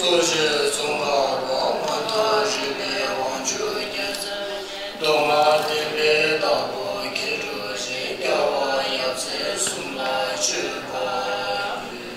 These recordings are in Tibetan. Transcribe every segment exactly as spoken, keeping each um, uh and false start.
གཙོ་ཆེ་ཚོགས་འགའ་བ་མ་ཐག་རིག་པའི་དབང་ཕྱུག་རྒྱལ་མཚན་མདོ་སྔགས་བསྟན་པའི་བདག་པོ་མཁས་གྲུབ་རྗེ་རྒྱལ་བ་ཡབ་སྲས་གསུམ་ལ་མཆོད་པར་འབུལ།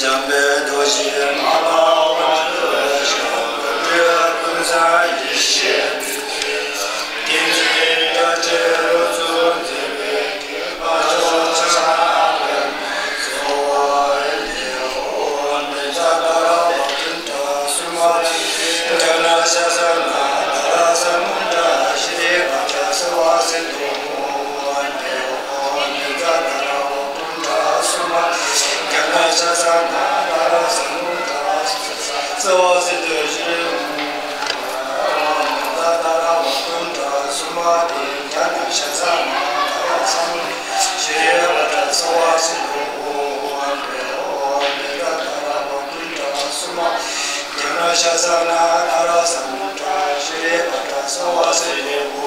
འཇམ་དཔལ་རྡོ་རྗེ་མ་ལ་བ་ལུ་ཞང་ཀུན་བཟང་ཡེ་ཤེས་ཏིང་འཛིན་རྒྱ་ཆེར་རུ་ཚུལ་མཛད་པའི་དགེ་བ་ཕྱོགས་ཆ་ལ་གསོལ་བ་འདེབས། ཨོཾ་བཛྲ་ཏཱ་ར་བ་ཀུཎྜ་སུ་མ་ཏི་ཛྙཱ་ན་ཤཱ་ས་ན་ཏཱ་ར་ས་མུ་ཌ་ཤྲཱི་པ་ཏྲ་སརྦ་སིདྡྷོ། ཨོཾ་བཛྲ་ཏཱ་ར་བ་ཀུཎྜ་སུ་མ་ཏི་ཛྙཱ་ན་ཤཱ་ས་ན་ཏཱ་ར་ས་མུ་ཌ་སརྦ་སིདྡྷོ་ཤྲཱི། ཨོཾ་བཛྲ་ཏཱ་ར་བ་ཀུཎྜ་སུ་མ་ཏི་ཛྙཱ་ན་ཤཱ་ས་ན་ཏཱ་ར་ས་མུ་ཌ་ཤྲཱི་པ་ཏྲ་སརྦ་སིདྡྷོ། ཨོཾ་བཛྲ་ཏཱ་ར་བ་ཀུཎྜ་སུ་མ་ཏི་ཛྙཱ་ན་ཤཱ་ས་ན་ཏཱ་ར་ས་མུ་ཌ་ཤྲཱི་པ་ཏྲ་སརྦ་སིདྡྷོ།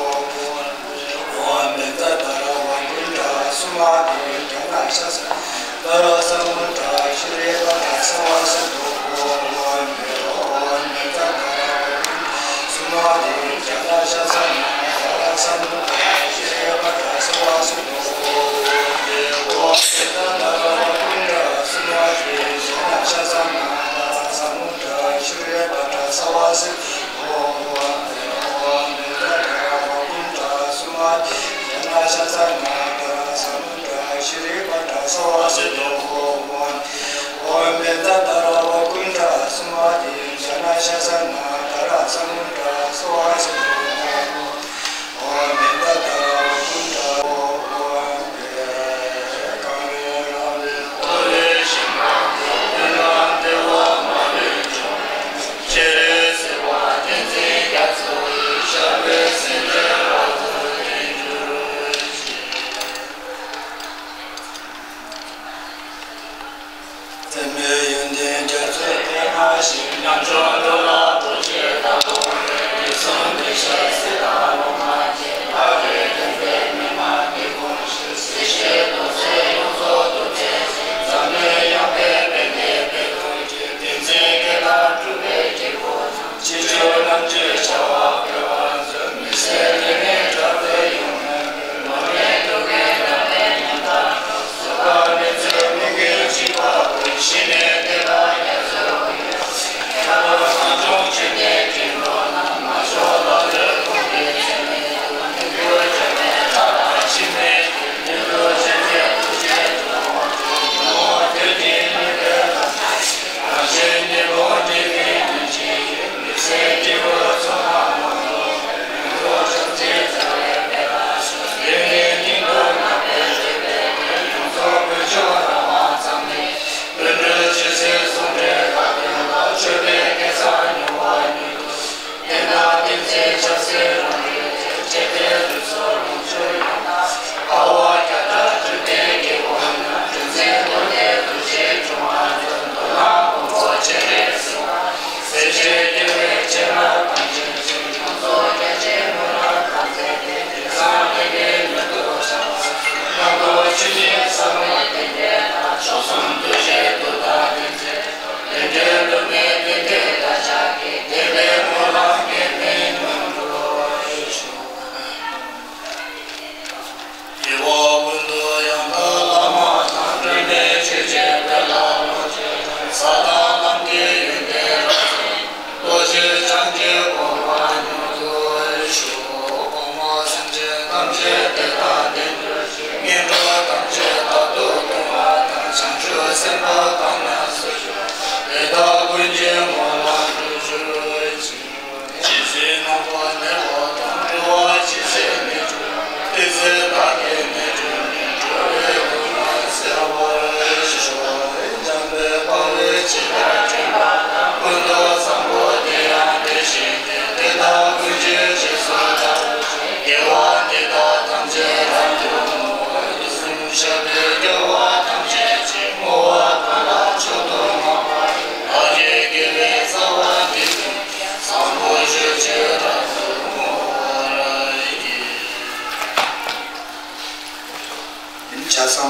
ཨོཾ་བཛྲ་ཏཱ་ར་བ་ཀུཎྜ་སུ་མ་ཏི་ཛྙཱ་ན་ཤཱ་ས་ན་ཏཱ་ར་ས་མུ་ཌ་ཤྲཱི་པ་ཏྲ་སརྦ་སིདྡྷོ། ཨོཾ་བཛྲ་ཏཱ་ར་བ་ཀུཎྜ་སུ་མ་ཏི་ཛྙཱ་ན་ཤཱ་ས་ན་ཏཱ་ར་ས་མུ་ཌ་ཤྲཱི་པ་ཏྲ་སརྦ་སིདྡྷོ། ཨོཾ་བཛྲ་ཏཱ་ར་བ་ཀུཎྜ་སུ་མ་ཏི་ཛྙཱ་ན་ཤཱ་ས་ན་ཏཱ་ར་ས་མུ་ཌ་ཤྲཱི་པ་ཏྲ་སརྦ་སིདྡྷོ། ཨོཾ་བཛྲ་ཏཱ་ར་བ་ཀུཎྜ་སུ་མ་ཏི་ཛྙཱ་ན་ཤཱ་ས་ན་ཏཱ་ར་ས་མུ་ཌ་ཤྲཱི་པ་ཏྲ་སརྦ་སིདྡྷོ། ཨོཾ་བཛྲ་ཏཱ་ར་བ་ཀུཎྜ་སུ་མ་ཏི་ཛྙཱ་ན་ཤཱ་ས་ན་ཏཱ་ར་ས་མུ་ཌ་སརྦ་སིདྡྷོ། ཨོཾ་བཛྲ་ཏཱ་ར་བ་ཀུཎྜ། ཨོཾ་བཛྲ་ཏཱ་ར་བ་ཀུཎྜ།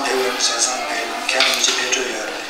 ཕེབས་པའི་བྱས་ཙང་ཕེབས་ཁྱེད་རང་ཅི་ཕེབས་འགྲོ་ཡོད་རེད།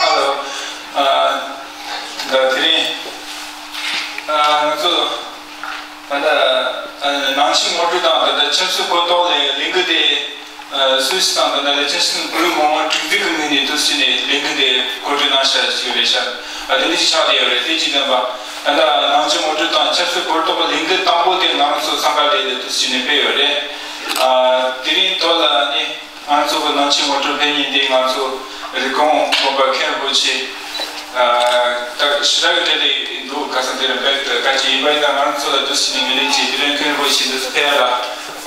ཨ་ལོ། ཨ། ད་དེ་རིང་། ཨ། ང་ཚོ་ད་ལྟ་ཨ་ནང་ཆོས་ངོ་སྤྲོད་དང་ད་ལྟ་ཆབ་སྲིད་གོ་རྟོགས་ལས་ལས་འགུལ་དེ་ཨ་སུད་སི་དང་ད་ལྟ་ལས་བྱེད་སྲིད་བོད་རིགས་མི་མང་སྒྲིག་འཛུགས་ཀྱི་ངོས་ནས་དུ་ཕྱིན་ནས་ལས་འགུལ་དེ་གོ་སྒྲིག་གནང་བཞག་ཅིག་རེད་ཤག་ཨ་དེ་འདྲ་ཞིག་ཆགས་བསྡད་ཡོད་རེད། དེ་གཅིག་བདུན་པ། ད་ལྟ་ནང་ཆོས་ངོ་སྤྲོད་དང་ཆབ་སྲིད་གོ་རྟོགས་ཀྱི་ལས་འགུལ་དང་པོ་དེ་ང་རང་ཚོ་སམ་བྷོ་ཊ་ལ་དུ་ཕྱིན་ནས་སྤེལ་ཡོད་རེད། ཨ་དེ་རིང་ཐོག་ལ་ནི། ང་ཚོ་གི་ནང་ཆོས་ངོ་སྤྲོད་སྤེལ་མཁན་དེ་ང་ཚོ་རི་ཀོན་དགོན་པ་མཁན་རིན་པོ་ཆེ། ཨ། ད་ཞེ་དྲག་གི་གྲས་ལས་འདུག་ག་ས་དེ་རིང་དཔེ་དཀའ་སྤྱད་ཡིན་པ་ཡིན་ན་ང་ཚོ་ལ་འདུག་སེ་ནས་ངོས་ལེན་བྱས་དེ་རིང་མཁན་རིན་པོ་ཆེ་འདུག་སེ་ཕེབས་ཡ་ལ་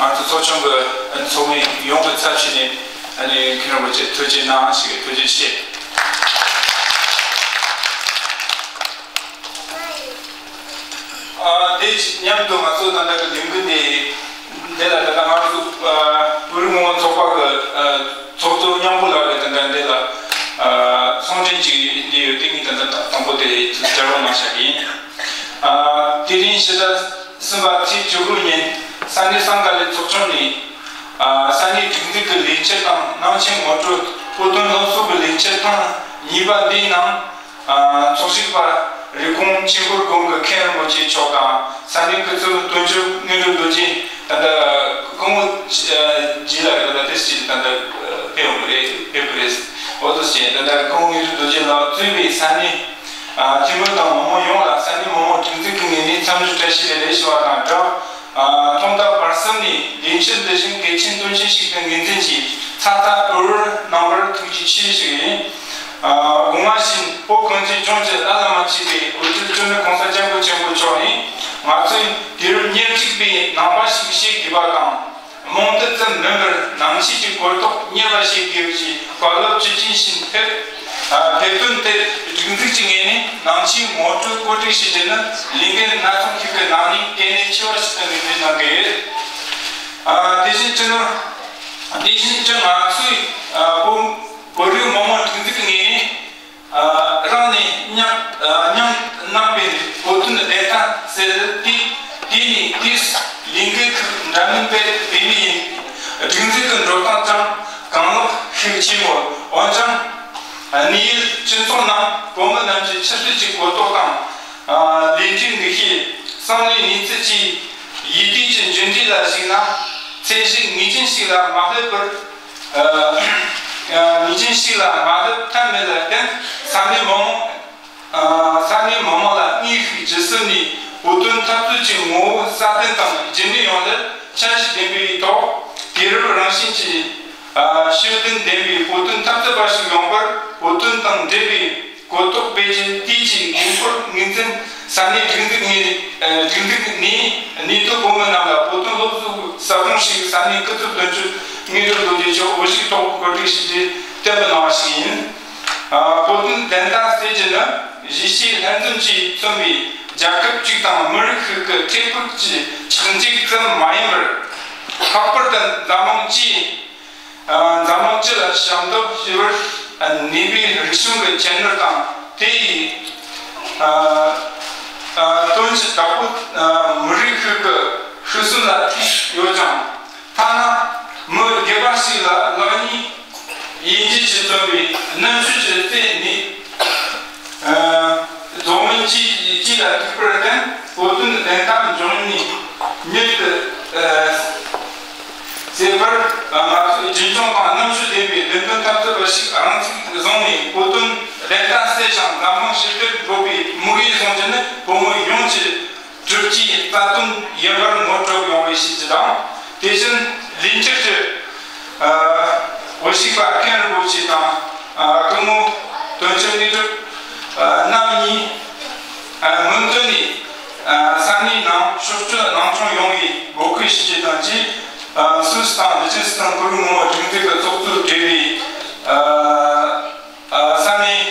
ང་ཚོ་ཚོགས་ཆུང་གི་ཚོགས་མི་ཡོངས་ཀྱི་ཚབ་བྱས་ནས་ཨ་ནི་མཁན་རིན་པོ་ཆེ་ཐུགས་རྗེ་གནང་ཞེས་ཐུགས་རྗེ་ཆེ། ཨ། དེ་མཉམ་དུ་ང་ཚོ་ད་ལྟ་གི་ལས་འགུལ་འདི་འདི་ལ་ད་ལྟ་ང་ཚོ་ཨ་བོད་རིགས་མི་མང་ཚོགས་པ་གི་ཨ་ཚོགས་གཙོ་མཉམ་པོ་ལགས་ཀྱིས་ད་ལྟ་འདི་ལ་ཨ་གསུང་འཕྲིན་ཅིག་འདི་ཡོད། དེ་ངས་ད་ལྟ་དང་པོ་དེ་སྦྱར་བ་གནང་བཞག་གི་ཡིན། ཨ་དེ་རིང་ཕྱི་ཟླ་གསུམ་པ་ཚེས་བཅུ་དགུ་ཉིན་ས་གནས་སང་ག་ལའི་ཚོགས་ཆུང་ནས་ཨ་ས་གནས་སྒྲིག་འཛུགས་ཀྱི་ལས་འཆར་དང་ནང་ཆོས་ངོ་སྤྲོད་བོད་དོན་སློབ་གསོ་གི་ལས་འཆར་ཐེངས་གཉིས་པ་འདིའི་ནང་། ཨ་ཚོགས་ཞུགས་པ་རི་ཀོན་ཆོས་འཁོར་དགོན་གྱི་མཁན་རིན་པོ་ཆེ་མཆོག་དང་ས་གནས་སྐུ་ཚབ་དོན་གཅོད་དངོས་གྲུབ་རྡོ་རྗེ། ད་ལྟ་སྐུ་ངོ་རྗེ་ལགས་ད་ལྟ་དེ་ཕྱིར་ད་ལྟ་ཕེབས་ཡོང་གི་རེད། ཕེབས་ཀྱི་རེད། འོ་དེ་ཕྱིར་ད་ལྟ་སྐུ་ངོ་དངོས་གྲུབ་རྡོ་རྗེ་ལགས་གཙོས་པའི་ས་གནས་ཨ་འཐུས་མི་དང་མི་མང་ཡོངས་ལ་ས་གནས་མི་མང་སྒྲིག་འཛུགས་ཀྱི་ངོས་ནས་འཚམས་འདྲི་བཀྲ་ཤིས་བདེ་ལེགས་ཞུ་བ་དང་སྦྲགས། ཨ་ཐོག་མཐའ་བར་གསུམ་ནས་ལས་འཆར་འདི་བཞིན་གལ་ཆེན་དོན་ཆེན་ཞིག་ཏུ་ངོས་འཛིན་གྱིས་ཚ་ཚ་འུར་འུར་གནང་བར་ཐུགས་རྗེ་ཆེ་ཞུ་ཡིན། ཨ་དགོངས་པ་བཞིན་བོད་གངས་ཅན་ལྗོངས་ཀྱི་བླ་ན་མ་མཆིས་པའི་འོད་སྡེར་བཅོམ་ལྡན་གོང་ས་སྐྱབས་མགོན་ཆེན་པོ་མཆོག་ནས་ང་ཚོས་དུས་རབས་ཉེར་གཅིག་པའི་ནང་པ་ཞིག་བྱེད་དགོས་པ་དང་། རྨོངས་དད་ཙམ་མིན་པར་ནང་ཆོས་ཀྱི་གོ་རྟོགས་གཉེར་བ་བྱེད་དགོས་པའི་བཀའ་སློབ་ཇི་བཞིན་བཞིན་ཕེབས། ཨ་ཕེབས་དོན་དེར་སྒྲིག་འཛུགས་ཀྱི་ངོས་ནས་ནང་ཆོས་ངོ་སྤྲོད་བཀོད་སྒྲིག་བྱེད་རྒྱུ་ནི་ལས་འགན་སྣ་ཚོགས་ཤིག་གི་ནང་ནས་གལ་གནད་ཆེ་བ་ཞིག་ཏུ་ངོས་འཛིན་གནང་གི་ཡོད། ཨ་དེ་བཞིན་སྤྱི་ནོར། དེ་བཞིན་སྤྱི་ང་ཚོའི་ཨ་བོད་བོད་རིགས་མི་མང་སྒྲིག་འཛུགས་ཀྱི་ངོས་ནས། ཨ་རང་ནས་མཉམ་ཨ་མཉམ་གནང་པའི་བོད་དོན་བདེན་མཐའ་གསལ་དེ་དེ་ནས་དེས་ལས་འགུལ་ཁག་འདྲ་མིན་སྤེལ་སྤེལ་མུས་ཡིན། སྒྲིག་འཛུགས་ཀྱི་འགྲོ་སྟངས་ཀྱང་གང་ལེགས་ཤུགས་ཆེ་མོད། འོན་ཀྱང་གནས་ཡུལ་སྤྱི་ཚོགས་ནང་བོད་མི་རྣམས་ཀྱི་ཆབ་སྲིད་ཀྱི་གོ་རྟོགས་དང་། ཨ་ལས་འབྲས་འདུ་ཤེས། བསམ་བློའི་གནས་ཚུལ་བཅས་ཡུལ་དུས་ཀྱི་འགྱུར་འགྲོས་ལ་གཞིགས་ན་ཚད་གཞི་ངེས་ཅན་ཞིག་ལ་མ་སླེབས་པར། ཨ་ངེས་ཅན་ཞིག་ལ་མ་སླེབས་ཐབས་མེད་ལ་བརྟེན་ས་གནས་མི་མང་ཨ་ས་གནས་མི་མང་ལ་དངོས་ཤུགས་ཇི་སྲིད་ནས་ བོད་དོན་འཐབ་རྩོད་ཀྱི་ངོ་བོ་སྲ་བརྟན་དང་རྒྱུན་གནས་ཡོང་ལ་འཆར་གཞི་ལྡན་པའི་ཐོག་དུས་རབས་རང་བཞིན་གྱི་ཨ་ཤེས་ལྡན་ལྡན་པའི་བོད་དོན་འཐབ་རྩོད་པ་ཞིག་ཡོང་བར་བོད་དོན་དང་འབྲེལ་བའི་གོ་རྟོགས་སྤེལ་རྒྱུ་དེའི་ཆེད་དགོས་མཁོར་ངོས་འཛིན། ས་གནས་སྒྲིག་འཛུགས་ནས་སྒྲིག་འཛུགས་ནས་ནུས་མཐུ་བོད་མི་རྣམས་ལ་བོད་དོན་སློབ་གསོའི་ཟབ་སྦྱོང་ཞིག་ས་གནས་སྐུ་ཚབ་དོན་གཅོད་དངོས་གྲུབ་རྡོ་རྗེ་མཆོག་དབུ་བཞུགས་ཐོག་གོ་སྒྲིག་ཞུས་ཏེ་གཏན་འབེབས་གནང་བ་ཞིག་ཡིན། ཨ་བོད་དོན་བདེན་མཐའ་གསལ་རྒྱུ་ནི་གཞིས་བྱེས་ལྷན་འཛོམས་ཀྱིས་མཚོན་པའི་རྒྱལ་ཁབ་ཅིག་དང་མི་རིགས་ཤིག་གི་འཕྲལ་ཕུགས་ཀྱི་ཆགས་འཇིག་ཙམ་མ་ཡིན་པར། ལྷག་པར་དུ་འཛམ་གླིང་སྤྱིའི་ཨ་འཛམ་གླིང་སྤྱི་ལ་ཞབས་འདེགས་ཞུ་བར་ནུས་པའི་རིག་གཞུང་གི་ཁྱད་ནུས་དང་དེ་ཡི་ཨ་ཨ་དོན་གྱི་བདག་པོ་ཨ་མི་རིགས་ཤིག་གི་ཤི་གསོན་ལ་ཐུག་ཡོད་ཀྱང་། ཐ་ན་མི་སྒེར་པ་ཞིག་ལ་ལེགས་ཉེས་དབྱེ་འབྱེད་ཀྱིས་མཚོན་པའི་རྣམ་དཔྱོད་ཀྱི་རྩལ་ནི། ཨ་རྫོགས་སྨིན་གྱི་གཅིག་ལ་ཐུག་པར་བརྟེན་བོད་དོན་བདེན་མཐའ་འབྱུང་གནས་མྱུར་དུ་ཨ་སེལ་བར་ང་ཚོས་རྒྱུན་འཁྱོངས་དང་རྣམ་དཔྱོད་ལྡན་པའི་བདེན་དོན་འཐབ་རྩོད་པ་ཞིག་རང་ཚུགས་བཟུང་ནས་བོད་དོན་བདེན་མཐའ་གསལ་ཞིང་འཛམ་གླིང་ཞི་བདེར་འགོད་པའི་དམིགས་ཡུལ་བཟུང་རྒྱུ་ནི་བོད་མི་ཡོངས་ཀྱི་སྒྲུབ་བྱའི་རྩ་དོན་ཡིན་པར་ངོ་སྤྲོད་ཡོང་བའི་ཞུ་རྒྱུ་དང་། དེ་བཞིན་ལས་འཁྱུར་གྱི་ཨ་དབུ་བཞུགས་པ་མཁན་རིན་པོ་ཆེ་དང་ཨ་སྐུ་ངོ་དོན་གཅོད་དངོས་གྲུབ་ཨ་རྣམ་གཉིས་ཨ་མུ་མཐུད་ནས་ཨ་ས་གནས་ནང་ཕྱོགས་བསྐྱོད་གནང་སྐྱོང་ཡོང་བའི་འབོད་སྐུལ་ཞུ་རྒྱུ་དང་བཅས། ཨ་སུད་སི་དང་ལི་ཅན་སི་ཐན་བོད་རིགས་ངོ་བོ་སྒྲིག་འཛུགས་ཀྱི་ཚོགས་གཙོས་གྲོས་པའི་ཨ་ཨ་ས་གནས་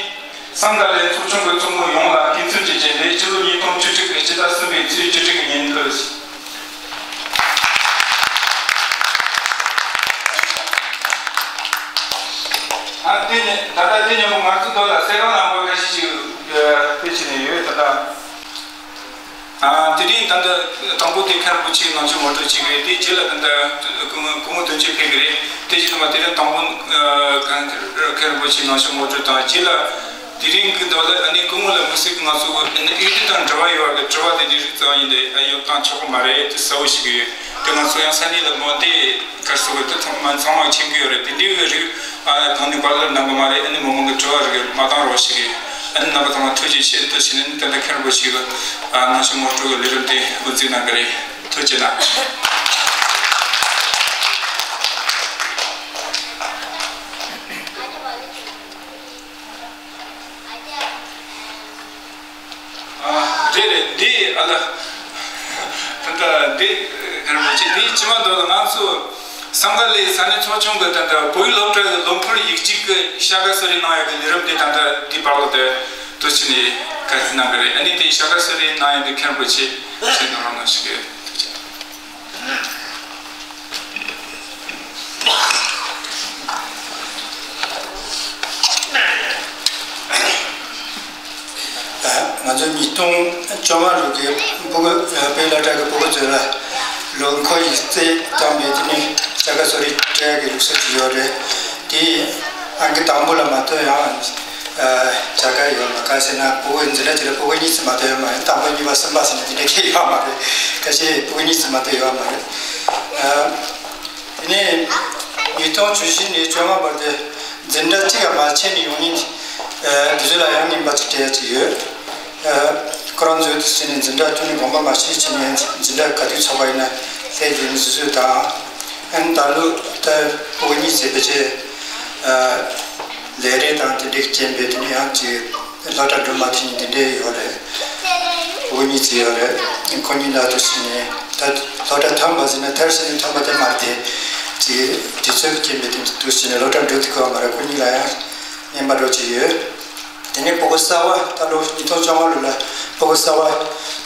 སང་ག་ལའི་ཚོགས་ཆུང་གི་ཚོགས་མི་ཡོངས་ལ་དགེ་མཚན་གྱི་རྗེས་ལས་སྤྱི་ལོ་ཉིས་སྟོང་བཅུ་དྲུག་གི་སྤྱི་ཟླ་གསུམ་པའི་ཚེས་བཅུ་དྲུག་གི་ཉིན་ཕུལ། ཨ་དེ་ནས་ད་ལྟ་དེ་ནས་ང་ཚོ་མདོ་ལ་གསལ་ཁང་ནང་པོ་ཁ་ཤས་ཤིག་ཕེབས་བྱས་ནས་ཡོད་ད་ལྟ། ཨ་དེ་རིང་ད་ལྟ་དང་པོ་དེ་མཁན་རིན་པོ་ཆེའི་ནང་ཆོས་ངོ་སྤྲོད་བྱེད་ཀྱི་རེད། དེ་རྗེས་ལ་ད་ལྟ་སྐུ་ངོ་སྐུ་ངོ་དོན་གཅོད་ཕེབས་ཀྱི་རེད། དེ་རྗེས་ལ་མ་དེ་རིང་དང་པོ་ཨ་མཁན་རིན་པོ་ཆེའི་ནང་ཆོས་ངོ་སྤྲོད་དང་རྗེས་ལ་དེ་རིང་གི་མདོ་ལ་ཨ་ནི་སྐུ་ངོ་ལ་དམིགས་བསལ་གྱི་ང་ཚོ་ཨ་ནི་འོས་བསྡུ་དང་འབྲེལ་བ་ཡོད་པའི་དྲི་བ་དེ་འདྲའི་རིགས་ཙམ་ཡིན་ཏེ་ཨ་ཡོང་སྟངས་ཆོག་གི་མ་རེད། དེ་གསལ་བོ་ཞིག་ཡོད། དེ་ང་ཚོ་ཡང་ས་གནས་ལ་མོ་དེ་གར་སོ་གི་དེ་ཚང་མ་ཚང་མ་མཁྱེན་གྱི་ཡོད་རེད། དེ་འདྲའི་གི་རིགས་ཨ་གང་ནས་བར་ལ་གནང་གི་མ་རེད། ཨ་ནི་མི་མང་གི་དྲི་བ་རིགས་མ་བཏང་རོགས་ཞིག་གིས་ཨ་ནི་རྣམ་པ་ཚང་མ་ཐུགས་རྗེ་ཆེ། ཐུགས་རྗེ་ཆེ་ནས་ད་ལྟ་མཁན་རིན་པོ་ཆེ་གི་ཨ་གནང་ཆོས་ངོ་སྤྲོད་ཀྱི་ལས་རིམ་དེ་འགོ་འཛུགས་གནང་གི་རེད། ཐུགས་རྗེ་གནང་། ཨ་རེད་རེད། འདི་ཨ་ད་ད་ལྟ་འདི་ག་རེ་མ་བྱེད། འདི་ཕྱི་མ་འདུག་ལ་ང་ཚོ་སང་ག་ལའི་ས་གནས་ཚོགས་ཆུང་གི་ད་ལྟ་བོད་ཡིག་སློབ་གྲྭ་གི་ལོ་འཁོར་ཡིག་གཅིག་གི་བྱ་དགའ་གསོལ་རས་གནང་ཡག་གི་ལས་རིམ་དེ་ད་ལྟ་འདི་བར་ལ་དེ་དུ་ཕྱིན་ནས་ག་རེ་གནང་གི་རེད། ཨ་ནི་དེ་བྱ་དགའ་གསོལ་རས་གནང་ཡག་འདི་མཁན་རིན་པོ་ཆེ་ཆེད་དུ་རང་གནང་ཞིག་གི་ཐུགས་རྗེ་ཆེ། ང་ཚོ་ཉིས་སྟོང་བཅོ་ལྔ་ལོ་གི་སྤུ་གུ་དཔལ་སློབ་གྲྭ་གི་སྤུ་གུ་ཚོ་ལ་ལོ་འཁོར་ཡིག་རྩིས་བཏང་པའི་དེ་ནས་བྱ་དགའ་གསོལ་རས་སྤྲད་ཡག་གི་ལུགས་སྲོལ་ཅིག་ཡོད་རེད། དེ་ཨང་ཀི་དང་པོ་ལ་མ་གཏོགས་ཡང་བྱ་དགའ་ཡོད་མ་རེད། ག་རེ་ཟེར་ན་སྤུ་གུ་འཛིན་གྲྭ་གཅིག་ལ་སྤུ་གུ་གཉིས་ཙམ་མ་གཏོགས་ཡོད་མ་རེད། དང་པོ་གཉིས་པ་གསུམ་པ་ཟེར་ནས་དེ་འདྲ་གང་ཡང་ཡོད་མ་རེད། ཁ་ཤས་སྤུ་གུ་གཉིས་ཙམ་མ་གཏོགས་ཡོད་མ་རེད། དེ་ནས་ཉིས་སྟོང་བཅུ་བཞི་ནས་བཅོ་ལྔ་བར་དུ་འཛིན་གྲྭ་གཅིག་ལ་མ་ཆད་ནས་ཡོང་མཁན་དེ་ཚོ་ལ་ཡང་རྔན་པ་ཅིག་སྤྲད་ཡག་ཅིག་ཡོད། ཁོ་རང་ཚོས་དེ་བྱས་ནས་འཛིན་གྲྭ་ཐོན་ནས་དགོངས་པ་མ་ཆོད་བྱས་ནས་འཛིན་གྲྭ་ག་དུས་ཚོགས་པ་ཡིན་ན་སླེབས་ཡོང་ནས་བཟོ་བཟོས་དང་། ཨ་ནི་ད་ལོ་ད་སྤུ་གུ་གཉིས་ཙམ་ཕལ་ཆེར་ལས་རེས་དང་དེ་འདྲའི་རྐྱེན་པས་དེ་ནས་ཡང་ཅིག་སློབ་གྲྭ་འགྲོ་མ་ཐུབ་མཁན་དེ་འདྲས་ཡོད་རེད། སྤུ་གུ་གཉིས་ཙམ་ཡོད་རེད། ཁོ་གཉིས་ལ་དུ་ཕྱིན་ནས་ད་སློབ་གྲྭ་ཐོན་པ་ཟེར་ན་མཐར་ཕྱིན་ནས་ཐོན་པ་དེ་མ་རེད་དེ། ཅིག་དུས་ཚོད་ཀྱི་རྐྱེན་པས་དེ་དུ་ཕྱིན་ནས་སློབ་གྲྭ་འགྲོ་ཐུབ་ཀྱི་ཡོད་མ་རེད། ཁོ་གཉིས་ལ་ཡང་རྔན་པ་འདྲ་ཅིག་ཡོད། དེ་ནས་སྤུ་གུ་གསར་པ་ད་ལོ་ཉིས་སྟོང་བཅོ་ལྔ་ལོ་ལ་སྤུ་གུ་གསར་པ་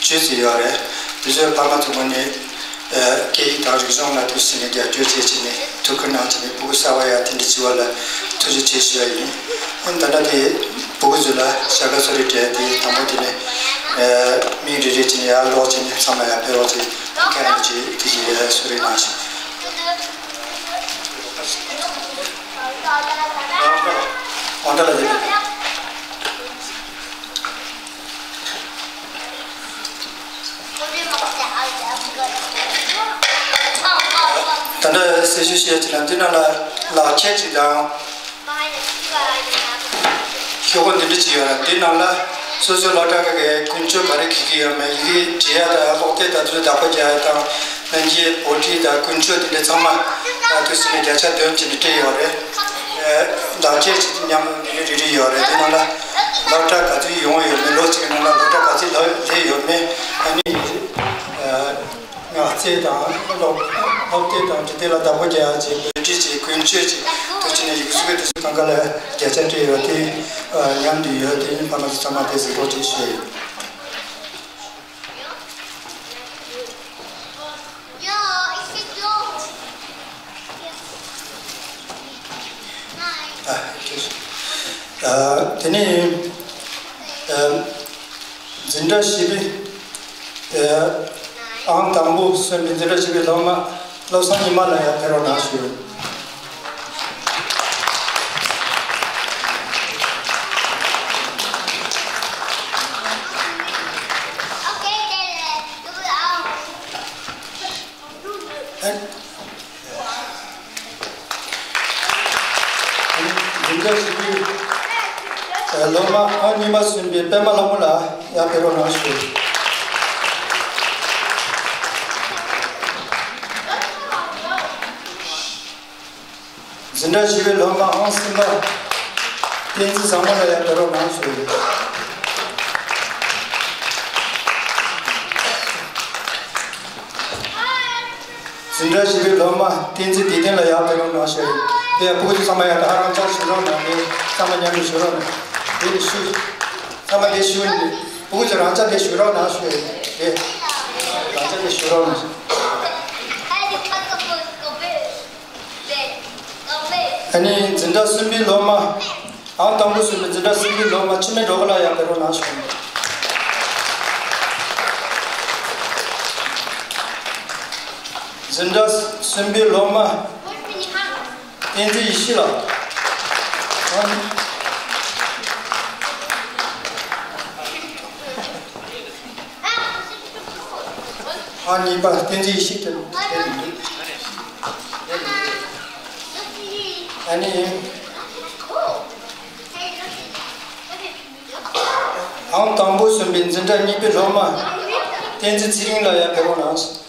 བཅུ་ཙམ་ཡོད་རེད། དེ་ཚོའི་ཕ་མ་ཚོ་ངོས་ནས། སྐད་ཡིག་དང་རིག་གཞུང་ལ་དུ་ཕྱིན་ནས་རྒྱབ་སྐྱོར་བྱས་བྱས་ནས་ཐུགས་ཁུར་གནང་བྱས་ནས་སྤུ་གུ་གསར་པ་ཡང་དེ་འདྲ་བྱས་པ་ལ་ཐུགས་རྗེ་ཆེ་ཞུ་བ་ཡིན། ཨ་ནི་ད་ལྟ་དེ་སྤུ་གུ་ཚོ་ལ་བྱ་དགའ་གསོལ་རས་སྤྲད་དེ་དང་པོ་དེ་ནས་མིང་རེ་རེ་བྱས་ནས་ཡར་ཀློག་བྱས་ནས་ཚང་མ་ཡར་ཕེབས་རོགས་བྱས། ཁྱེད་རང་གིས་དེ་བཞིན་གསོལ་རས་གནང་ཞིག་ཨོ་ད་ལ་དེ། ད་ལྟ་གསལ་ཞུ་བཤད་ཀྱི་ལ་འདི་ནང་ལ་ལག་ཁྱེར་གཅིག་དང་། ཤོག་གུ་འདི་འདྲ་གཅིག་ཡོད་ར། འདི་ནང་ལ་ སོ་སོའི་སློབ་གྲྭ་ཁག་གི་ཀུན་སྤྱོད་ག་རེ་གི་གི་ཡོད་མེད། ཡི་གེ་འབྲི་ཡ་དང་ཀློག་དེབ་དང་དུ་བདག་པོ་རྒྱག་ཡ་དང་། སྨན་དཔྱད་འབོལ་ཁྲིད་དང་ཀུན་སྤྱོད་དེ་འདྲ་ཚང་མ་ཨ་དུས་སུ་ནས་བརྒྱ་ཆ་བདུན་བྱས་ནས་སྤྲད་ཡོད་རེད། ཨ་ལག་འཁྱེར་ཅིག་མཉམ་རེ་རེ་རེ་ཡོད་རེད། དེ་ནང་ལ་སློབ་གྲྭ་ག་ཚོད་ཡོང་ཡོད་མེད། ལོ་གཅིག་གི་ནང་ལ་སློབ་གྲྭ་ག་ཚོད་ལ་སླེབས་ཡོད་མེད། ཨ་ནི་ཨ་ངག་རྩལ་དང་སློབ་སློབ་དེབ་དང་འབྲི་དེབ་ལ་བདག་པོ་རྒྱག་ཡ་ཅིག་འབོལ་ཁྲིད་ཅིག་ཀུན་སྤྱོད་ཅིག་དུས་སུ་ནས་ཡིག་གཟུགས་ཀྱི་དུས་སུ་གང་ག་ལ་བརྒྱ་ཆ་སྤྲད་ཡོད། དེ་ཨ་མཉམ་དུ་ཡོད། དེ་ཕ་མ་ཚོ་ཚང་མ་དེ་གཟིགས་རོགས་བྱེད་ཞུ་ཡ་ཡིན། ཨ་དེ་ནས་ཨ་འཛིན་གྲྭ་བཞི་པའི་ཨ་ཨང་དང་པོ་སོན་པའི་འཛིན་གྲྭ་བཞི་པའི་སློབ་མ་བློ་བཟང་ཉི་མ་ལགས་ཡར་ཕེབས་རོགས་གནང་ཞུ། འཛིན་གྲྭ་བཞི་པའི་སློབ་མ་ཨང་གཉིས་པ་སོན་པའི་པད་མ་ལྷ་མོ་ལགས་ཡར་ཕེབས་རོགས་གནང་ཞུ། འཛིན་གྲྭ་བཞི་པའི་སློབ་མ་ཨང་གསུམ་པ་བསྟན་འཛིན་བཟང་མོ་ལགས་ཡར་ཕེབས་རོགས་གནང་ཞུ། འཛིན་གྲྭ་བཞི་པའི་སློབ་མ་བསྟན་འཛིན་བདེ་ལྡན་ལགས་ཡར་ཕེབས་རོགས་གནང་ཞུ། དེ་ཡང་ཕྲུ་གུ་ཚོ་ཚང་མ་ཡར་ད་ཧ་རང་ཅག་བཞུགས་རོགས་གནང་། དེ་ཚང་མ་མཉམ་དུ་བཞུགས་རོགས་གནང་། དེ་ནས་བཞུགས་ཚང་མ་དེ་བཞུགས། ཕྲུ་གུ་ཚོ་རང་ཅག་དེ་བཞུགས་རོགས་གནང་ཞུ། དེ་རང་ཅག་དེ་བཞུགས་རོགས་གནང་། ཨ་ནི་འཛིན་གྲྭ་གསུམ་པའི་སློབ་མ། ཨང་དང་པོ་སོན་པའི་འཛིན་གྲྭ་གསུམ་པའི་སློབ་མ་འཆི་མེད་སྒྲོལ་དཀར་ལགས་ཡར་ཕེབས་རོགས་གནང་ཞུ། འཛིན་གྲྭ་གསུམ་པའི་སློབ་མ་བསྟན་འཛིན་ཡེ་ཤེས་ལགས། ཨང་གཉིས་པ་བསྟན་འཛིན་ཡེ་ཤེས་དེ་ལ་དེ་མི་འདུག་ཨ་ནི། ཨང་དང་པོ་སོན་པའི་འཛིན་གྲྭ་གཉིས་པའི་སློབ་མ་བསྟན་འཛིན་ཚེ་རིང་ལགས་ཡར་ཕེབས་རོགས་གནང་།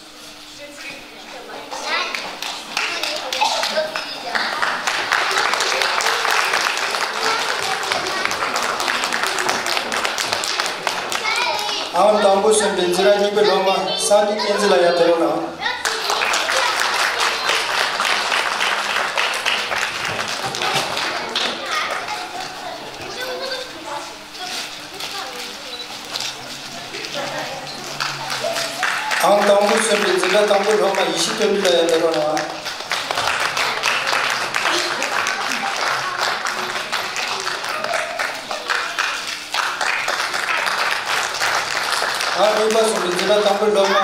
ཨང་དང་པོ་སོན་པའི་འཛིན་གྲྭ་གཉིས་པའི་སློབ་མ་སངས་རྒྱས་བསྟན་འཛིན་ལགས་ཡར་ཕེབས་རོགས་གནང་། ཨང་དང་པོ་སོན་པའི་འཛིན་གྲྭ་དང་པོའི་སློབ་མ་ཡེ་ཤེས་སྟོན་འབྲི་ལགས་ཡར་ཕེབས་རོགས་གནང་། ཨང་གཉིས་པ་སོན་པའི་འཛིན་གྲྭ་དང་པོའི་སློབ་མ་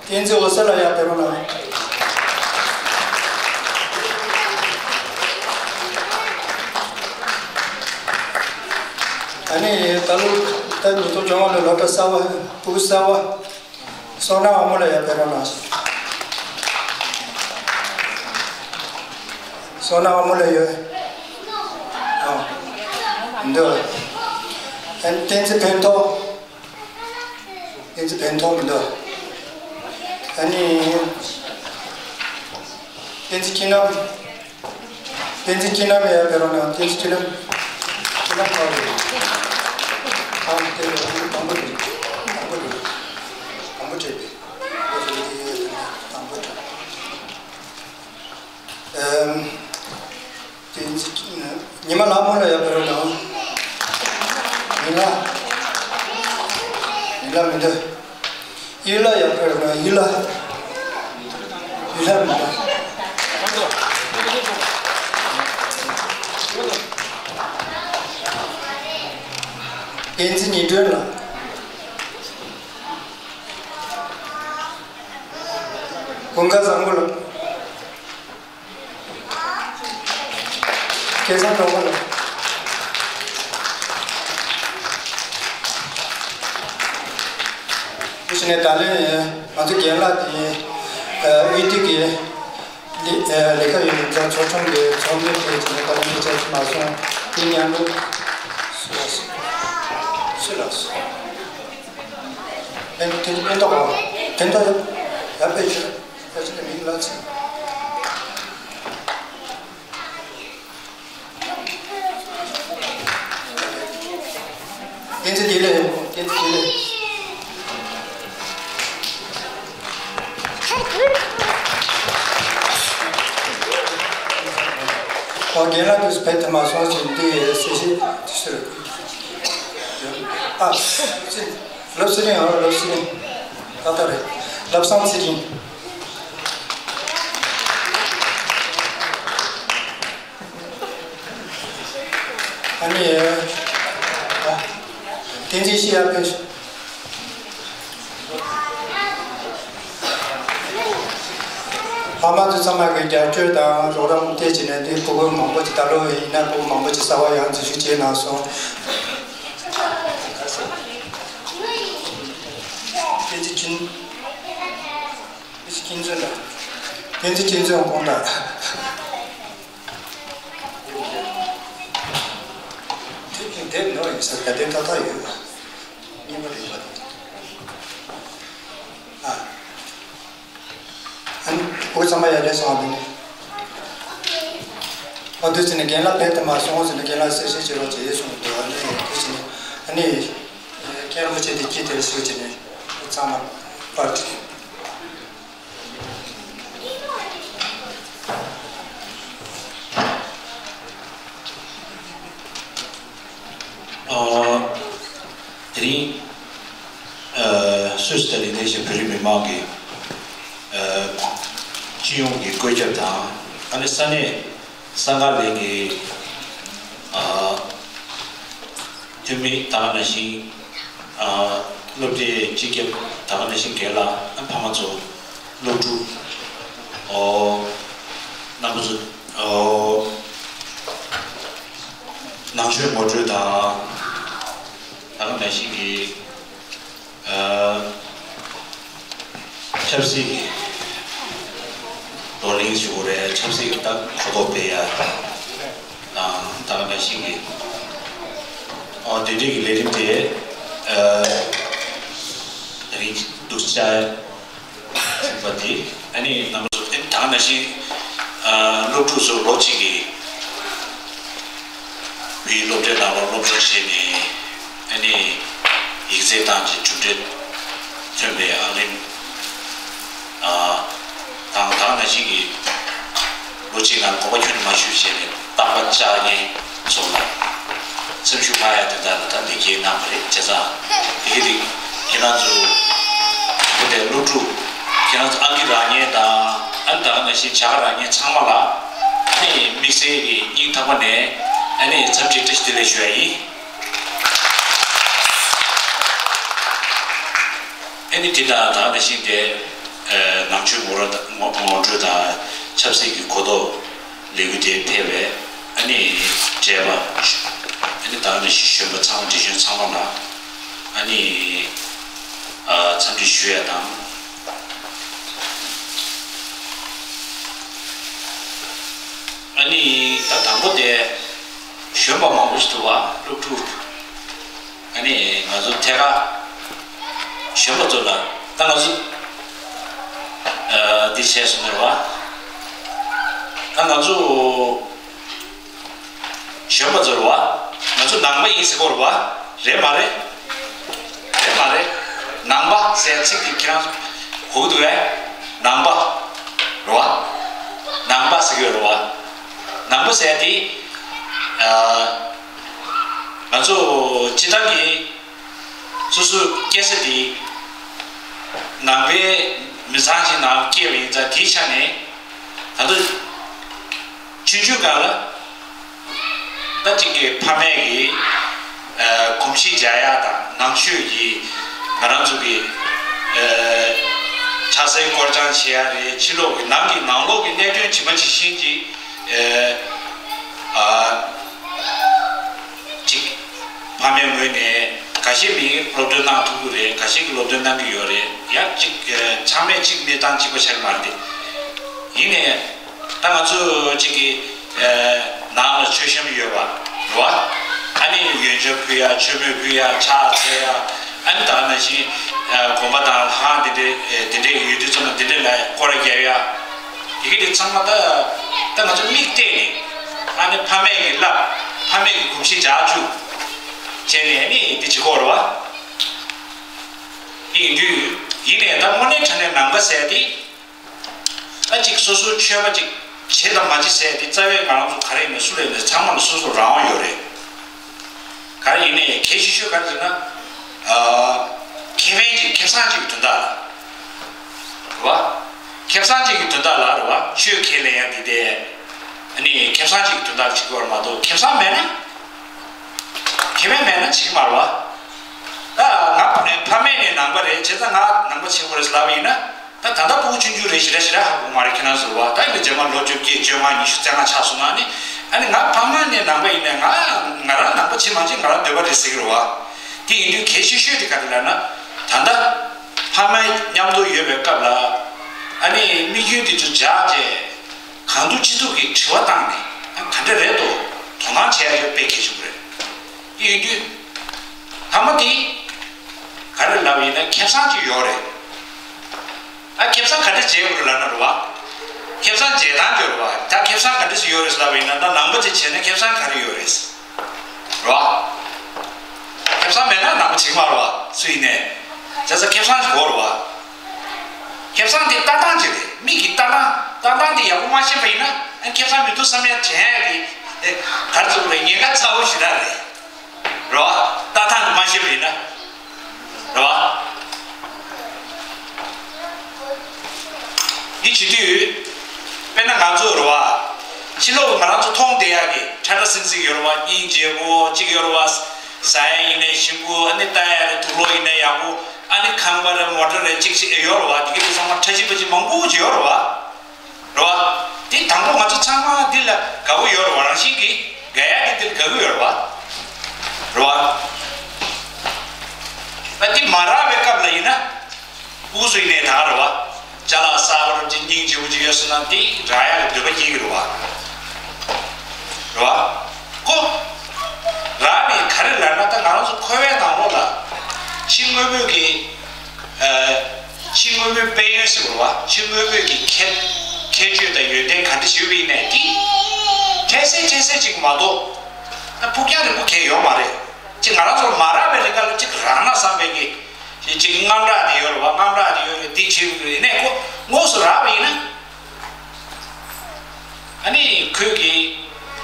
བསྟན་འཛིན་འོད་ཟེར་ལགས་ཡར་ཕེབས་རོགས་གནང་། ཨ་ནི་ད་ལོ་ད་ཉིས་སྟོང་བཅོ་ལྔ་ལོའི་སློབ་གྲྭ་གསར་པ་ཕྲུ་གུ་གསར་པ་བསོད་ནམས་དབང་མོ་ལགས་ཡར་ཕེབས་རོགས་གནང་ཞུ། བསོད་ནམས་དབང་མོ་ལགས་ཡོད། ཨ་འདུག་ཨ་ནི་བསྟན་འཛིན་ཕན་ཐོགས། བསྟན་འཛིན་ཕན་ཐོགས་མི་འདུག་ཨ་ནི་བསྟན་འཛིན་སྐྱིད་ནམ། བསྟན་འཛིན་སྐྱིད་ནམ་ཡར་ཕེབས་རོགས་གནང་། བསྟན་འཛིན་སྐྱིད་ནམ། སྐྱིད་ནམ་ཕར་རེད། ཨང་དེ་རེད། དང་པོ་རེད། དང་པོ་རེད། དང་པོ་རེད་པས། དེ་རེད། དེ་དང་པོ་རེད། ཨེམ། བསྟན་འཛིན་སྐྱིད་ནམ། ཉི་མ་ལྷ་མོ་ལགས་ཡར་ཕེབས་རོགས་གནང་། ཉི་ལ། ཉི་ལ་མི་འདུག་གཡུ་ལ་ཡར་ཕེབས་རོགས་གནང་། གཡུ་ལ། གཡུ་ལ་མི་འདུག་བསྟན་འཛིན་ཉི་སྒྲོན་ལགས། ཀུན་དགའ་བཟང་པོ་ལགས། སྐལ་བཟང་གྲོགས་པོ་ལགས། དེ་བཞིན་ནས་ད་ལན་ང་ཚོ་རྒན་ལགས་དེ་དབུས་སྡེ་དགེ་ལས་ལས་ཀ་ཡོད་མཁན་ཚོགས་ཆུང་གི་ཚོགས་མི་དེ་བྱས་ནས་ད་ལན་དེ་བཅར་གྱི་མ་སོང་། དེ་མཉམ་དུ་སོ་སོ་ ཚུལ་ལགས་སོ། ཕན་ཕན་ཕན་ཐོགས་པ། ཕན་ཐོགས་ཡོད། ཡར་ཕེབས་ཤོག་ཕལ་ཆེར་མིང་ལ་ཚིག་བསྟན་འཛིན་བདེ་ལེགས། བསྟན་འཛིན་བདེ་ལེགས། ཨོ་རྒན་ལགས་དུས་སུ་ཕེབས་ཐུབ་མ་སོང་ཞིག་འདི་གསལ་བཤད་དུས་སུ་རེད། ཨ། ལབ་སི་རིང་། ཨ་ལབ་སི་རིང་། ཏག་ཏག་རེད། ལབ་བཟང་ཚེ་རིང་། ཨ་ནི། ཨ། བསྟན་འཛིན་ཤེས་ཡར་ཕེབས། ཕ་མ་ཚོ་ཚང་མ་གི་རྒྱབ་སྐྱོར་དང་རོགས་རམ་དེ་བྱས་ནས་དེ་ཕྲུ་གུ་མང་པོ་ཅིག་ད་ལོ་ཡིན་ན་ཕྲུ་གུ་མང་པོ་ཅིག་གསར་པ་ཡང་འཛུལ་ཞུགས་བྱས་གནང་སོང་། བསྟན་འཛིན་ཆོས། བསྟན་འཛིན་ཆོས་མཚོན་དང་། བསྟན་འཛིན་ཆོས་མཚོན་དགོངས་དག་དེབ་ནོར་ཡིན་ས་ག་དེ་ཏག་ཏག་ཡོད། རྙིང་པ་རེད་པ། ཨ། ཨ་ནི་བུ་ཚང་མ་ཡར་སླེབས་སོང་། ཨ་ནི། ཨ་དུས་ཚོད་ནས་རྒན་ལགས་ཕེབས་ཐུབ་མ་སོང་ཟེར་ནས་རྒན་ལགས་གསལ་བཤད་བྱེད་རོགས་བྱེད་གསུངས་འདུག་ཨ་ནི་དུས་ཚོད་ནས་ཨ་ནི། མཁན་རིན་པོ་ཆེ་དེ་སྐྱིད་དེར་ཞུགས་བྱས་ནས་ཚང་མ་པར་ཏི། ཨ། དེ་རིང་། ཨ། སུད་སི་དང་ལིང་ཏེ་ཤི་བོད་རིགས་མི་མང་གི། ཨ། སྤྱི་ཡོངས་ཀྱི་བཀོད་ཁྱབ་དང་། ཨ་ནི་ས་གནས་གསང་སྒང་ལས་ཀྱི། ཨ། འཐུས་མི་ད་ག་ནང་བཞིན། ཨ། སློབ་གྲྭའི་སྤྱི་ཁྱབ་ད་ག་ནང་བཞིན་རྒན་ལགས། ཨ། ཕ་མ་ཚོ། སློབ་ཕྲུག་ཨོ། རྣམ་པ་ཚོ། ཨོ། ནང་ཆོས་ངོ་སྤྲོད་དང་། ད་ག་ནང་བཞིན་གྱི། ཨ། ཆབ་སྲིད་ཀྱི་བགྲོ་གླེང་ཞུ་དགོས་རེད། ཆབ་སྲིད་ཀྱི་ད་གོ་རྟོགས་སྤེལ་ཡ་དང་། ད་ག་ནང་བཞིན་གྱི། ཨོ། དེ་འདྲའི་གི་ལས་རིམ་དེ། ཨ། དེ་རིང་འདུག་བྱ། ཚུགས་པ་དེ། ཨ་ནི་རྣམ་པ་ཚོ། ཨ་ནི་ད་ག་ནང་བཞིན། ཨ། སློབ་ཕྲུག་ཚོ་ལོ་གཅིག་གི་བོད་ཡིག་སློབ་གྲྭའི་ནང་ལ་སློབ་སྦྱོང་བྱས་ནས། ཨ་ནི་ཡིག་ཚད་བཏང་རྗེས་གྲུབ་འབྲས་ཐོན་པའི་ཨང་རིམ། ཨ། དང་། ད་ག་ནང་བཞིན་གྱི་ལོ་གཅིག་ནང་གོམ་པ་ཁྱོན་ནས་མ་ཞུས་བྱས་ནས་རྟག་པར་བཅར་མཁན་ཚོ་ལ་སེམས་ཤུགས་སྤར་ཡ་དེ་དག་ལ་ད་ལེགས་སྐྱེས་གནང་བ་རེད། བྱས་ཙང་དེ་གི་དེ་ཁྱེད་རང་ཚོ་དང་པོ་དེ་སློབ་ཕྲུག་ཁྱེད་རང་ཚོ་ཨང་ཀི་རག་མཁན་དང་། ཨ་ནི་ད་ག་ནང་བཞིན་བྱ་དགའ་རག་མཁན་ཚང་མ་ལ། ཨ་ནི་དམིགས་བསལ་གྱི་སྙིང་ཐག་པ་ནས་ཨ་ནི་འཚམས་འདྲི་བཀྲ་ཤིས་བདེ་ལེགས་ཞུ་ཡ་ཡིན། ཨ་ནི་དེ་དང་ད་ག་ནང་བཞིན་དེ། ཨ། ནང་ཆོས་ངོ་ར་ངོ་ངོ་སྤྲོད་དང་ཆབ་སྲིད་ཀྱི་གོ་རྟོགས་ལས་འགུལ་དེ་ཕེབས་པའི་ཨ་ནི་འབྲེལ་བ། ཨ་ནི་ད་ག་ནང་བཞིན་གཞོན་པ་ཚང་མ། འབྲེལ་གཞོན་ཚང་མ་ལ་ཨ་ནི། ཨ། འཚམས་འདྲི་ཞུ་ཡ་དང་། ཨ་ནི་ད་དང་པོ་དེ་གཞོན་པ་མང་པོ་ཞིག་འདུག་པ། སློབ་ཕྲུག་ཨ་ནི་ང་ཚོ་ཐད་ཀར་གཞོན་པ་ཚོ་ལ། ད་ང་ཚོ། ཨ། འདི་བྱས་སོང་ནས་རེད་པ། ད་ང་ཚོ་གཞོན་པ་ཚོ་རེད་པ། ང་ཚོ་ནང་པ་ཡིན་ཟེར་གོ་རེད་པ། རེད་མ་རེད། རེད་མ་རེད། ནང་པ་ཟེར་ཚིག་དེ་ཁྱེད་རང་གོ་གི་འདུག་གས། ནང་པ་རེད་པ། ནང་པ་ཟེར་གི་ཡོད་རེད་པ། ནང་པ་ཟེར་དེ། ཨ། ང་ཚོ་སྤྱིར་བཏང་གི་སོ་སོའི་སྐྱེ་ས་དེ་ནང་པའི་མི་ཚང་ཞིག་ནང་སྐྱེས་པ་ཡིན་ཙང་། དེའི་ཆ་ནས་ད་ལྟ་ཆུང་ཆུང་སྒང་ལ་ད་ཅིག་གི་ཕ་མས་ཀྱི། ཨ། གོམས་གཤིས་འཇགས་ཡག་དང་། ནང་ཆོས་ཀྱི་ང་རང་ཚོ་གི། ཨ། ཆགས་སྲེད་སྐོར་སྦྱང་བྱེད་ཡག་རེད། ཕྱི་ལོགས་ཀྱི། ནང་གི། ནང་ལོགས་ཀྱི་གནད་དོན་ཇི་མ་ཇི་བཞིན་གྱི། ཨ། ཅིག་ཕ་མའི་ངོས་ནས་འགའ་ཤས་མི་སློབ་སྟོན་གནང་ཐུབ་ཀྱི་རེད། འགའ་ཤས་ཀྱིས་སློབ་སྟོན་གནང་གི་ཡོད་རེད། ཡང་ཅིག་ཚང་མས་ཅིག་གནས་སྟངས་གཅིག་པ་ཆགས་ཀྱི་མ་རེད་དེ། ཡིན་ནའི་ད་ང་ཚོ་ཅིག་གི། ཨ། ནང་ལ་མཆོད་གཤོམ་ཡོད་པ་རེད་པ། ཨ་ནི་ཡོན་ཆབ་ཕུལ་ཡ། མཆོད་མེ་ཕུལ་ཡ། ཕྱག་འཚལ་ཡ། ཨ་ནི་ད་ག་ནང་བཞིན་དགོན་པ་དང་ལྷ་ཁང་དེ་འདྲའི་དེ་འདྲའི་ཡོད་དུས་ཙམ་ལ་དེ་འདྲའི་ལ་སྐོར་ར་རྒྱག་ཡ། ཡི་གེ་དེ་ཚང་མ་ད་ད་ང་ཚོ་མིག་བལྟས་ནས། ཨ་ནི་ཕ་མས་ཀྱི་བསླབ། ཕ་མས་ཀྱི་གོམས་གཤིས་འཇགས་བཅུག་བྱས་ནས་ཨ་ནི་འདི་བྱེད་དགོས་རེད་བ། ཡིན་དུས་ཡིན་ནའི་ད་དངོས་གནས་དྲང་གནས་ནང་པ་ཟེར་དེ། ད་ཅིག་སོ་སོའི་ཆོས་པ་ཅིག་བྱེད་དང་མ་བྱེད་ཟེར་དེ་རྩ་བའི་ང་རང་ཚོ་ག་རེ་ཡིན་ན་སུ་ལ་ཡིན་ན་ཚང་མ་ལ་སོ་སོ་རང་དབང་ཡོད་རེད། ག་རེ་ཡིན་ནའི་གལ་ཆེ་ཤོས་ག་རེ་ཟེར་ན། ཨ། ཁེ་ཕན་ཅིག་ཁེ་བཟང་ཅིག་གི་དོན་དག་ལ། རེད་བ། ཁེ་བཟང་ཅིག་གི་དོན་དག་ལ་རེད་བ། ཆོས་ཁས་ལེན་ཡ་འདི་དེ། ཨ་ནི་ཁེ་བཟང་ཅིག་གི་དོན་དག་ལ་བྱེད་དགོས་རེད་མ་གཏོགས་ཁེ་བཟང་མེད་ན། ཁེ་ཕན་མེད་ན་བྱེད་ཀྱི་མ་རེད་བ། ད་ང་ཕ་མ་ནས་ནང་པ་རེད། བྱས་ཙང་ང་ནང་པ་བྱེད་དགོས་རེད་ལབ་པ་ཡིན་ན། ད་ད་ལྟ་སྤུ་གུ་ཆུང་ཆུང་རེད། ཞེ་དྲག་ཞེ་དྲག་ཧ་གོ་མ་རེད། ཁྱེད་རང་ཚོ་བ། ད་ཡིན་ན་རྗེས་མ་ལོ་བཅོ་བརྒྱད་བཅོ་ལྔ་ཉི་ཤུ་རྩ་ལྔ་ཆགས་སོང་ན་ནི། ཨ་ནི་ང་ཕ་མ་ནས་ནང་པ་ཡིན་ནའི་ང་ང་རང་ནང་པ་བྱེད་མ་བྱེད་ང་རང་འདོད་པ་རེད་ཟེར་གྱི་རེད་བ། དེ་ཡིན་དུས་གལ་ཆེ་ཤོས་དེ་ག་རེ་ལབ་ན། ད་ལྟ་ཕ་མ་མཉམ་དུ་ཡོད་པའི་སྐབས་ལ། ཨ་ནི་དམིགས་ཡུལ་དེ་ཚོ་འཇགས་བྱས། གང་ཐུབ་ཅི་ཐུབ་ཀྱིས་དྲི་བ་བཏང་ནས། ཨ། ག་འདྲ་རེད་དོ། དོ་སྣང་བྱེད་ཡ་དེ་དཔེ་གལ་ཆེན་པོ་རེད། དེ་ཡིན་དུས། ཐ་མ་དེ་ག་རེ་ལབ་ཡིན་ན་ཁེ་བཟང་ཅིག་ཡོད་རེད། ཨ། ཁེ་བཟང་ག་འདྲ་བྱེད་དགོས་རེད་ལབ་ན་རེད་བ། ཁེ་བཟང་བྱེད་སྟངས་ཅིག་ཡོད་རེད་བ། ད་ཁེ་བཟང་ག་འདྲ་ཞིག་ཡོད་རེད་ལབ་ཡིན་ན། ད་ནང་པ་ཅིག་བྱས་ན་ཁེ་བཟང་ག་རེ་ཡོད་རེད། རེད་བ། ཁེ་བཟང་མེད་ན་ནང་པ་བྱེད་ཀྱི་མ་རེད་བ། སུ་ཡིན་ནའི། བྱས་ཙང་ཁེ་བཟང་ཞིག་དགོས་རེད་བ། ཁེ་བཟང་དེ་ལྟ་སྟངས་ཅིག་རེད། མིག་གིས་ལྟ་སྟངས། ལྟ་སྟངས་དེ་ཡག་པོ་མ་ཤེས་པ་ཡིན་ན། ཨ། ཁེ་བཟང་མི་འདུག་བསམ་ཡ་དྲན་ཡ་དེ། ཨེ། ག་རེ་ཟེར་དགོས་རེད། ཉེན་ཁ་ཚ་བོ་ཞེ་དྲག་རེད། རེད་བ། ལྟ་སྟངས་དེ་མ་ཤེས་པ་ཡིན་ན། རེད་བ། འདི་བྱེད་དུས། དཔེར་ན་ང་ཚོ་རེད་བ། ཕྱི་ལོགས་ང་རང་ཚོ་མཐོང་བསྡད་ཡག་གི་ཁྲ་ཁྲ་སིང་སིང་ཡོད་རེད་བ། སྙིང་རྗེ་པོ་གཅིག་ཡོད་རེད་བ། ཟ་ཡ་ཡིན་ནའི་ཞིམ་པོ། ཨ་ནི་ལྟ་ཡ་རེད། དུག་ལོག་ཡིན་ནའི་ཡག་པོ། ཨ་ནི་ཁང་པ་རེད། མོ་ཊ་རེད། གཅིག་ཞིག་ཡོད་རེད་བ། དེ་གི་དེ་ཚང་མ་ཁྲ་ཆིལ་པ་ཆིལ་མང་པོ་ཅིག་ཡོད་རེད་བ། རེད་བ། དེ་དང་པོ་ང་ཚོ་ཚང་མ་འདི་ལ་དགའ་པོ་ཡོད་རེད་བ། རང་བཞིན་གྱིས་དགའ་ཡ་དེ་འདི་ལ་དགའ་པོ་ཡོད་རེད་བ། རེད་བ། ད་འདི་མ་རག་པའི་སྐབས་ལ་ཡིན་ན། སྤུ་གུ་ཚོ་ཡིན་ནའི་ད་ག་རེད་བ། ཅ་ལག་གསར་པ་རུ་ཅིག་སྙིང་རྗེ་པོ་ཅིག་ཡོད་སོང་ན་དེ་རག་ཡག་གི་འདོད་པ་སྐྱེ་གི་རེད་བ། རེད་བ། ཁོ་རག་ནས་ག་རེ་ལབ་ན། ད་ང་རང་ཚོ་འཁོར་བའི་ནང་ལོགས་ལ་ཕྱི་དངོས་པོའི་གི། ཨ། ཕྱི་དངོས་པོའི་དཔལ་ཡོན་ཟེར་བ་རེད་བ། ཕྱི་དངོས་པོའི་གི་ཁྱད་ཁྱད་ཆོས་དང་ཡོན་ཏན་ག་འདྲ་ཞིག་ཡོད་པ་ཡིན་ནའི་དེ་འཕྲལ་སེལ་འཕྲལ་སེལ་ཅིག་མ་གཏོགས། ཨ། ཕུགས་རྒྱང་རིང་པོ་གང་ཡང་ཡོད་མ་རེད། ཅིག་ང་རང་ཚོར་མ་རག་པའི་རིང་ག་ལ་ཅིག་རག་ན་བསམ་པའི་གི། ཅིག་དངངས་སྐྲག་དེ་ཡོད་རེད་བ། དངངས་སྐྲག་དེ་ཡོད་རེད། འདི་བྱེད་དགོས་ཡིན་ནའི་ཁོ་དངོས་སུ་རག་པ་ཡིན་ན། ཨ་ནི་ཁོས་ཀྱིས་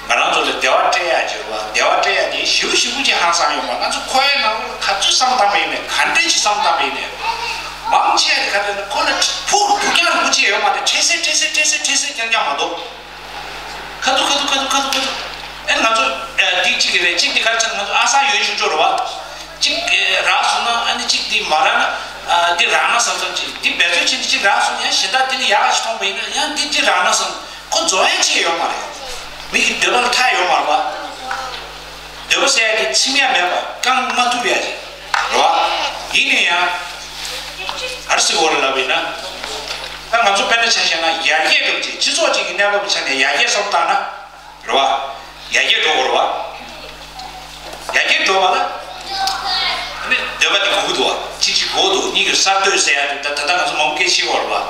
ང་རང་ཚོ་ལ་བདེ་བ་སྤྲད་ཡ་ཅིག་རེད་བ། བདེ་བ་སྤྲད་ཡ་དེ་ཞེ་པོ་ཞེ་པོ་ཅིག་ཧང་སང་ཡོད་མ། ང་ཚོ་འཁོར་བའི་ནང་ལོགས་ག་ཚོད་བསམ་བཏང་པ་ཡིན་ནའི། ག་འདྲས་ཅིག་བསམ་བཏང་པ་ཡིན་ནའི། མང་ཆེ་བ་དེ་ག་རེ་ན་ཁོ་ལ་ཕུགས་ཕུགས་རྒྱང་རིང་པོ་ཅིག་ཡོད་མ་རེད། འཕྲལ་སེལ་འཕྲལ་སེལ་འཕྲལ་སེལ་འཕྲལ་སེལ་རྐྱང་རྐྱང་མ་གཏོགས། ཁ་ཐུག་ཁ་ཐུག་ཁ་ཐུག་ཁ་ཐུག་ཁ་ཐུག་ཨེ། ང་ཚོ། ཨ། འདི་གཅིག་གི་རེད། གཅིག་འདི་ག་རེ་ཟེར་ན། ང་ཚོ་ཨ་སང་ཡོད་ཆུང་ཆུང་རེད་བ། གཅིག་ཨེ། རག་སོང་ན་ཨ་ནི་གཅིག་འདི་མ་རག་ན། ཨ། འདི་རག་ན་བསམ་བསམ་ཅིག་འདི་འབད་རྩོལ་བྱས་ནས་གཅིག་རག་སོང་ན། ཡང་གཞན་དག་འདི་ལས་ཡག་ག་ཞིག་མཐོང་པ་ཡིན་ན། ཡང་འདི་འདི་རག་ན་བསམ། ཁོ་རྫོགས་ཡ་ཅིག་ཡོད་མ་རེད། མི་གི་འདོད་པ་ལ་མཐའ་ཡོད་མ་རེད་བ། འདོད་པ་ཟེར་ཡ་དེ་ཚིམ་ཡ་མེད་པ། བསྐང་མ་ཐུབ་ཡ་ཅིག་རེད་བ། ཡིན་ན་ཡང་། ག་རེ་ཟེར་དགོས་རེད་ལབ་པ་ཡིན་ན། ད་ང་ཚོ་དཔེར་ན་ཆ་བཞག་ན་ཡར་རྒྱས་འགྲོ་བྱེད། སྤྱི་ཚོགས་གཅིག་གི་གནས་བབ་ཀྱི་ཆ་ནས་ཡར་རྒྱས་བསམ་བཏང་ན། རེད་བ། ཡར་རྒྱས་འགྲོ་དགོས་རེད་བ། ཡར་རྒྱས་འགྲོ་བ་ལ། ཨ་ནི་འདོད་པ་དེ་དགོས་ཀྱི་འདུག་བ། གཅིག་གཅིག་དགོས་འདུག་གཉིས་ཀྱི་གསར་གཏོད་ཟེར་ཡ་དེ། ད་ད་ལྟ་ང་ཚོ་མང་པོ་སྐད་ཆ་བཤད་ཡོད་རེད་བ།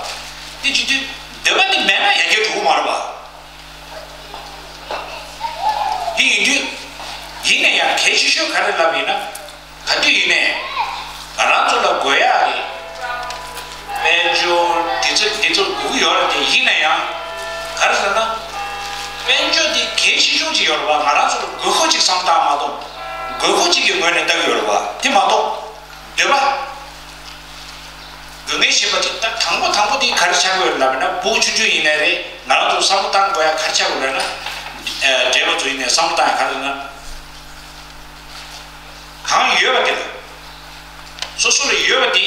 དེ་བྱེད་དུས་འདོད་པ་དེ་མེད་ན་ཡར་རྒྱས་འགྲོ་གི་མ་རེད་བ། དེ་ཡིན་དུས། ཡིན་ན་ཡང་གལ་ཆེ་ཤོས་ག་རེ་ལབ་ཡིན་ན། ག་དུས་ཡིན་ནའི་ང་རང་ཚོ་ལ་དགོས་ཡག་གི་དཔལ་འབྱོར་དེ་ཚོ་དེ་ཚོ་དགོས་ཀྱི་ཡོད་རེད་དེ། ཡིན་ན་ཡང་ག་རེ་ཟེར་ན། དཔལ་འབྱོར་དེ་གལ་ཆེ་ཆུང་ཅིག་ཡོད་རེད་བ། ང་རང་ཚོ་ལ་དགོས་མཁོ་ཅིག་བསམ་བཏང་མ་གཏོགས། དགོས་མཁོ་ཅིག་གི་ངོས་ནས་ལྟ་གི་ཡོད་རེད་བ། དེ་མ་གཏོགས། འདོད་པ། དགོས་ངེས་ཤེས་པ་དེ་ད་དང་པོ་དང་པོ་དེ་ག་རེ་ཆགས་ཀྱི་ཡོད་རེད་ལབ་ན། སྤུ་གུ་ཆུང་ཆུང་ཡིན་ནའི་རེད། ང་རང་ཚོ་བསམ་བློ་བཏང་དགོས་ཡག་ག་རེ་ཆགས་ཀྱི་ཡོད་རེད་ན། ཨ། བགྲེས་པ་ཚོ་ཡིན་ནའི་བསམ་བློ་བཏང་ཡག་ག་རེ་རེད་ན། གང་ཡོད་པ་དེ་ལ། སོ་སོ་ལ་ཡོད་པ་དེ།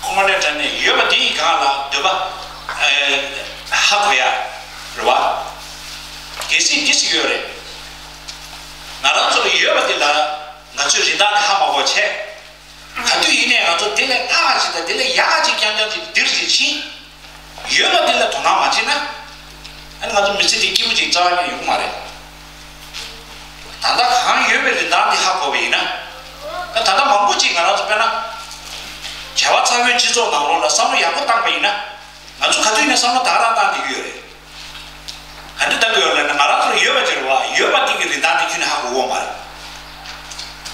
ཁོ་མ་ལས་དྲན་ནས་ཡོད་པ་དེའི་སྒང་ལ་འདོད་པ། ཨ། ཧ་གོ་ཡ། རེད་བ། གལ་སྲིད་འདི་ཞིག་ཡོད་རེད། ང་རང་ཚོ་ལ་ཡོད་པ་དེ་ལ་ང་ཚོས་རིན་ཐང་དེ་ཧ་མ་གོ་བྱས། ག་དུས་ཡིན་ནའི་ང་ཚོ་དེ་ལས་ལྷག་ཅིག་དང་དེ་ལས་ཡག་ཅིག་རྐྱང་རྐྱང་ཅིག་འདིར་ཅིག་ཕྱིན། ཡོད་པ་དེ་ལ་དོ་སྣང་མ་བྱས་ན། ཨ་ནི་ང་ཚོ་མི་ཚེ་འདི་སྐྱིད་པོ་ཅིག་རྩ་བ་ཉིད་ཡོང་གི་མ་རེད། ད་ལྟ་གང་ཡོད་པའི་རིན་ཐང་འདི་ཧ་གོ་བ་ཡིན་ན། ད་ད་ལྟ་མང་པོ་ཅིག་ང་རང་ཚོ་དཔེར་ན། བྱ་བ་ཚ་བོའི་སྤྱི་ཚོགས་ནང་ལོགས་ལ་བསམ་བློ་ཡག་པོ་བཏང་པ་ཡིན་ན། ང་ཚོ་ག་དུས་ནས་བསམ་བློ་དག་རང་བཏང་བསྡད་ཀྱི་ཡོད་རེད། ག་འདྲ་བཏང་གི་ཡོད་ལབ་ན། ང་རང་ཚོར་ཡོད་པ་ཅིག་རེད་བ། ཡོད་པ་འདི་གི་རིན་ཐང་དེ་ཁྱོན་ནས་ཧ་གོ་གི་ཡོད་མ་རེད།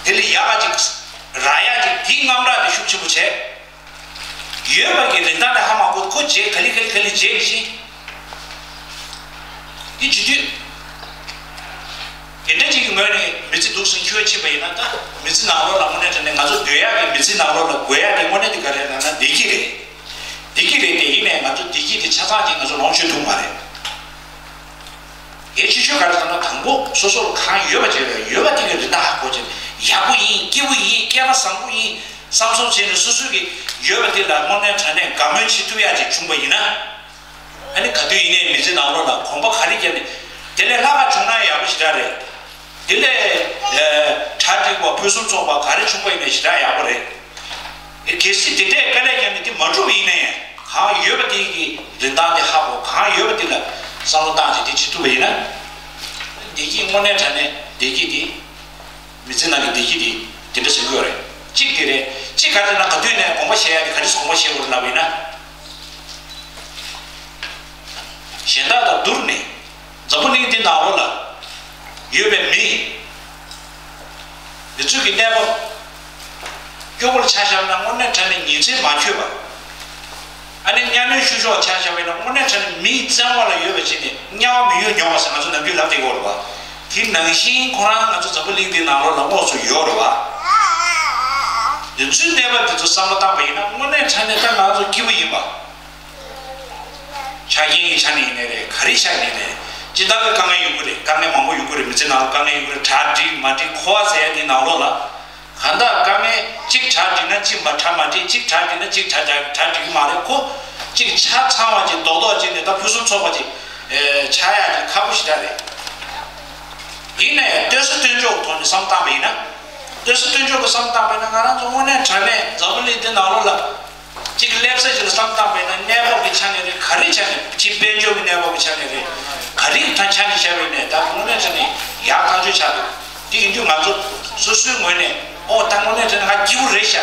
དེ་ལས་ཡག་ག་ཅིག་རག་ཡག་ཅིག་དེའི་དངངས་སྐྲག་དེ་ཤུགས་ཆེན་པོ་བྱས། ཡོད་པ་གི་རིན་ཐང་དེ་ཧ་མ་གོ། ཁོ་བརྗེད། ག་ལེ་ག་ལེ་ག་ལེ་བརྗེད་ཀྱི་ཤིང་། དེ་བྱེད་དུས། དེ་འདྲ་ཅིག་གི་ངོས་ནས་མི་ཚེ་འདུག་སེ་འཁྱོལ་ཕྱིན་པ་ཡིན་ན། ད་མི་ཚེ་ནང་ལོགས་ལ་དངོས་གནས་དྲང་གནས་ང་ཚོ་སྡོད་ཡག་གི། མི་ཚེ་ནང་ལོགས་ལ་དགོས་ཡག་གི་དངོས་གནས་དེ་ག་རེ་ལབ་ན། བདེ་སྐྱིད་རེད། བདེ་སྐྱིད་རེད་དེ། ཡིན་ནའི་ང་ཚོ་བདེ་སྐྱིད་དེ་ཆ་ཚང་ཅིག་ང་ཚོ་ལོངས་སྤྱོད་ཐུབ་མ་རེད། གལ་ཆེ་ཤོས་ག་རེ་ཟེར་ན། དང་པོ་སོ་སོར་གང་ཡོད་པ་ཅིག་རེད། ཡོད་པ་དེ་གི་རིན་ཐང་ཧ་གོ་བྱས། ཡག་པོ་ཡིན། སྐྱིད་པོ་ཡིན། སྐལ་བ་བཟང་པོ་ཡིན་བསམ་བསམ་བྱས་ནས། སོ་སོ་གི་ཡོད་པ་དེ་ལ་དངོས་གནས་དྲང་གནས་དགའ་མོས་བྱེད་ཐུབ་ཡག་ཅིག་བྱུང་པ་ཡིན་ན། ཨ་ནི་ག་དུས་ཡིན་ནའི་མི་ཚེ་ནང་ལོགས་ལ་གོམ་པ་ག་རེ་བརྒྱབ་ནས། དེ་ལས་ལྷག་ག་བྱུང་ན་ཡག་པོ་ཞེ་དྲག་རེད། དེ་ལས་ཨེ་གྲ་སྒྲིག་པ། ཕུན་སུམ་ཚོགས་པ་ག་རེ་བྱུང་པ་ཡིན་ནའི་ཞེ་དྲག་ཡག་པོ་རེད། ཨེ་གལ་སྲིད་དེ་འདྲའི་དཀའ་ལས་བརྒྱབ་ནས་དེ་མ་འགྲུབ་པ་ཡིན་ནའི། གང་ཡོད་པ་དེ་གི་རིན་ཐང་དེ་ཧ་གོ། གང་ཡོད་པ་དེ་ལ་བསམ་བློ་བཏང་བྱས་དེ་བྱེད་ཐུབ་པ་ཡིན་ན། བདེ་སྐྱིད་དངོས་གནས་དྲང་གནས་བདེ་སྐྱིད་དེ། མི་ཚེ་ནང་གི་བདེ་སྐྱིད་དེ་དེ་འདྲ་ཟེར་གྱི་ཡོད་རེད། གཅིག་དེ་རེད། གཅིག་ག་རེ་ཟེར་ན། ག་དུས་ནས་དགོངས་པ་བཞེས་ཡག་དེ། ག་རེ་ཟེར་དགོངས་པ་བཞེས་དགོས་རེད་ལབ་པ་ཡིན་ན། གཞན་དག་དང་བསྡུར་ནས་འཛམ་བུ་གླིང་འདི་ནང་ལོགས་ལ་ཡོད་པའི་མི་འདི་ཚོ་གི་གནས་བབ་སྐྱོ་པོར་ཆ་བཞག་ན། དངོས་གནས་དྲང་གནས་ཉིན་མཚན་མ་འཁྱོལ་བ། ཨ་ནི་གཉའ་གནོན་བཤུ་གཞོག་ཆ་བཞག་པ་ཡིན་ན། དངོས་གནས་དྲང་གནས་མིའི་བཙན་དབང་ལ་ཡོད་པ་བྱས་ནས་དམྱལ་བ་མི་ཡུལ་མྱོང་བ་ཟེར་ང་ཚོ་ནམ་རྒྱུན་ལབ་བསྡད་ཀྱི་ཡོད་རེད་བ། དེ་ནང་བཞིན་ཁོ་རང་ང་ཚོ་འཛམ་བུ་གླིང་འདིའི་ནང་ལོགས་ལ་དངོས་སུ་ཡོད་རེད་བ། དེ་ཚོའི་གནས་བབ་དེ་ཚོ་བསམ་བློ་བཏང་པ་ཡིན་ན། དངོས་གནས་དྲང་གནས་ད་ང་ཚོ་སྐྱིད་པོ་ཡིན་པ། ཆ་རྐྱེན་གྱི་ཆ་ནས་ཡིན་ནའི་རེད། ག་རེའི་ཆ་ནས་ཡིན་ནའི་རེད། སྤྱིར་བཏང་གི་དཀའ་ངལ་ཡོང་གི་རེད། དཀའ་ངལ་མང་པོ་ཡོང་གི་རེད། མི་ཚེ་ནང་ལ་དཀའ་ངལ་ཡོང་གི་རེད། གྲ་སྒྲིག་མ་སྒྲིག། འཁོར་བ་ཟེར་ཡ་དེའི་ནང་ལོགས་ལ། གང་ལྟར་དཀའ་ངལ་གཅིག་གྲ་སྒྲིག་ན་གཅིག་མ་གྲ་མ་སྒྲིག། གཅིག་གྲ་སྒྲིག་ན་གཅིག་གྲ་གྲ་གྲ་སྒྲིག་གི་མ་རེད། ཁོ་གཅིག་ཆ་ཚང་བ་ཅིག་རྡོག་རྡོག་ཅིག་ནས་ད་ཕུན་སུམ་ཚོགས་པ་ཅིག་ཨེ་ཆགས་ཡག་ཅིག་ཁག་པོ་ཞེ་དྲག་རེད། ཡིན་ནའི་ལྟོས་ས་ལྟོས་འཇོག་གི་ཐོག་ནས་བསམ་བཏང་པ་ཡིན་ན། ལྟོས་ས་ལྟོས་འཇོག་གི་བསམ་བཏང་པ་ཡིན་ན། ང་རང་ཚོ་དངོས་གནས་དྲང་གནས་འཛམ་བུ་གླིང་འདི་ནང་ལོགས་ལ། གཅིག་སླེབས་ས་ཅིག་ལ་བསམ་བཏང་པ་ཡིན་ན། གནས་བབ་ཀྱི་ཆ་ནས་རེད། ག་རེའི་ཆ་ནས། ཕྱི་དཔལ་འབྱོར་གྱི་གནས་བབ་ཀྱི་ཆ་ནས་རེད། ག་རེའི་ཐ་ཆ་ནས་བཤད་པ་ཡིན་ནའི། ད་དངོས་གནས་ཆ་ནས་ཡག་ཐག་ཆོད་ཆགས་འདུག་དེ་ཡིན་དུས་ང་ཚོ་སོ་སོའི་ངོས་ནས། ཨོ་ད་དངོས་གནས་ཆ་ནས་ང་སྐྱིད་པོ་རེད་ཤག་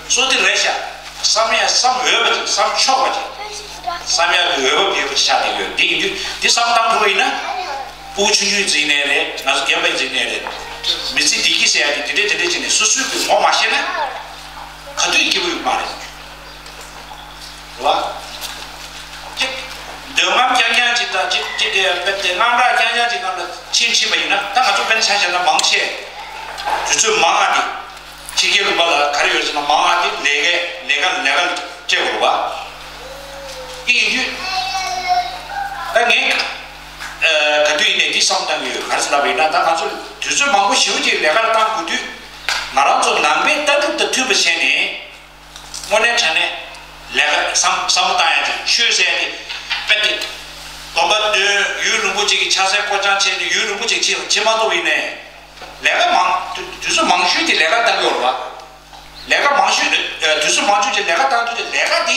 བསོད་བདེ་རེད་ཤག་བསམ་ཡ་བསམ་འོས་པ་ཅིག་བསམ་ཆོག་པ་ཅིག་བསམ་ཡ་གི་འོས་བབ་ཡོད་པ་ཅིག་ཆགས་བསྡད་ཡོད། དེ་ཡིན་དུས་དེ་བསམ་བཏང་ཐུབ་པ་ཡིན་ན། ཕྲུ་གུ་ཆུང་ཆུང་ཡིན་ནའི་རེད། ང་ཚོ་རྒན་པ་ཡིན་ནའི་རེད། མི་ཚེ་བདེ་སྐྱིད་ཟེར་ཡ་དེ་དེ་འདྲས་དེ་འདྲས་བྱས་ནས་སོ་སོའི་གི་ངོ་མ་ཤེས་ན། ག་དུས་སྐྱིད་པོ་ཡོད་མ་རེད། རེད་བ། ཅིག་འདོད་རྔམ་རྐྱང་རྐྱང་ཅིག་དང་། ཅིག་ཅིག་དེ་དཔེ་དེ་དངངས་སྐྲག་རྐྱང་རྐྱང་ཅིག་ནང་ལ་ཕྱིན་ཕྱིན་པ་ཡིན་ན། ད་ང་ཚོ་དཔེར་ན་ཆ་བཞག་ན་མང་ཆེ་དུས་ཚོད་མང་ང་དེ། ཕྱི་རྒྱལ་ལུང་པ་ལ་ག་རེ་ཡོད་ཟེར་ན། མང་ང་དེ་ལས་ཀ་ལས་ཀ་ལ་སྤྲད་དགོས་རེད་བ། དེ་ཡིན་དུས་ད་ངས་ཨ་ག་དུས་ཡིན་ནའི་འདི་བསམ་བཏང་གི་ཡོད། ག་རེ་ཟེར་ལབ་པ་ཡིན་ན། ད་ང་ཚོ་དུས་ཚོད་མང་པོ་ཞེ་པོ་ཅིག་ལས་ཀ་ལ་བཏང་དགོས་དུས། ང་རང་ཚོ་ནང་པའི་ལྟ་གྲུབ་དང་མཐུན་པ་བྱས་ནས། དངོས་གནས་དྲང་གནས་ལས་ཀ་བསམ་བསམ་བློ་བཏང་ཡ་ཅིག་ཆོས་ཟེར་ཡ་དེ་དཔེ་དེ་སྡོམ་པ་འདོན། ཡུན་རིང་པོ་ཅིག་གི་ཕྱག་འཚལ་སྐོར་སྦྱང་བྱས་ནས་ཡུན་རིང་པོ་ཅིག་བྱེད་བྱེད་མ་ཐུབ་པ་ཡིན་ནའི། ལས་ཀ་མང་དུས་དུས་ཚོད་མང་ཤོས་དེ་ལས་ཀ་བཏང་གི་ཡོད་རེད་བ། ལས་ཀ་མང་ཤོས་ཨ་དུས་ཚོད་མང་ཤོས་ཀྱི་ལས་ཀ་བཏང་དུས་དེ། ལས་ཀ་དེ་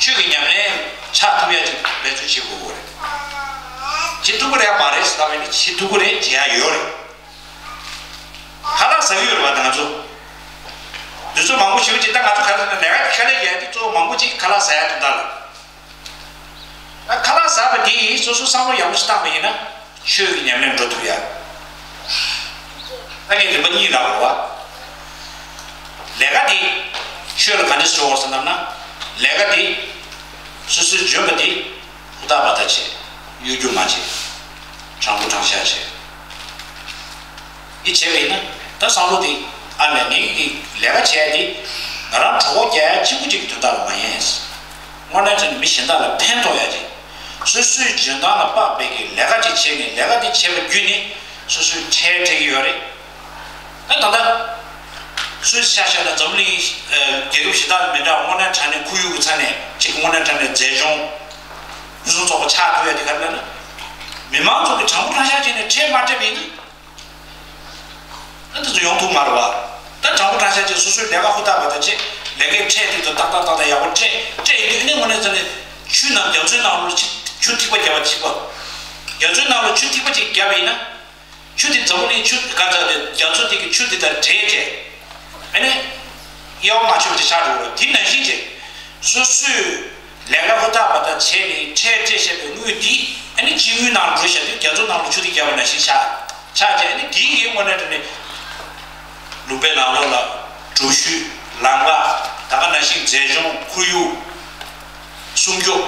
ཆོས་ཀྱི་ཉམས་ལེན་ཆགས་ཐུབ་ཡ་ཅིག་འབད་བརྩོན་བྱེད་དགོས་ཀྱི་རེད། བྱེད་ཐུབ་ཀྱི་རེད་མ་རེད་ཟེར་ལབ་པ་ཡིན་ན། བྱེད་ཐུབ་ཀྱི་རེད། བྱེད་ཡ་ཡོད་རེད། ཁ་ལག་ཟ་གི་ཡོད་རེད་བ། ད་ང་ཚོ་དུས་ཚོད་མང་པོ་ཞེ་པོ་ཅིག་ད་ང་ཚོ་ག་རེ་ཟེར་ན། ལས་ཀ་དཀའ་ལས་རྒྱག་དུས་གཙོ་བོ་མང་པོ་ཅིག་ཁ་ལག་ཟ་ཡ་དོན་དག་ལ། ད་ཁ་ལག་ཟ་བ་དེ་སོ་སོ་བསམ་བློ་ཡག་པོ་ཞིག་བཏང་པ་ཡིན་ན། ཆོས་ཀྱི་ཉམས་ལེན་འགྲོ་ཐུབ་ཡ། ད་ངས་རིམ་པ་གཉིས་ལབ་པ་རེད་བ། ལས་ཀ་དེ་ཆོས་ལ་ག་འདྲས་འགྲོ་དགོས་ཟེར་ལབ་ན། ལས་ཀ་དེ་སོ་སོས་འཇོན་པ་དེ་ཧུར་ཐག་པ་ཐག་བྱེད། གཡོ་སྒྱུ་མ་བྱེད། དྲང་པོ་དྲང་བཞག་བྱེད། འདི་བྱས་པ་ཡིན་ན། ད་བསམ་བློ་དེ། ཨ་ལས། ངས་ཀྱི་ལས་ཀ་བྱས་ཏེ་ང་རང་གྲོད་ཁོག་རྒྱག་ཡ་གཅིག་པུ་གཅིག་གི་དོན་དག་ལ་མ་ཡིན། དངོས་གནས་དྲང་གནས་མི་གཞན་དག་ལ་ཕན་ཐོགས་ཡ་ཅིག་སོ་སོའི་འཇོན་ཐང་ལ་དཔག་པའི་གི་ལས་ཀ་ཅིག་བྱས་ནས། ལས་ཀ་དེ་བྱས་པ་བརྒྱུད་ནས་སོ་སོའི་ཁྲལ་སྤྲད་ཀྱི་ཡོད་རེད། ད་ད་ལྟ་སུད་སི་ཆ་བཞག་ན་འཛམ་གླིང་རྒྱལ་ཁབ་གཞན་དག་མི་འདྲ་བ། དངོས་གནས་དྲང་གནས་ཁོར་ཡུག་གི་ཆ་ནས་ཅིག་དངོས་གནས་དྲང་གནས་མཛེས་ལྗོངས་ཕུན་སུམ་ཚོགས་པ་ཆགས་ཐུབ་ཡ་དེ་ག་རེ་ལབ་ན། མི་མང་ཚོ་གི་དྲང་པོ་དྲང་བཞག་བྱས་ནས་ཁྲལ་མ་སྤྲད་པ་ཡིན་ན། ཨ་འདི་ཚོ་ཡོང་ཐུབ་མ་རེད་བ། ད་དྲང་པོ་དྲང་བཞག་ཅིག་སོ་སོའི་ལས་ཀ་ཧུར་ཐག་པ་དང་བྱས། ལས་ཀའི་ཁྲལ་དེ་ཚོ་ཏག་ཏག་ཏག་ཏག་ཡག་པོ་སྤྲད། སྤྲད་ཡོང་དུས་ཨ་ནི་དངོས་གནས་ཚ་ནས་ཆུ་ནང་རྒྱ་མཚོའི་ནང་ལོགས་ཆུ་ཆུ་ཐིགས་པ་བརྒྱབ་པ་གཅིག་པ། རྒྱ་མཚོའི་ནང་ལོགས་ཆུ་ཐིགས་པ་གཅིག་བརྒྱབ་པ་ཡིན་ན། ཆུ་དེ་འཛམ་བུ་གླིང་ཆུ་ག་ཚ་དེ་རྒྱ་མཚོ་དེ་གི་ཆུ་དེ་དང་འདྲེས་བྱས། ཨ་ནི་དབྱེ་བ་མ་ཆོད་པ་ཅིག་ཆགས་འགྲོ་གི་རེད། དེ་ནང་བཞིན་བྱས་སོ་སོས་ལས་ཀ་ཧུར་ཐག་པ་དང་བྱས་ནས་ཁྲལ་སྤྲད་བཞག་པའི་དངུལ་དེ་ཨ་ནི་སྤྱི་དངུལ་ནང་འགྲོ་བཞག་དུས་རྒྱ་མཚོ་ནང་ལ་ཆུ་དེ་བརྒྱབ་པ་ནང་བཞིན་ཆགས་ཆགས་བྱས། ཨ་ནི་དེའི་གི་དངོས་གནས་དྲང་གནས་ལུང་པའི་ནང་ལོགས་ལ་འགྲུལ་བཞུད་ལམ་ཁ་ད་ག་ནང་བཞིན་མཛེས་ལྗོངས་ཁོར་ཡུག་སྲུང་སྐྱོབ།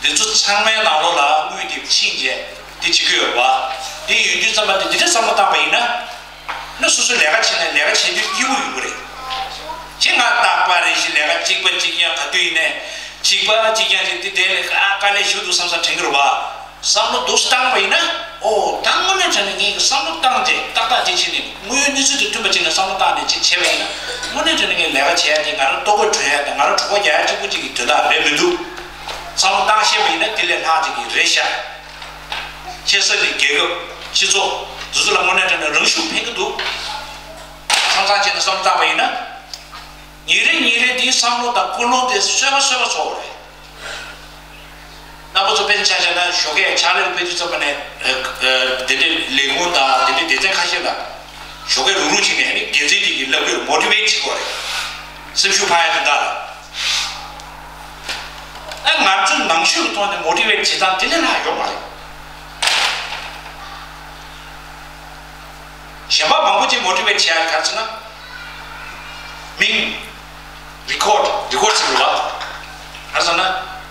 འདི་ཚོ་ཚང་མའི་ནང་ལོགས་ལ་དངུལ་དེ་ཕྱིན་རྗེས་འདི་བྱེད་ཀྱི་ཡོད་རེད་བ། དེ་ཡོད་དུས་ཙམ་པ་དེ་འདི་འདྲ་བསམ་བློ་བཏང་པ་ཡིན་ན། ནི་སོ་སོའི་ལས་ཀ་བྱེད་ན་ལས་ཀ་བྱེད་དུས་སྐྱིད་པོ་ཡོང་གི་རེད། ཅེས་ང་རྟག་པར་རེ་ཞིག་ལས་ཀ་གཅིག་པ་གཅིག་རྐྱང་ག་དུས་ཡིན་ནའི་གཅིག་པ་གཅིག་རྐྱང་ཅིག་འདི་དེ་ལས་ཨ་དཀའ་ལས་ཞུ་འདུག་བསམ་བསམ་དྲན་གྱི་རེད་བ། བསམ་བློ་འདུག་སེ་བཏང་བ་ཡིན་ན། ཨོ་ད་དངོས་གནས་དྲང་གནས་ངས་བསམ་བློ་བཏང་རྗེས་ཏག་ཏག་ཅིག་བྱས་ནས་དངོས་ཡོད་གནས་ཚུལ་དང་མཐུན་པ་ཅིག་ལ་བསམ་བློ་བཏང་ནས་ཅིག་བྱས་པ་ཡིན་ན། དངོས་གནས་དྲང་གནས་ངས་ལས་ཀ་བྱེད་ཡ་དེ་ང་རང་ལྟོ་གོས་གྱོན་ཡ་དང་ང་རང་གྲོད་ཁོག་རྒྱག་ཡ་གཅིག་པུ་གཅིག་གི་དོན་དག་རེད་མི་འདུག་བསམ་བློ་བཏང་ཤེས་པ་ཡིན་ན་དེ་ལས་ལྷག་ཅིག་གི་རེད་ཤག་ཁྱེད་ས་ནས་རྒྱལ་ཁབ་སྤྱི་ཚོགས་འདི་ཚོ་ལ་དངོས་གནས་དྲང་གནས་རང་ཤུགས་ཕན་གྱི་འདུག་ཆང་ཚང་བྱས་ནས་བསམ་བློ་བཏང་པ་ཡིན་ན། ཉིན་རེ་ཉིན་རེ་འདིའི་བསམ་བློ་དང་ཀུན་སློང་དེ་གསོས་པ་གསོས་པ་ཚོར་བ་རེད། རྣམ་པ་ཚོ་དཔེར་ཆ་བཞག་ན་ཞོགས་ཀས་ཕྱག་ལས་ལ་ཕེབས་དུས་ཙམ་པ་ནས་ཨ་ཨ་དེ་འདྲའི་ལས་ཁུངས་དང་དེ་འདྲའི་སྡེ་ཚན་ཁ་ཤས་ལ་ཞོགས་ཀས་རུག་རུག་བྱས་ནས་ཨ་ནི་འགན་འཛིན་དེ་གིས་ལབ་ཀྱི་རེད། མོ་ཊི་ཝེ་ཊི་བྱེད་དགོས་རེད། སེམས་ཤུགས་འཕར་ཡ་དེ་འདྲ་ལ། ཨ་ང་ཚོ་ནང་ཆོས་ཀྱི་ཐོག་ནས་མོ་ཊི་ཝེ་ཊི་བྱེད་སྟངས་དེ་ལས་ལྷག་ཡོད་མ་རེད། གཞན་པ་མང་པོ་ཅིག་མོ་ཊི་ཝེ་ཊི་བྱེད་ཡ་ག་རེ་ཟེར་ན། མིང་། རི་ཀོཌ། རི་ཀོཌ་ཟེར་བ། ག་རེ་ཟེར་ན།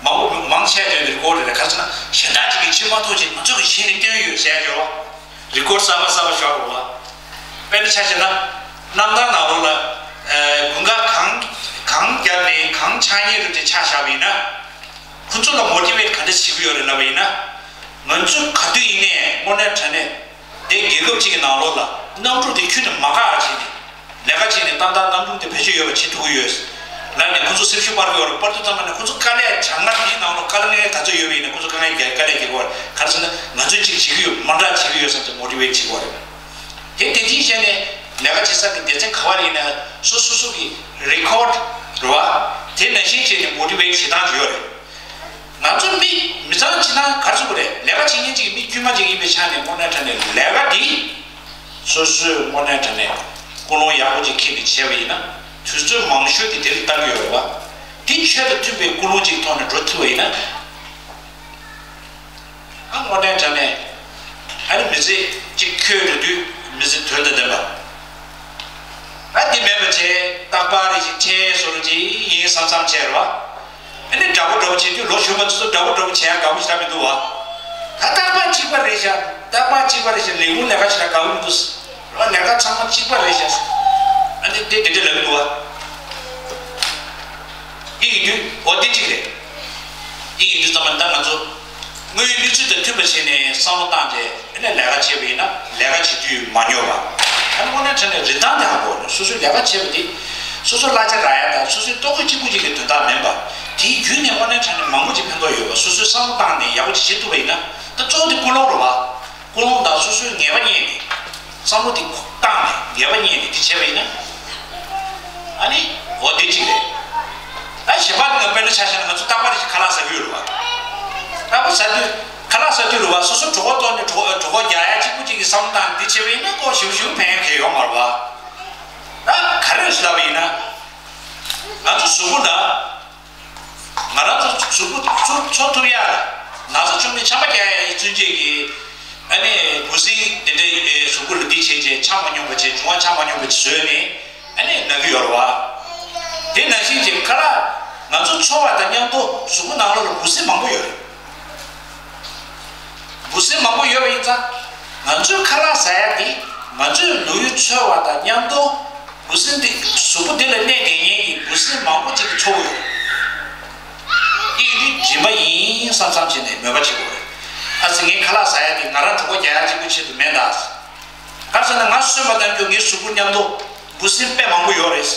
མང་པོ་མང་ཆེ་བ་དེ་རི་ཀོཌ་རེད། ག་རེ་ཟེར་ན་གཞན་དག་ཅིག་གིས་བྱེད་མ་ཐུབ་ཅིག་ང་ཚོ་གིས་བྱས་ནས་སྟོན་ཡོད་ཟེར་ཡ་ཡོད་བ། རི་ཀོཌ་གསར་པ་གསར་པ་ཤོར་བ། དཔེར་ན་ཆ་བཞག་ན། གནམ་ཐང་ནང་ལོགས་ལ། ཨ་དགུན་ཁ་གངས་གངས་བརྒྱབ་ནས་གངས་ཆགས་ཉེན་རེད་དེ་ཆ་བཞག་པ་ཡིན་ན། ཁོ་ཚོ་ལ་མོ་ཊི་ཝེ་ཊི་ག་འདྲ་བྱེད་ཀྱི་ཡོད་རེད་ལབ་པ་ཡིན་ན། ང་ཚོས་ག་དུས་ཡིན་ནའི་དངོས་གནས་དྲང་གནས་དེ་རྒྱལ་ཁབ་ཅིག་གི་ནང་ལོགས་ལ་གནམ་གྲུ་དེ་ཁྱོན་ནས་མ་བཀག་བྱས་ནས་ལས་ཀ་བྱས་ནས་ཏན་ཏན་གནམ་གྲུ་དེ་བེད་སྤྱོད་ཡོད་པ་བྱེད་ཐུབ་ཀྱི་ཡོད་ལབ་ནས་ཁོ་ཚོ་སེམས་ཤུགས་སྤར་གྱི་ཡོད་རེད། སྤར་དུས་ཙམ་པ་ནས་ཁོ་ཚོ་དཀའ་ལས་བྱ་ངར་དེའི་ནང་ལོགས་དཀའ་ངལ་ག་ཚོད་ཡོད་པ་ཡིན་ན་ཁོ་ཚོ་དཀའ་ངལ་རྒྱག་དཀའ་ལས་རྒྱག་གི་ཡོད་རེད། ག་རེ་ཟེར་ན་ང་ཚོས་ཅིག་བྱེད་ཀྱི་ཡོད་མ་འདྲ་བྱེད་ཀྱི་ཡོད་བསམ་ཚེ་མོ་ཊི་ཝེ་ཊི་བྱེད་ཀྱི་ཡོད་རེད། དེ་དེ་བཞིན་བྱས་ནས་ལས་ཀ་བྱེད་ས་གི་སྡེ་ཚན་ག་བ་ལ་ཡིན་ན་སོ་སོ་སོ་གི་རི་ཀོཌ་རེད་བ། དེ་ནང་བཞིན་བྱས་ནས་མོ་ཊི་ཝེ་ཊི་བྱེད་སྟངས་ཅིག་ཡོད་རེད། ང་ཚོ་མི་མི་ཚང་བྱེད་སྟངས་ག་རེ་ཟེར་དགོས་རེད། ལས་ཀ་བྱེད་མཁན་ཅིག་གི་མི་དཀྱུས་མ་ཅིག་ཡིན་པའི་ཆ་ནས་དངོས་གནས་དྲང་གནས་ལས་ཀ་འདི་སོ་སོས་དངོས་གནས་དྲང་གནས་ཀུན་སློང་ཡག་པོ་ཅིག་འཁྱེར་ནས་བྱས་པ་ཡིན་ན་དུས་ཚོད་མང་ཤོས་དེ་དེར་བཏང་གི་ཡོད་རེད་བ། དེ་ཆོས་དང་མཐུན་པའི་ཀུན་སློང་ཅིག་ཐོག་ནས་འགྲོ་ཐུབ་པ་ཡིན་ན། ཨ་དངོས་གནས་དྲང་གནས་ཨ་ནི་མི་ཚེ་གཅིག་འཁྱོལ་འགྲོ་དུས་མི་ཚེ་དོན་དང་ལྡན་པ། ཨ་འདི་མེད་པ་བྱས་རྟག་པར་རེ་ཞིག་ཁྲལ་བཟོ་འདྲ་ཅིག་ཡིན་བསམ་བསམ་བྱས་རེད་བ། ཨ་ནི་འདྲ་པོ་འདྲ་པོ་བྱེད་དུས་ལོ་གཞོན་པ་ཚོ་འདྲ་པོ་འདྲ་པོ་བྱེད་ཡ་དགའ་པོ་ཞེ་དྲག་མི་འདུག་བ། ད་རྟག་པར་གཅིག་པ་རེད་ཤག་རྟག་པར་གཅིག་པ་རེད་ཤག་ལས་ཁུངས་ལས་ཀ་ཞེ་དྲག་དགའ་པོ་མི་འདུག་ཨ་ལས་ཀ་ཚང་མ་གཅིག་པ་རེད་ཤག་ཨ་ནི་དེ་དེ་འདྲ་ལབ་གི་འདུག་བ། འདི་ཡིན་དུས་འོ་དེ་གཅིག་རེད། འདི་ཡིན་དུས་ཙམ་པ་ད་ང་ཚོ་དངོས་ཡོད་གནས་ཚུལ་དང་མཐུན་པ་བྱས་ནས་བསམ་བློ་བཏང་རྗེས་ཨ་ནི་ལས་ཀ་བྱས་པ་ཡིན་ན་ལས་ཀ་བྱེད་དུས་མ་ཉོབ་པ། ཨ་ནི་དངོས་གནས་དྲང་གནས་རིན་ཐང་དེ་ཧ་གོ་ནས་སོ་སོའི་ལས་ཀ་བྱས་པ་དེ་སོ་སོ་གླ་ཆ་རག་ཡ་དང་སོ་སོའི་ལྟོ་གོས་གཅིག་པུ་གཅིག་གི་དོན་དག་མིན་པ། དེའི་བརྒྱུད་ནས་དངོས་གནས་དྲང་གནས་མང་པོ་ཅིག་ཕན་ཐོགས་ཡོད་པ་སོ་སོའི་བསམ་བློ་བཏང་ནས་ཡག་པོ་ཅིག་བྱེད་ཐུབ་པ་ཡིན་ན་ད་གཙོ་བོ་དེ་ཀུན་སློང་རེད་བ། ཀུན་སློང་དང་སོ་སོའི་ངེས་པ་རྙེད་ནས། བསམ་བློ་དེ་བཏང་ནས་ངེས་པ་རྙེད་ནས་དེ་བྱས་པ་ཡིན་ན། ཨ་ནི་འོ་དེ་གཅིག་རེད། ཨ་གཞན་པ་ནི་ང་དཔེར་ན་ཆ་བཞག་ན་ང་ཚོ་རྟག་པར་ཞིག་ཁ་ལག་ཟ་གི་ཡོད་རེད་བ། རྟག་པར་ཟ་དུས་ཁ་ལག་ཟ་དུས་རེད་བ་སོ་སོ་གྲོད་ཁོག་ལྟོགས་ནས་གྲོད་ཁོག་གྲོད་ཁོག་རྒྱག་ཡ་གཅིག་པུ་གཅིག་གི་བསམ་བློ་བཏང་ནས་དེ་བྱས་པ་ཡིན་ན་ཁོ་ཞིབ་ཞིབ་ཕན་ཡ་གང་ཡང་ཡོད་མ་རེད་བ། ད་ག་རེ་ཟེར་ལབ་པ་ཡིན་ན། ང་ཚོ་གཟུགས་པོ་ལ། ང་རང་ཚོ་གཟུགས་པོ་འཚོ་འཚོ་ཐུབ་ཡ་ལ་ན་ཚ་བྱུང་ནས་ཆམ་པ་རྒྱག་ཡ་ཡི་བརྩོན་བྱེད་ཀྱི་ཨ་ནི་འབུ་སྲིན་དེ་འདྲའི་གཟུགས་པོ་ལ་འདི་བྱས་རྗེས་ཆ་མ་སྙོམས་པ་བྱས་འབྱུང་བ་ཆ་མ་སྙོམས་པ་བཟོས་ནས་ཨ་ནི་ན་གི་ཡོད་རེད་བ། དེ་ནང་བཞིན་གྱི་ཁ་ལག་ང་ཚོ་འཚོ་བ་དང་མཉམ་དུ་གཟུགས་པོ་ནང་ལོགས་ལ་འབུ་སྲིན་མང་པོ་ཡོད་རེད། འབུ་སྲིན་མང་པོ་ཡོད་པ་ཡིན་ཙང་། ང་ཚོས་ཁ་ལག་ཟ་ཡ་དེ་ང་ཚོའི་ལོ་ཡུན་འཚོ་བ་དང་མཉམ་དུ་འབུ་སྲིན་དེ་གཟུགས་པོ་འདི་ལ་གནོད་སྐྱེལ་མཁན་གྱི་འབུ་སྲིན་མང་པོ་ཅིག་གིས་འཚོ་གི་ཡོད། དེ་ཡིན་དུས་སྦྱིན་པ་ཡིན་བསམ་བསམ་བྱས་ནས་མོས་པ་བྱེད་དགོས་རེད། ཨ་ཙི་ངས་ཁ་ལག་ཟ་ཡ་དེ་ང་རང་གྲོད་ཁོག་རྒྱག་ཡ་གཅིག་པུ་ཆེད་དུ་མེད་ད། ག་རེ་ཟེར་ན་ང་གསོན་པ་གནང་རྒྱུ་ངའི་གཟུགས་པོ་མཉམ་དུ་འབུ་སྲིན་དཔེ་མང་པོ་ཡོད་རེད།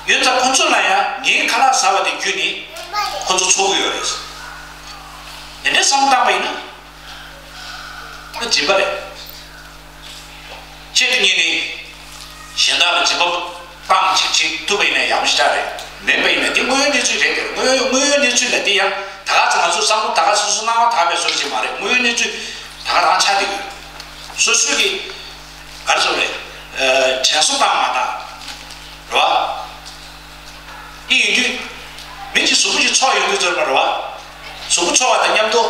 ཡོད་ཙང་ཁོ་ཚོ་ལ་ཡང་ངའི་ཁ་ལག་ཟ་བ་དེ་བརྒྱུད་ནས་ཁོ་ཚོ་འཚོ་གི་ཡོད་རེད། དེ་འདྲའི་བསམ་བློ་བཏང་པ་ཡིན་ན་ཁོ་སྦྱིན་པ་རེད། ཆེད་དུ་གཉེར་ནས་གཞན་དག་ལ་སྦྱིན་པ་སྤང་ཅིག་བྱེད་ཐུབ་པ་ཡིན་ན་ཡག་པོ་ཞེ་དྲག་རེད། མེད་པ་ཡིན་ན་དེ་དངོས་ཡོད་གནས་ཚུལ་རེད་དེ་དངོས་ཡོད་དངོས་ཡོད་གནས་ཚུལ་ལ་དེ་ཡང་ད་ག་ཚོད་ང་ཚོ་བསམ་བློ་ད་ག་ཚོད་སོ་སོ་སྣང་བ་དག་པའི་བཟོ་ཞིག་མ་རེད། དངོས་ཡོད་གནས་ཚུལ་ད་ག་རང་ཆགས་བསྡད་ཡོད། སོ་སོའི་གི་ག་རེ་ཟེར་རེད། དྲན་གསོ་བཏང་མ་བཏང་། རེད་བ། དེ་ཡིན་དུས། མི་གཅིག་གཟུགས་པོ་ཅིག་ཚོགས་ཡོང་དུས་ཚོད་ལ་རེད་བ། གཟུགས་པོ་ཚོགས་པ་དང་མཉམ་དུ།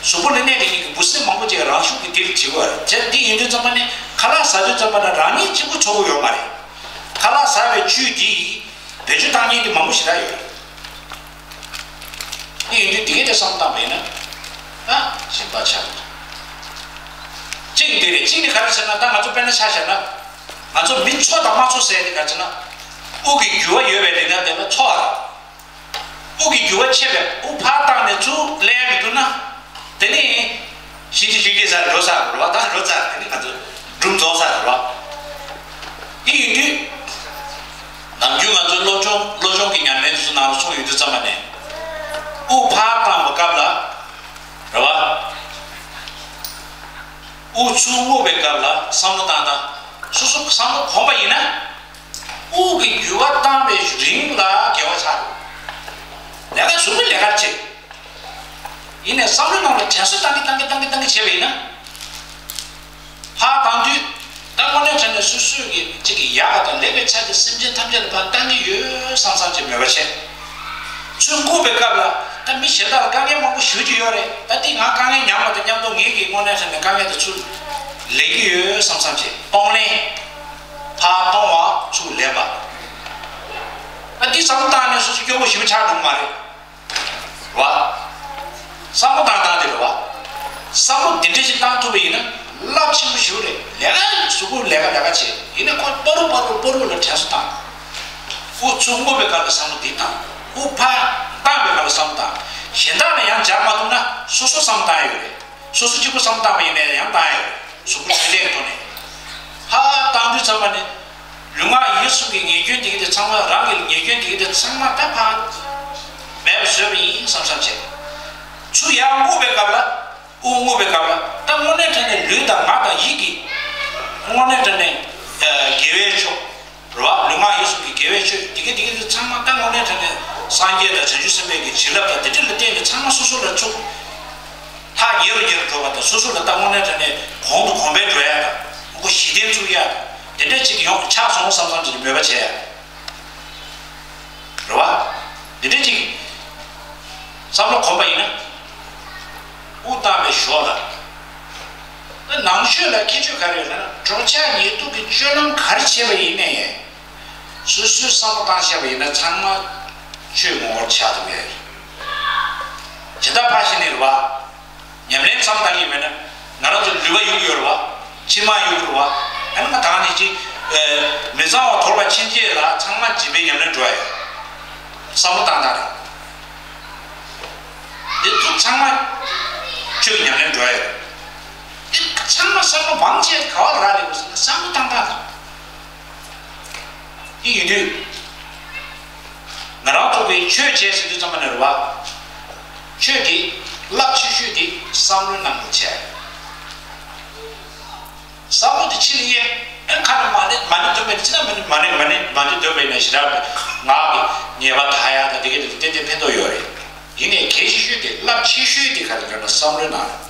གཟུགས་པོ་ལ་གནས་དེ་ཉིད་ཀྱི་འབུ་སྲིན་མང་པོ་ཅིག་རང་ཤུགས་ཀྱིས་དེ་ལ་བྱེད་དགོས་རེད། བྱས་འདི་ཡིན་དུས་ཙམ་པ་ནི་ཁ་ལག་ཟ་དུས་ཙམ་པ་ན་རང་ཉིད་གཅིག་པུ་ཚོགས་ཀྱི་ཡོད་མ་རེད། ཁ་ལག་ཟ་བའི་བཅུད་དེ་ཡིས་བེད་སྤྱོད་བཏང་མཁན་དེ་མང་པོ་ཞེ་དྲག་ཡོད་རེད། དེ་ཡིན་དུས་དེ་གའི་དེ་བསམ་བཏང་བས་ན། ཨ། ཞིམ་པ་ཆགས། གཅིག་འདི་རེད། གཅིག་ནི་ག་རེ་ཟེར་ན། ད་ང་ཚོ་དཔེར་ན་ཆ་བཞག་ན། ང་ཚོ་མི་ཚོ་དང་མ་ཚོ་ཟེར་ནི་ག་རེ་ཟེར་ན། དབུགས་ཀྱི་རྒྱུ་བ་ཡོད་པའི་རིགས་ན་དེ་ལ་ཚོ་བ་རེད། དབུགས་ཀྱི་རྒྱུ་བ་ཆད་པས་དབུགས་ཕར་བཏང་ནས་ཚུར་ལེན་མི་ཐུབ་ན། དེ་ནི་ཤི་ཅི་ཤི་ཅི་ས་འགྲོ་ས་རེད་བ། ད་འགྲོ་ས་དེ་ནི་ང་ཚོ་སྒྲུང་རྫོགས་ས་རེད་བ། དེ་ཡིན་དུས། ནམ་རྒྱུན་ང་ཚོའི་སློབ་སྦྱོང་སློབ་སྦྱོང་གི་ཉམས་ལེན་དེ་ཚོ་ནང་ལ་སོང་ཡོང་དུས་ཙམ་པ་ནས། དབུགས་ཕར་བཏང་བའི་སྐབས་ལ། རེད་བ། དབུགས་ཚུར་རྔུབ་པའི་སྐབས་ལ་བསམ་བློ་བཏང་དང་། སོ་སོ་བསམ་བློ་གོམས་པ་ཡིན་ན། དབུགས་ཀྱི་རྒྱུ་བ་བཏང་བའི་རིང་ལ་དགེ་བ་ཆགས་འགྲོ། ལས་ཀ་ཟུར་པ་ལས་ཀར་བྱེད། ཡིན་ནའི་བསམ་བློའི་ནང་ལ་དྲན་གསོ་བཏང་གི་བཏང་གི་བཏང་གི་བཏང་གི་བྱས་པ་ཡིན་ན། ཕར་བཏང་དུས། ད་དངོས་གནས་དྲང་གནས་སོ་སོའི་གི་གཅིག་གི་ཡག་ག་དང་ལེགས་པའི་ཆ་དེ་སེམས་ཅན་ཐམས་ཅད་ལ་ཕར་བཏང་གི་ཡོད་བསམ་བསམ་གྱི་མོས་པ་བྱས། ཚུར་བཀུག་པའི་སྐབས་ལ་ད་མི་གཞན་དག་ལ་དཀའ་ངལ་མང་པོ་ཞེ་པོ་ཅིག་ཡོད་རེད། ད་འདི་ང་དཀའ་ངལ་མྱངས་པ་དང་མཉམ་དུ་ངེད་ཀྱིས་དངོས་གནས་དྲང་གནས་དཀའ་ངལ་དེ་ཚུར་ལེན་གྱི་ཡོད་བསམ་བསམ་བྱས། གཏོང་ལེན། ཕར་གཏོང་བ་ཚུར་ལེན་པ། ད་འདི་བསམ་བློ་བཏང་ནས་སོ་སོ་སྐྱོ་པོ་ཞེ་པོ་ཆགས་འགྲོ་གི་མ་རེད། རེད་བ། བསམ་བློ་བཏང་སྟངས་དེ་རེད་བ། བསམ་བློ་འདི་འདྲ་ཞིག་བཏང་ཐུབ་པ་ཡིན་ན་རླབས་ཆེན་པོ་ཞིག་རེད། ལས་ཀ་གཟུགས་པོ་ལས་ཀ་ལས་ཀ་བྱེད། ཡིན་ན་ཁོ་པ་རུ་པ་རུ་པ་རུ་ལ་དྲན་གསོ་བཏང་། དབུགས་ཚུར་རྔུབ་པའི་སྐབས་ལ་བསམ་བློ་འདི་བཏང་། དབུགས་ཕར་བཏང་བའི་སྐབས་ལ་བསམ་བློ་བཏང་། གཞན་དག་ལ་ཡང་སྦྱར་མ་ཐུབ་ན་སོ་སོ་བསམ་བློ་བཏང་ཡོད་རེད། སོ་སོ་གཅིག་པུ་བསམ་བློ་བཏང་བ་ཡིན་ན་ཡང་བཏང་ཡོད་རེད། གཟུགས་པོ་ལུས་རྟེན་གྱི་ཐོག་ནས། ཕར་བཏང་དུས་ཙམ་པ་ནས། ལུས་ངག་ཡིད་གསུམ་གྱི་ཉེས་སྐྱོན་དེ་ག་དེ་ཚང་མ། རང་གི་ཉེས་སྐྱོན་དེ་ག་དེ་ཚང་མ་ད་ཕར་མེད་པ་བཟོས་པ་ཡིན་བསམ་བསམ་བྱས། ཚུར་ཡར་རྔུབ་པའི་སྐབས་ལ། དབུགས་རྔུབ་པའི་སྐབས་ལ་ད་དངོས་གནས་དྲང་གནས་ལུས་དང་ངག་དང་ཡིད་ཀྱི། དངོས་གནས་དྲང་གནས་དགེ་བའི་ཕྱོགས། རེད་བ། ལུས་ངག་ཡིད་གསུམ་གྱི་དགེ་བའི་ཆོས་དེ་ག་དེ་ག་དེ་ཚང་མ་ད་དངོས་གནས་དྲང་གནས་སངས་རྒྱས་དང་བྱང་ཆུབ་སེམས་དཔའི་གི་བྱིན་རླབས་དང་དེ་འདྲ་ལ་བརྟེན་ནས་ཚང་མ་སོ་སོ་ལ་ཚུར། ཐག་ཉེ་རུ་ཉེ་རུ་འགྲོ་བ་དང་སོ་སོ་ལ་ལྟ་དངོས་གནས་དྲང་གནས་གོང་དུ་གོང་འཕེལ་འགྲོ་ཡ་དང་ཁོ་གཞི་རྟེན་བཙུགས་ཡ་དང་དེ་འདྲ་ཅིག་ཡོང་ཆགས་སོང་བསམ་བསམ་ཅིག་གི་མོས་པ་བྱས་ཡ། རེད་བ། དེ་འདྲ་ཅིག་བསམ་བློ་གོམས་པ་ཡིན་ན། དབུགས་བཏང་བའི་ཞོར་ལ། ད་ནང་ཆོས་ལ་ཁྱད་ཆོས་ག་རེ་ཡོད་ལབ་ན། འགྲོ་འཆག་ཉལ་འདུག་གི་སྤྱོད་ལམ་ག་རེ་བྱས་པ་ཡིན་ནའི། སོ་སོའི་བསམ་བློ་བཏང་བྱས་པ་ཡིན་ན་ཚང་མ་ཆོས་ངོ་བོར་ཆགས་ཐུབ་ཡ་རེད། ཇི་ལྟར་ཕར་ཕྱིན་ནས་རེད་བ། ཉམས་ལེན་མཚམས་བཏང་གི་མེད་ན། ང་རང་ཚོ་ལུས་པ་ཡོད་ཀྱི་ཡོད་རེད་བ། མཆིལ་མ་ཡོད་ཀྱི་རེད་བ། ཨ་ནི་མ་དང་ནི་ཅི། མི་གཙང་བ་དོར་བ་ཕྱིན་ཆད་ལ་ཚང་མ་སྦྱིན་པའི་ཉམས་ལེན་འགྲོ་ཡ་ཡོད། བསམ་བློ་བཏང་སྟངས་རེད། འདི་ཚོ་ཚང་མ་ཆོས་ཀྱི་ཉམས་ལེན་འགྲོ་ཡ་ཡོད། འདི་ཚང་མ་བསམ་བློ་མང་ཆེ་ག་བ་ལ་རག་ལས་དགོས་ཟེར་ན་བསམ་བློ་བཏང་སྟངས་རེད། འདི་ཡིན་དུས། ང་རང་ཚོ་གིས་ཆོས་བྱེད་ཟེར་དུས་ཙམ་པ་ནས་རེད་བ། ཆོས་དེ་རླབས་ཆེ་ཤོས་དེ་བསམ་བློའི་ནང་ནས་བྱས། བསམ་བློ་དེ་ཕྱི་ལ་གཡེང་། ཨེ་ཁ་ནས་མ་ཎི་མ་ཎི་འདོན་པ་ཡིན་ན་ཅི་ན་མ་ཎི་མ་ཎི་མ་ཎི་མ་ཎི་འདོན་པ་ཡིན་ན་ཞེ་དྲག་ངག་གི་ཉེས་པ་དག་ཡ་དང་དེ་ག་དེ་ཏན་ཏན་ཕན་ཐོགས་ཡོད་རེད། ཡིན་ནའི་གལ་ཆེ་ཤོས་དེ་རླབས་ཆེ་ཤོས་དེ་ག་རེ་ལབ་ན་བསམ་བློའི་ནང་རེད།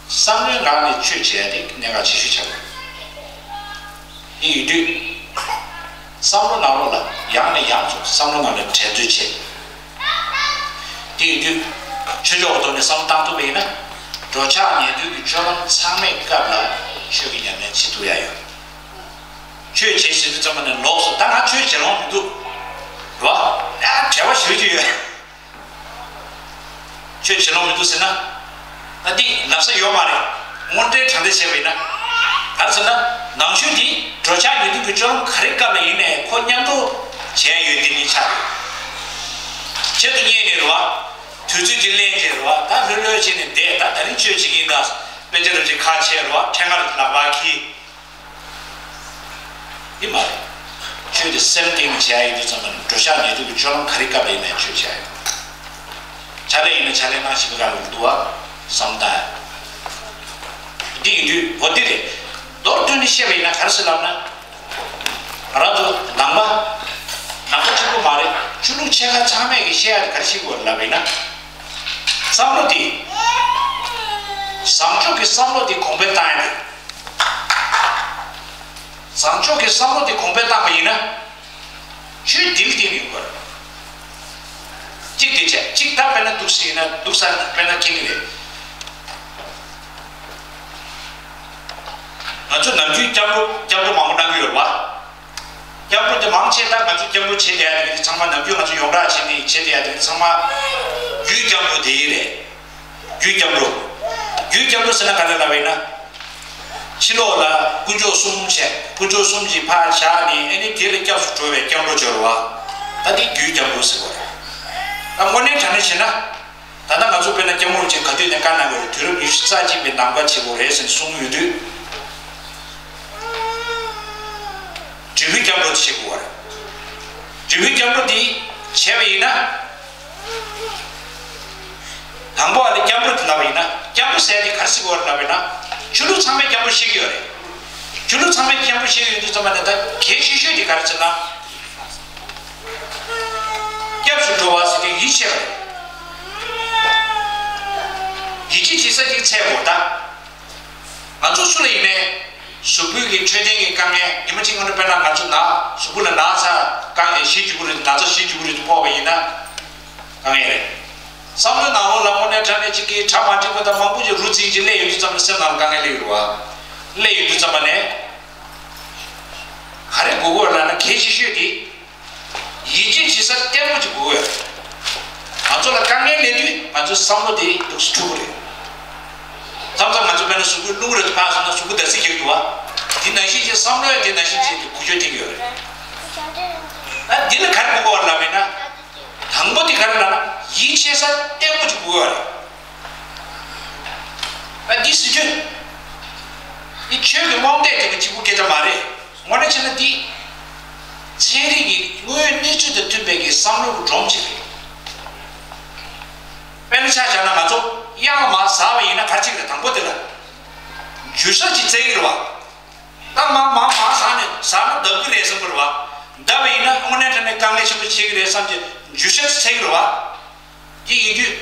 བསམ་བློའི་ངང་ནས་ཆོས་བྱས་ཏེ་གནད་འགག་ཆེ་ཤོས་ཆགས་ཡོད། དེ་ཡིན་དུས། བསམ་བློ་ནང་ལོགས་ལ་ཡང་ནས་ཡང་དུ་བསམ་བློ་ནང་ལ་འགྲན་བསྡུར་བྱེད། དེ་ཡིན་དུས། ཆོས་ཕྱོགས་ཀྱི་ཐོག་ནས་བསམ་བློ་བཏང་ཐུབ་པ་ཡིན་ན། འགྲོ་འཆག་ཉལ་འདུག་གི་སྤྱོད་ལམ་ཚང་མའི་སྐབས་ལ་ཆོས་ཀྱི་ཉམས་ལེན་བྱེད་ཐུབ་ཡ་ཡོད། ཆོས་བྱེད་ཟེར་དུས་ཙམ་པ་ནས་ལོགས་སུ་ད་ང་ཆོས་བྱེད་ལོང་མི་འདུག་རེད་བ། ཡ་བྲེལ་བ་ཞེ་པོ་ཅིག་ཡོད། ཆོས་བྱེད་ལོང་མི་འདུག་ཟེར་ན། ད་འདི་ལབ་ས་ཡོད་མ་རེད། དངོས་འབྲེལ་དྲང་བདེན་བྱས་པ་ཡིན་ན། ག་རེ་ཟེར་ན། ནང་ཆོས་འདི་འགྲོ་འཆག་ཉལ་འདུག་གི་སྤྱོད་ལམ་ག་རེ་སྐབས་ལ་ཡིན་ནའི་ཁོ་མཉམ་དུ་བྱས་ཡོད་དེ་གཉིས་ཆ་རེད། ཆེད་དུ་གཉེར་ནས་རེད་བ། དུས་ཚོད་ཅིག་ལེན་བྱས་རེད་བ། ད་ལྷོད་ལྷོད་བྱས་ནས་བསྡད། ད་ད་རིང་ཆོས་བྱེད་ཀྱི་ཡིན་ད། དཔེ་ཆ་རུ་ཅིག་ཁ་ཕྱེ་རེད་བ། ཕྲེང་བ་ལག་པར་འཁྱེར། འདི་མ་རེད། ཆོས་དེ་སེམས་གཏིང་ནས་བྱས་ཡིན་དུས་ཙམ་པ་ནས་འགྲོ་འཆག་ཉལ་འདུག་གི་སྤྱོད་ལམ་ག་རེ་སྐབས་ལ་ཡིན་ནའི་ཆོས་བྱས་ཡོད། ཕྱག་ལས་ཡིན་ན་ཕྱག་ལས་གནང་བཞིན་པའི་སྐབས་ལ་འདུག་བ། བསམ་བཏང་ཡ། འདི་ཡིན་དུས་འོ་འདི་རེད། མདོར་བསྡུས་ནས་བཤད་པ་ཡིན་ན་ག་རེ་ཟེར་ལབ་ན། ང་རང་ཚོ་ནང་པ། ནང་པ་གཅིག་པུ་མ་རེད། ཆོས་ལུགས་ཆེ་ཁག་ཚང་མས་ཀྱི་བཤད་ཡ་དེ་ག་རེ་བཤད་དགོས་ལབ་པ་ཡིན་ན། བསམ་བློ་དེ། བཟང་ཕྱོགས་ཀྱི་བསམ་བློ་དེ་གོང་འཕེལ་བཏང་ཡ་རེད། བཟང་ཕྱོགས་ཀྱི་བསམ་བློ་དེ་གོང་འཕེལ་བཏང་པ་ཡིན་ན། ཆོས་འདི་ལ་བརྟེན་ནས་ཡོང་གི་རེད། གཅིག་དེ་བྱས། གཅིག་ད་དཔེར་ན་འདུག་སེ་ཡིན་ན་འདུག་ས་དཔེར་ན་མཁྱེན་གྱི་རེད། ང་ཚོ་ནམ་རྒྱུན་སྐྱབས་འགྲོ་སྐྱབས་འགྲོ་མང་པོ་གནང་གི་ཡོད་རེད་བ། སྐྱབས་འགྲོ་དེ་མང་ཆེ་ད་ང་ཚོ་སྐྱབས་འགྲོ་བྱེད་བསྡད་ཡ་དེ་ཚང་མ་ནམ་རྒྱུན་ང་ཚོ་ཡོངས་གྲགས་བྱས་ནས་བྱེད་བསྡད་ཡ་དེ་ཚང་མ་རྒྱུའི་སྐྱབས་འགྲོ་དེ་ཡིན་རེད། རྒྱུའི་སྐྱབས་འགྲོ། རྒྱུའི་སྐྱབས་འགྲོ་ཟེར་ན་ག་རེ་ལབ་པ་ཡིན་ན། ཕྱི་ལོགས་ལ་དཀོན་མཆོག་གསུམ་བྱས། དཀོན་མཆོག་གསུམ་གྱིས་ཕར་བཞག་ནས་ཨ་ནི་དེ་ལ་སྐྱབས་སུ་འགྲོ་བའི་སྐྱབས་འགྲོ་སྦྱོར་བ། ད་དེ་རྒྱུའི་སྐྱབས་འགྲོ་ཟེར་བ་རེད། ད་དངོས་གནས་དྲང་གནས་བྱས་ན། ད་ལྟ་ང་ཚོ་དཔེར་ན་སྐྱབས་མགོན་རིན་པོ་ཆེ་ག་དུས་ནས་བཀའ་གནང་དགོས་རེད། དུས་རབས་ཉི་ཤུ་རྩ་གཅིག་པའི་ནང་ཀ་བྱེད་དགོས་རེད་ཟེར་ནས་གསུངས་ཡོད་དུས། འབྲས་བུའི་སྐྱབས་འགྲོ་དེ་བྱེད་དགོས་པ་རེད། འབྲས་བུའི་སྐྱབས་འགྲོ་དེ་བྱས་པ་ཡིན་ན། དང་པོ་ཨ་ལས་སྐྱབས་འགྲོ་དེ་ལབ་པ་ཡིན་ན། སྐྱབས་འགྲོ་ཟེར་དེ་ག་རེ་ཟེར་དགོས་རེད་ལབ་པ་ཡིན་ན། ཆོས་ལུགས་ཚང་མས་སྐྱབས་འགྲོ་བྱེད་ཀྱི་ཡོད་རེད། ཆོས་ལུགས་ཚང་མས་སྐྱབས་འགྲོ་བྱེད་ཀྱི་ཡོད་དུས་ཙམ་པ་ནས་ད་གལ་ཆེ་ཤོས་དེ་ག་རེ་ཟེར་ན། སྐྱབས་སུ་འགྲོ་བ་ཟེར་དེ་ཡིད་ཆེས་པ་རེད། ཡིད་ཆེས་བྱེད་ས་ཅིག་འཚོལ་དགོས་ད། ང་ཚོ་སུ་ལ་ཡིན་ནའི། གཟུགས་པོའི་གི་འཕྲོད་བསྟེན་གྱི་དཀའ་ངལ། ཉི་མ་གཅིག་སྔོན་དཔེར་ན་ང་ཚོ་ན་གཟུགས་པོ་ལ་ན་ཚ་དཀའ་ངལ་ཞེ་གཅིག་པུ་རེད། ན་ཚ་ཞེ་གཅིག་པུ་རེད་ཕོག་པ་ཡིན་ན་དཀའ་ངལ་རེད། བསམ་བློའི་ནང་ལོགས་ལ་དངོས་གནས་དྲང་གནས་གཅིག་གིས་གྲ་མ་འགྲིག་པ་དང་མང་པོ་ཞིག་རུ་འཛིན་གྱིས་སླེབས་ཡོང་དུས་ཙམ་ལ་སེམས་ནང་ལ་དཀའ་ངལ་སླེབས་ཡོང་བ། སླེབས་ཡོང་དུས་ཙམ་པ་ནས་ག་རེ་དགོས་ཀྱི་ཡོད་ལབ་ན། གལ་ཆེ་ཤོས་དེ། ཡིད་ཆེས་བྱེད་ས་བརྟན་པོ་ཅིག་དགོས་ཡོད། ང་ཚོ་ལ་དཀའ་ངལ་སླེབས་དུས་ང་ཚོའི་བསམ་བློ་དེ་འདུག་སེ་འཁྲུག་གི་རེད། མཚམས་མཚམས་ང་ཚོ་དཔེར་ན་གཟུགས་པོའི་རླུང་རེ་འཕར་སོང་ན་གཟུགས་པོ་འདར་སིག་རྒྱག་གི་འདུག་བ། དེ་ནང་བཞིན་གྱི་བསམ་བློ་ཡང་དེ་ནང་བཞིན་བྱས་ཏེ་འགུལ་སྐྱོད་ཐེབས་ཀྱི་ཡོད་རེད། ཨ་འདི་ལ་ག་རེ་དགོས་ཀྱི་ཡོད་ལབ་པ་ཡིན་ན། དང་པོ་དེ་ག་རེ་ལབ་ན་ཡིད་ཆེས་ས་བརྟན་པོ་ཅིག་དགོས་ཀྱི་ཡོད་རེད། ཨ་འདི་ཟེར་རྒྱུ། འདི་ཆོས་ཀྱི་རྨོངས་དད་དེ་གི་གཅིག་པུ་སྐད་ཆ་མ་རེད། དངོས་གནས་བྱས་ན་འདི། ཚན་རིག་གི་དངོས་ཡོད་གནས་ཚུལ་དང་མཐུན་པའི་གི་བསམ་བློ་གི་སྒྲོམ་གཅིག་རེད། དཔེར་ན་ཆ་བཞག་ན་ང་ཚོ་གཡང་མར་ཟགས་པ་ཡིན་ན་ག་རེ་བྱེད་ཀྱི་རེད། དང་པོ་དེ་ལ་འཇུ་ས་ཅིག་བཙལ་གྱི་རེད་བ། ད་མར་མར་མར་ཟགས་ནས་ཟགས་ན་འདར་གྱི་རེད་བསམ་གྱི་རེད་བ། འདར་བ་ཡིན་ན་དངོས་གནས་དྲང་གནས་དཀའ་ངལ་ཆེན་པོ་ཆགས་ཀྱི་རེད་བསམ་གྱི་འཇུ་ས་ཅིག་བཙལ་གྱི་རེད་བ། དེ་ཡིན་དུས།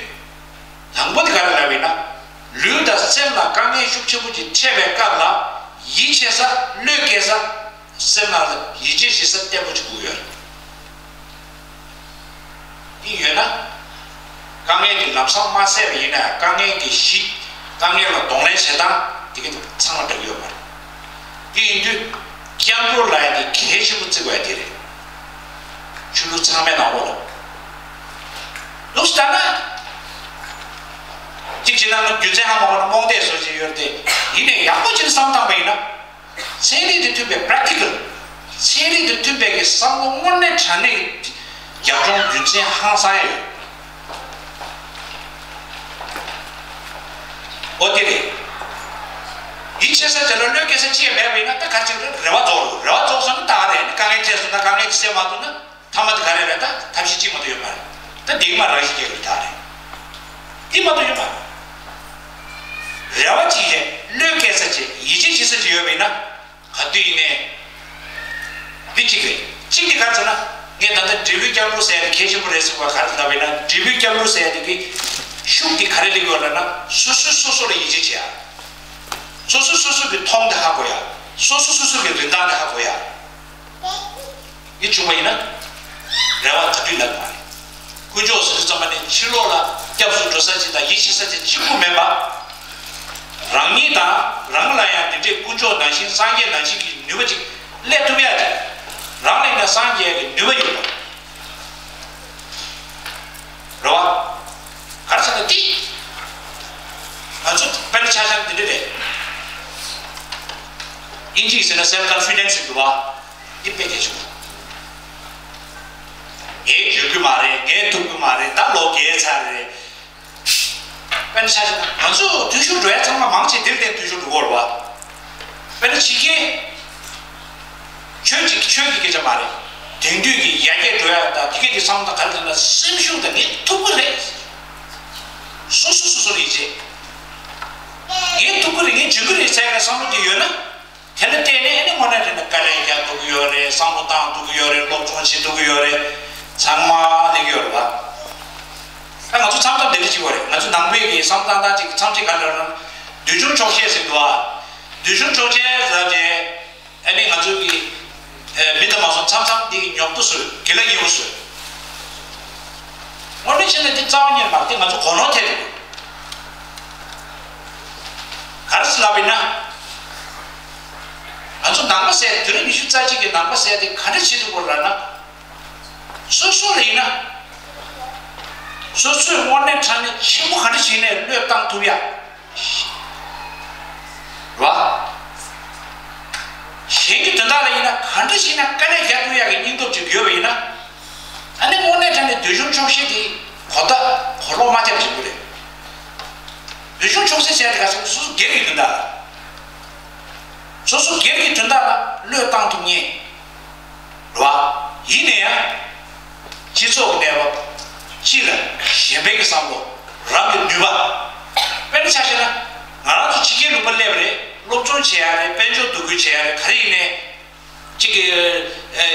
དང་པོ་དེ་ག་རེ་ལབ་ཡིན་ན། ལུས་དང་སེམས་ལ་དཀའ་ངལ་ཤུགས་ཆེན་པོ་ཅིག་འཕྲད་པའི་སྐབས་ལ། ཡིད་ཆེས་ས། བློས་འགེལ་ས། སེམས་ནང་ལ་ཡིད་ཆེས་བྱེད་ས་བརྟན་པོ་ཅིག་དགོས་ཡོད་རེད། དེ་ཡོད་ན། དཀའ་ངལ་དེ་ལམ་སང་མ་སེལ་བ་ཡིན་ན་དཀའ་ངལ་གྱི་གཞི། དཀའ་ངལ་ལ་གདོང་ལེན་བྱེད་སྟངས་དེ་ག་ཚང་མ་འདྲ་གི་ཡོད་མ་རེད། དེ་ཡིན་དུས། སྐྱབས་འགྲོ་ལབ་ཡ་དེ་གལ་ཆེན་པོ་བརྩི་དགོས་ཡ་དེ་རེད། ཆོས་ལུགས་ཚང་མའི་ནང་ལོགས་ལ། ལུགས་ལྟར་ན། གཅིག་བྱས་ན་རྒྱུ་མཚན་ཧ་མ་གོ་ན་རྨོངས་དད་བཟོ་བཞིན་ཡོད་དེ། ཡིན་ནའི་ཡག་པོ་ཅིག་བསམ་བཏང་པ་ཡིན་ན། ཚན་རིག་དང་མཐུན་པའི་practical། ཚན་རིག་དང་མཐུན་པའི་གི་བསམ་བློ་དངོས་གནས་དྲང་གནས་ཀྱི་རྒྱབ་ལྗོངས་རྒྱུ་མཚན་ཧང་སང་ཡོད། འོ་དེ་རེད། ཡིད་ཆེས་ས་བྱས་ན་བློས་འགེལ་ས་ཅི་ཡང་མེད་པ་ཡིན་ན་ད་ག་རེ་བྱེད་ཀྱི་རེད། རེ་བ་རྫོགས་རེད། རེ་བ་རྫོགས་སོང་ན་ད་ག་རེད། དཀའ་ངལ་འཕྲད་སོང་ན་དཀའ་ངལ་དེ་སེལ་མ་ཐུབ་ན་མཐའ་མ་དེ་ག་རེ་རེད། ད་ཐབས་ཤེས་གཅིག་མ་གཏོགས་ཡོད་མ་རེད། ད་འདི་མ་རང་བཞིན་སྐྱེ་གི་རེད། ད་རེད། འདི་མ་གཏོགས་ཡོད་མ་རེད། རེ་བ་གཅིག་བྱས། བློས་འགེལ་ས་བྱས། ཡིད་ཆེས་བྱེད་ས་ཅིག་ཡོད་པ་ཡིན་ན། ག་དུས་ཡིན་ནའི། འདི་གཅིག་རེད། གཅིག་འདི་ག་རེ་ཟེར་ན། ངས་ད་ལྟ་འབྲས་བུའི་སྐྱབས་འགྲོ་ཟེར་ཡ་དེ་གལ་ཆེན་པོ་རེད་ཟེར་བ་ག་རེ་ལབ་པ་ཡིན་ན། འབྲས་བུའི་སྐྱབས་འགྲོ་ཟེར་ཡ་དེ་གི་ཤུགས་དེ་ག་རེ་སླེབས་ཡོད་ལབ་ན། སོ་སོས་སོ་སོ་ལ་ཡིད་ཆེས་བྱེད་ཡ། སོ་སོས་སོ་སོ་གི་མཐོང་དེ་ཧ་གོ་ཡ། སོ་སོས་སོ་སོ་གི་རིན་ཐང་དེ་ཧ་གོ་ཡ། འདི་བྱུང་བ་ཡིན་ན། རེ་བ་དེ་དུས་ལག་མ་རེད། དཀོན་མཆོག་ཟེར་དུས་ཙམ་པ་ནས་ཕྱི་ལོགས་ལ་སྐྱབས་སུ་འགྲོ་ས་ཅིག་དང་ཡིད་ཆེས་ས་ཅིག་གཅིག་པུ་མིན་པ། རང་ཉིད་དང་རང་ལ་ཡང་དེ་འདྲའི་དཀོན་མཆོག་ནང་བཞིན་སངས་རྒྱས་ནང་བཞིན་གྱི་ནུས་པ་ཅིག་སླེབས་ཐུབ་ཡ་ཅིག། རང་ལ་ཡང་སངས་རྒྱས་ཀྱི་ནུས་པ་ཡོད་པ། རེད་བ། ག་རེ་ཟེར་ན་འདི། ང་ཚོ་དཔེར་ན་ཆ་བཞག་ན་འདི་འདྲ་རེད། དབྱིན་ཇིས་ཟེར་ན་self confidence ཟེར་འདུག་བ། འདི་དཔེ་གལ་ཆེན་པོ། ངས་འཇོན་གི་མ་རེད། ངས་ཐུབ་གི་མ་རེད། ད་ལོ་རྒས་ཚར་རེད། དཔེར་ན་ཆ་བཞག་ན་ང་ཚོ་འཐུས་ཤོར་འགྲོ་ཡ་ཚང་མ་མང་ཆེ་འདིར་བརྟེན་འཐུས་ཤོར་འགྲོ་གི་ཡོད་རེད་བ། དཔེར་ན་ཕྱི་རྒྱལ། ཆོས་ཅིག་ཆོས་ཀྱི་སྐད་ཆ་མ་རེད། དེང་དུས་ཀྱི་ཡར་རྒྱས་འགྲོ་ཡ་དང་དེ་གས་དེ་བསམ་བློ་ག་རེ་བཏང་ན་སེམས་ཤུགས་དང་ངས་ཐུབ་ཀྱི་རེད། སོ་སོ་སོ་སོ་ལ་ཡིད་ཆེས། ངས་ཐུབ་ཀྱི་རེད། ངས་འཇོན་གྱི་རེད་ཟེར་བའི་བསམ་བློ་དེ་ཡོད་ན། དེ་ལ་བརྟེན་ནས་ཨ་ནི་དངོས་གནས་དྲང་གནས་དཀའ་ལས་རྒྱག་ཐུབ་ཀྱི་ཡོད་རེད། བསམ་བློ་བཏང་ཐུབ་ཀྱི་ཡོད་རེད། སློབ་སྦྱོང་བྱེད་ཐུབ་ཀྱི་ཡོད་རེད། ཚང་མ་ལས་ཀྱི་ཡོད་རེད་བ། ད་ང་ཚོ་མཚམས་མཚམས་དེ་འདྲ་བྱེད་དགོས་རེད། ང་ཚོ་ནང་པའི་གི་བསམ་བློ་བཏང་སྟངས་ཅིག་མཚམས་ཅིག་ག་རེ་ལབ་ན། འདོད་ཆུང་ཆོག་ཤེས་ཟེར་འདུག་ཨ། འདོད་ཆུང་ཆོག་ཤེས་ཟེར་ཏེ། ཨ་ནི་ང་ཚོ་གི་ཨེ་མི་དང་མ་སོང་མཚམས་མཚམས་འདི་གི་ཉོབ་ཏོ་བཟོས། དགེ་ལ་ཉེ་བོ་བཟོས། དངོས་གནས་བྱས་ན་འདི་རྩ་བ་ཉིད་མ་རེད། དེ་ང་ཚོ་གོ་ནོར་ཐེབས་འདུག་ག་རེ་ཟེར་ལབ་པ་ཡིན་ན། ང་ཚོ་ནང་པ་ཟེར་དུས་རབས་ཉི་ཤུ་རྩ་གཅིག་གི་ནང་པ་ཟེར་དེ་ག་འདྲ་བྱེད་ཐུབ་དགོས་ལབ་ན། སོ་སོ་ལ་ཡིན་ན། སོ་སོས་དངོས་གནས་དྲང་གནས་ཆེན་པོ་ག་འདྲ་བྱས་ནས་བློས་བཏང་ཐུབ་ཡ། རེད་བ། གཞན་གྱི་དོན་དག་ལ་ཡིན་ན་ག་འདྲ་བྱས་ན་དཀའ་ལས་རྒྱག་ཐུབ་ཡག་གི་སྙིང་སྟོབས་ཅིག་ཡོད་པ་ཡིན་ན། ཨ་ནི་དངོས་གནས་དྲང་གནས་འདོད་ཆུང་ཆོག་ཤེས་དེ་གོ་བརྡ་གོ་ལོག་མ་ཐེབས་ཅིག་དགོས་རེད། འདོད་ཆུང་ཆོག་ཤེས་ཟེར་དེ་ག་ཚོད་སོ་སོ་སྒེར་གྱི་དོན་དག་ལ། སོ་སོ་སྒེར་གྱི་དོན་དག་ལ་བློས་བཏང་ཐུབ་མཁན། རེད་བ། ཡིན་ན་ཡང་། སྤྱི་ཚོགས་ཀྱི་གནས་བབ། སྤྱི་ལ་གཞན་ཕན་གྱི་བསམ་བློ། རང་གི་ནུས་པ། དཔེར་ན་ཆ་བཞག་ན། ང་རང་ཚོ་ཕྱི་རྒྱལ་ལུང་པ་སླེབས་པ་རེད། སློབ་སྦྱོང་བྱེད་ཡ་རེད། དཔལ་འབྱོར་འདུ་འགོད་བྱེད་ཡ་རེད། ག་རེ་ཡིན་ནའི། གཅིག་གི་ཨེ་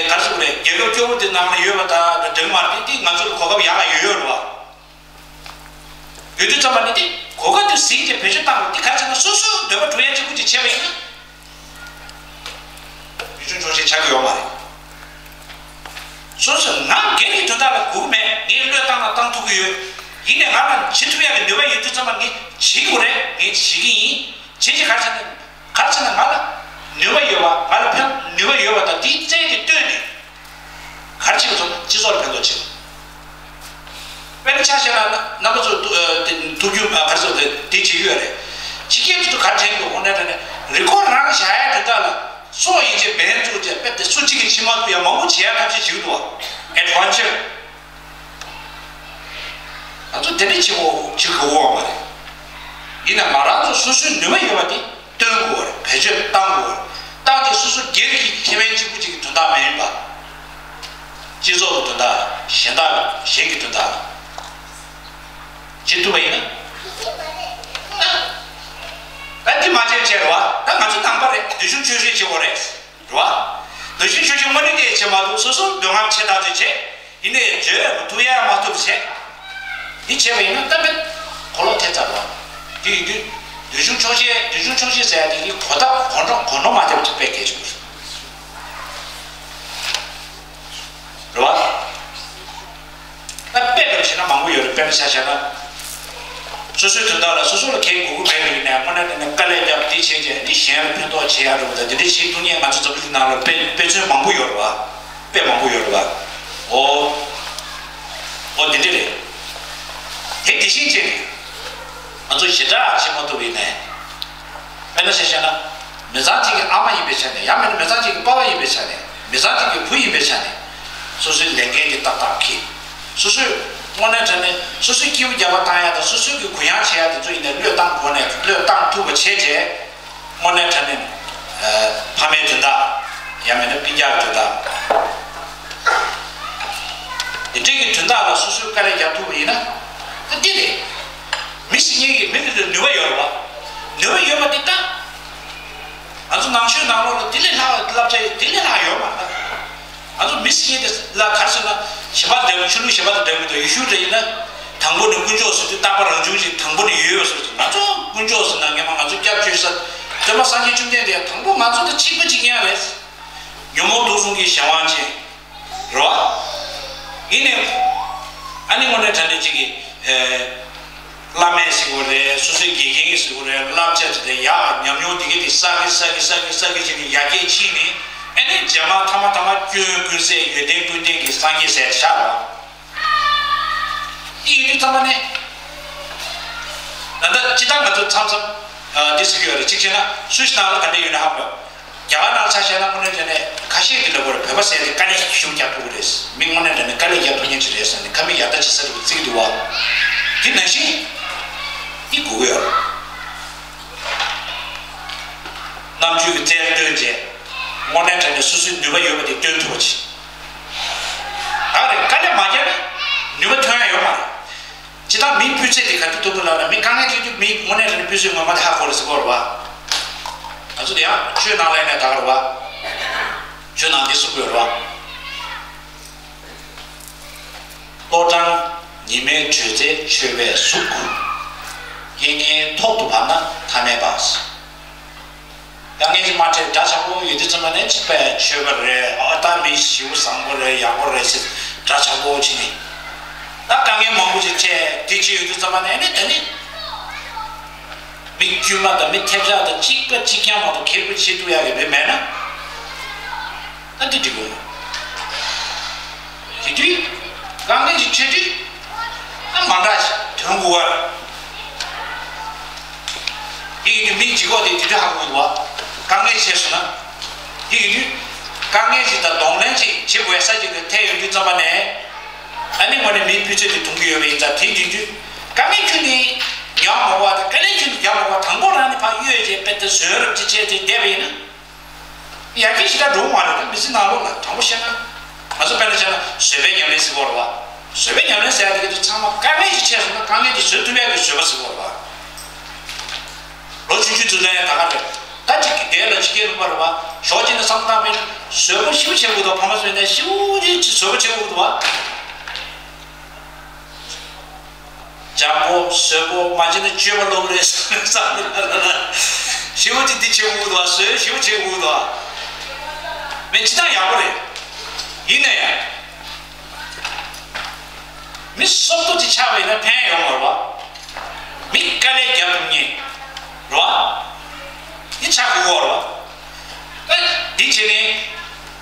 ག་རེ་ཟེར་དགོས་རེད། རྒྱལ་ཁབ་སྐྱོ་བོ་འདི་ནང་ལ་ཡོད་པ་དང་འདྲ་གི་མ་རེད། དེ་དེ་ང་ཚོ་ལ་གོ་སྐབས་ཡག་ལ་ཡོད་ཡོད་རེད་བ། ཡོད་དུས་ཙམ་པ་ནི་དེ་གོ་སྐབས་དེ་ཟིན་བྱས་བེད་སྤྱོད་བཏང་དགོས། དེ་ག་རེ་ཟེར་ན་སོ་སོའི་འདོད་པ་སྒྲུབ་ཡ་གཅིག་པུ་ཅིག་བྱས་པ་ཡིན་ན། འདོད་ཆུང་ཆོག་ཤེས་ཆགས་ཀྱི་ཡོད་མ་རེད། སོ་སོ་ང་སྒེར་གྱི་དོན་དག་ལ་སྒུག་མེད། ངས་བློས་བཏང་ན་བཏང་ཐུབ་ཀྱི་ཡོད། ཡིན་ནའི་ང་ལ་བྱེད་ཐུབ་ཡ་གི་ནུས་པ་ཡོད་དུས་ཙམ་པ་ངས་བྱེད་དགོས་རེད། ངས་བྱེད་ཀྱི་ཡིན། བྱེད་ཀྱི་ག་རེ་ཟེར་ན། ག་རེ་ཟེར་ན་ང་ལ་ནུས་པ་ཡོད་པ། ང་ལ་ཕན་ནུས་པ་ཡོད་པ་དང་དེའི་རྩལ་དེ་བཏོན་ནས། ག་རེ་བྱེད་དགོས་སོང་། སྤྱི་ཚོགས་ལ་ཕན་ཐོགས་བྱེད། དཔེར་ན་ཆ་བཞག་ན་རྣམ་པ་ཚོ་ཐུགས་རྒྱུས་ག་རེ་ཟེར་དེ་དེ་བྱེད་ཀྱི་ཡོད་རེད། ཕྱི་རྒྱལ་དུ་ག་རེ་དྲན་འདུག་འོ་ན་དྲན་ནས་རི་ཀོར་རང་བཞག་ཡ་དེ་དག་ལ་སྲོག་ཡིན་ཆེད་འབེན་བཙུགས་བྱས་དཔེ་དེ་སུ་གཅིག་གིས་བྱེད་མ་ཐུབ་ཡ་མང་པོ་བྱེད་ཡ་ཐབས་ཤེས་བྱེད་ཀྱི་འདུག་བ། ཨེ་ཌི་ཝེན་ཅར། ང་ཚོ་དེ་འདྲ་བྱེད་དགོས་བྱེད་དགོས་བ་མ་རེད། ཡིན་ན་ང་རང་ཚོ་སོ་སོའི་ནུས་པ་ཡོད་པ་དེ་སྟོན་དགོས་བ་རེད། བེད་སྤྱོད་བཏང་དགོས་བ་རེད། བཏང་སྟེ་སོ་སོ་སྒེར་གྱི་ཁེ་ཕན་གཅིག་པུ་གཅིག་གི་དོན་དག་མ་ཡིན་པ། སྤྱི་ཚོགས་ཀྱི་དོན་དག་ལ། གཞན་དག་གཞན་གྱི་དོན་དག་ལ། བྱེད་ཐུབ་པ་ཡིན་ན། ད་འདི་མ་བྱས་བྱས་རེད་བ། ད་ང་ཚོ་ནང་པ་རེད། འདོད་ཆུང་ཆོག་ཤེས་བྱེད་དགོས་རེད། རེད་བ། འདོད་ཆུང་ཆོག་ཤེས་དངོས་གནས་དེ་བྱེད་མ་ཐུབ། སོ་སོ་འདོད་རྔམ་ཆེ་ཐག་ཆོད་བྱས། ཡིན་ནའི་བརྗོད་མ་ཐུབ་ཡ་མ་ཐུབ་བྱས། འདི་བྱས་པ་ཡིན་ན་ད་དཔེ་གོ་ལོག་ཐེབས་ཚར་བ། དེ་ཡིན་དུས་འདོད་ཆུང་ཆོག་ཤེས་འདོད་ཆུང་ཆོག་ཤེས་ཟེར་ཡ་དེ་གི་གོ་བརྡ་གོ་འགྲོ་གོ་འགྲོ་མ་ཐེབས་ཅིག་དཔེ་གལ་ཆེན་པོ་རེད། རེད་བ། ད་དཔེ་ལྟར་བྱས་ན་མང་པོ་ཡོད་རེད། དཔེར་ན་ཆ་བཞག་ན། སོ་སོའི་དོན་དག་ལ་སོ་སོ་ལ་གལ་དགོས་ཀྱི་མེད་པ་ཡིན་ན་དངོས་གནས་དྲང་གནས་དཀའ་ལས་བརྒྱབ་འདི་བྱས་རྗེས་འདི་གཞན་ལ་ཕན་ཐོགས་བྱེད་ཡ་འགྲོ་བ་དང་འདི་འདྲ་བྱེད་ཐུབ་མཁན་ང་ཚོ་འཛམ་བུ་གླིང་ནང་ལ་དཔེ་དཔེ་མཚོན་མང་པོ་ཡོད་རེད་བ། དཔེ་མང་པོ་ཡོད་རེད་བ། འོ། འོ་འདི་འདྲ་རེད། དེ་དེ་བཞིན་བྱས་ནས་ང་ཚོ་ཞེ་དྲག་བྱེད་མ་ཐུབ་པ་ཡིན་ནའི། དཔེར་ན་ཆ་བཞག་ན། མི་ཚང་གཅིག་གི་ཨ་མ་ཡིན་པའི་ཆ་ནས། ཡང་མིན་ན་མི་ཚང་གཅིག་གི་པ་ཕ་ཡིན་པའི་ཆ་ནས། མི་ཚང་གཅིག་གི་བུ་ཡིན་པའི་ཆ་ནས། སོ་སོའི་ལས་འགན་དེ་ཏག་ཏག་འཁྱེར། སོ་སོས་དངོས་གནས་དྲང་གནས་སོ་སོའི་སྐྱིད་པོ་རྒྱབ་པ་བཏང་ཡ་དང་སོ་སོའི་གི་གུ་ཡངས་བྱེད་ཡ་དེ་ཚོ་ཡིན་ནའི་བློས་བཏང་དགོས་ནས་བློས་བཏང་ཐུབ་པ་བྱས་རྗེས། དངོས་གནས་དྲང་གནས། ཨ། ཕ་མའི་དོན་དག་ཡང་མིན་ན་སྤུན་ཀྱག་གི་དོན་དག་དེ་འདྲའི་གི་དོན་དག་ལ་སོ་སོས་དཀའ་ལས་རྒྱག་ཐུབ་པ་ཡིན་ན། ད་འདི་རེད། མི་ཞིག་ཉིད་ཀྱིས་མི་དེ་ལ་ནུས་པ་ཡོད་རེད་བ། ནུས་པ་ཡོད་པ་འདི་ལྟ། ང་ཚོ་ནང་ཆོས་ནང་ལོགས་ལ་འདི་ལས་ལྷག་བསླབ་བྱ་འདི་ལས་ལྷག་ཡོད་མ་རེད། ང་ཚོ་མི་ཞིག་ཉིད་དེ་ལ་ག་རེ་ཟེར་ན་ཞི་བ་འདྲ་མི་ཆོས་ལུགས་ཞི་བ་དང་འདྲ་མི་འདྲ་ཡེ་ཤུ་འདྲ་ཡིན་ན། དང་པོ་ནས་དཀོན་མཆོག་ཟེར་དུས་རྟག་པ་རང་བྱུང་ཞིག་དང་པོ་ནས་ཡོད་ཡོད་ཟེར་དུས་ང་ཚོ་དཀོན་མཆོག་ཟེར་ན་ངས་མ་ང་ཚོ་སྐྱབས་བཅོལ་ས་སྟོན་པ་སངས་རྒྱས་བཅོམ་ལྡན་འདས་དང་པོ་ང་ཚོ་དང་གཅིག་པ་གཅིག་རྐྱང་རེད། ཉོན་མོངས་དུག་གསུམ་གྱི་གཞན་དབང་ཅན། རེད་བ། ཡིན་ནའི། ཨ་ནི་དངོས་གནས་དྲང་གནས་གཅིག་གིས། ཨེ། བླ་མས་ཟེར་དགོས་རེད། སོ་སོའི་དགེ་རྒན་ཟེར་དགོས་རེད། བསླབ་བྱ་དེ་དེ་ཡག་ཉམས་མྱོང་དེ་གས་དེ་བསགས་གི་བསགས་གི་བསགས་གི་བསགས་གི་བྱས་ནས་ཡར་རྒྱས་ཕྱིན་ནས་ཨ་ནི་རྗེས་མ་ཐ་མ་ཐ་མ་སྐྱོན་ཀུན་ཟད་ཡོན་ཏན་ཀུན་ལྡན་གྱི་སངས་རྒྱས་ཟེར་ཆགས་རོགས། དེ་ཡིན་དུས་ཚང་མ་ནས། ད་ལྟ་སྤྱིར་བཏང་ང་ཚོ་མཚམས་མཚམས་འདི་ཟེར་གྱི་ཡོད་རེད། གཅིག་བྱས་ན་སུ་ཞིག་ནང་ལ་ག་འདྲ་ཡོད་ན་ཧ་གོ། རྒྱ་གར་ནང་ཆ་བཞག་ན་དངོས་གནས་དྲང་གནས་ཁ་ཤས་ཀྱིས་ལབ་དགོས་རེད། བོད་པ་ཟེར་དེ་དཀའ་ལས་ཤུགས་རྒྱག་ཐུབ་ཀྱི་རེད། མི་དངོས་གནས་དྲང་གནས་དཀའ་ལས་རྒྱག་ཐུབ་མཁན་ཅིག་རེད་ཟེར་ནས་ཁ་མིག་ཡར་ལྟ་ཅིག་ས་རེད་བརྩི་གི་འདུག་བ། དེ་ནང་བཞིན་འདི་དགོས་ཀྱི་ཡོད་རེད། རྣམ་དཔྱོད་ཀྱི་རྩལ་བཏོན་བྱས། དངོས་གནས་དྲང་གནས་སོ་སོའི་ནུས་པ་ཡོད་པ་དེ་སྟོན་ཐུབ་པ་བྱེད། ད་རེད། དཀའ་ལས་མ་བརྒྱབ་ན་ནུས་པ་ཐོན་ཡ་ཡོད་མ་རེད། སྤྱིར་བཏང་མིའི་སྤུས་ཚད་དེ་ག་དུས་ཐུབ་ཀྱི་ལབ་ན་མི་དཀའ་ངལ་འཕྲད་དུས་མིའི་དངོས་གནས་དྲང་གནས་སྤུས་ཚད་ངོ་མ་དེ་ཧ་གོ་རེད་ཟེར་གོ་རེད་བ། ང་ཚོ་དེ་ཡང་ཆོས་ནང་ལ་ཡིན་ནའི་ད་ག་རེད་བ། ཆོས་ནང་དེ་གསུང་གི་ཡོད་རེད་བ། ལྟོ་འགྲངས་ཉི་མའི་དྲོད་རྩེ་མཆོད་པའི་གཟུགས། རྐྱེན་ངན་ཐོག་ཏུ་བབས་ན་ཐ་མལ་པ། དཀའ་ངལ་ཅིག་མ་འཕྲད་འདྲ་ཆགས་པོ་ཡོད་དུས་ཙམ་པ་ནས་ཅིག་པས་ཆོས་པ་རེད། ཨ་ད་མི་ཞེ་པོ་བཟང་པོ་རེད། ཡག་པོ་རེད་ཟེར་འདྲ་ཆགས་པོ་བྱེད་ནས། ད་དཀའ་ངལ་མང་པོ་ཅིག་འཕྲད་དེ་ཅིག་ཡོད་དུས་ཙམ་པ་ནས་ནི་ད་ནི། མི་དཀྱུས་མ་དང་མི་ཐེབས་ཆག་དང་གཅིག་པ་གཅིག་རྐྱང་མ་གཏོགས་ཁེ་པོ་བྱེད་ཐུབ་ཡག་གི་མི་མེད་ན། ད་འདི་འགྲིག་གོ། དེ་དུས་དཀའ་ངལ་ཅིག་འཕྲད་དུས་ད་མ་འདྲ་ཞིག་དོན་གོ་བར། དེ་ཡིན་དུས་མི་ལྗིད་ཁོག་དེ་དེ་དུས་ཧ་གོ་གི་འདུག་བ། དཀའ་ངལ་ཆེ་སོང་ན། དེ་ཡིན་དུས་དཀའ་ངལ་ཅིག་དང་གདོང་ལེན་ཅིག་བྱེད་དགོས་ས་ཅིག་ཏུ་ཐལ་ཡོང་དུས་ཙམ་པ་ནས། ཨ་ནི་ངོ་ནས་མིའི་སྤུས་ཚད་དེ་མཐོང་གི་ཡོད་པ་ཡིན་ཙང་དེ་དུས་དུས་དཀའ་ངལ་ཁྱོན་ནས་ཉར་མ་དགོས་པ་དང་དཀའ་ལས་ཁྱོན་ནས་རྒྱག་མ་དགོས་པ་དང་པོ་རང་ནས་ཕར་གཡོལ་བྱས་དཔེ་དེ་བཟོད་རབས་ཅིག་བྱས་ཏེ་བསྡད་པ་ཡིན་ན། ཡར་རྒྱས་ཞེ་དྲག་འགྲོ་གི་མ་རེད། ད་མི་ཚེ་ནང་ལོགས་ལ་དྲང་པོ་བཤད་ན། ང་ཚོ་དཔེར་ན་བྱས་ན་བཟོད་པའི་ཉམས་ལེན་ཟེར་གྱི་ཡོད་རེད་བ། བཟོད་པའི་ཉམས་ལེན་ཟེར་ཡ་དེ་ག་དུས་ཚང་མ་དཀའ་ངལ་ཞིག་འཕྲད་སོང་ན་དཀའ་ངལ་དེ་བཟོད་ཐུབ་ཡ་གི་བཟོད་པ་ཟེར་གྱི་ཡོད་རེད་བ། ལོ་ཆུང་ཆུང་ཚོ་ལ་ཡང་ད་ག་རེད། ད་ཅིག་གི་དེ་ལ་ཕྱི་རྒྱལ་ལུང་པ་རེད་བ། ཞོགས་ཀྱི་ནས་བསམ་བློ་བཏང་བས་ན་བཟོད་པ་ཞེ་པོ་བྱེད་དགོས་འདུག་ཕ་མ་ཚོས་ནས་ཞེ་པོ་ཅིག་བཟོད་པ་བྱེད་དགོས་འདུག་བ། འཇམ་པོ་བཟོད་པོ་མ་བྱས་ན་སྤྱོད་པ་ལོག་རེད་བསམ་ལ་ཞེ་པོ་ཅིག་འདི་བྱེད་དགོས་འདུག་བ། བཟོད་ཞེ་པོ་བྱེད་དགོས་འདུག་བ། མི་ཅི་ཐང་ཡག་པོ་རེད། ཡིན་ན་ཡང་། མི་སོབ་ཏོ་ཅིག་ཆགས་པ་ཡིན་ན་ཕན་ཡོང་བ་རེད་བ། མི་དཀའ་ལས་རྒྱབ་ཐུབ་མཁན་རེད་བ། འདི་ཆགས་དགོས་པ་རེད་བ། ཨ། འདི་བྱས་ནས།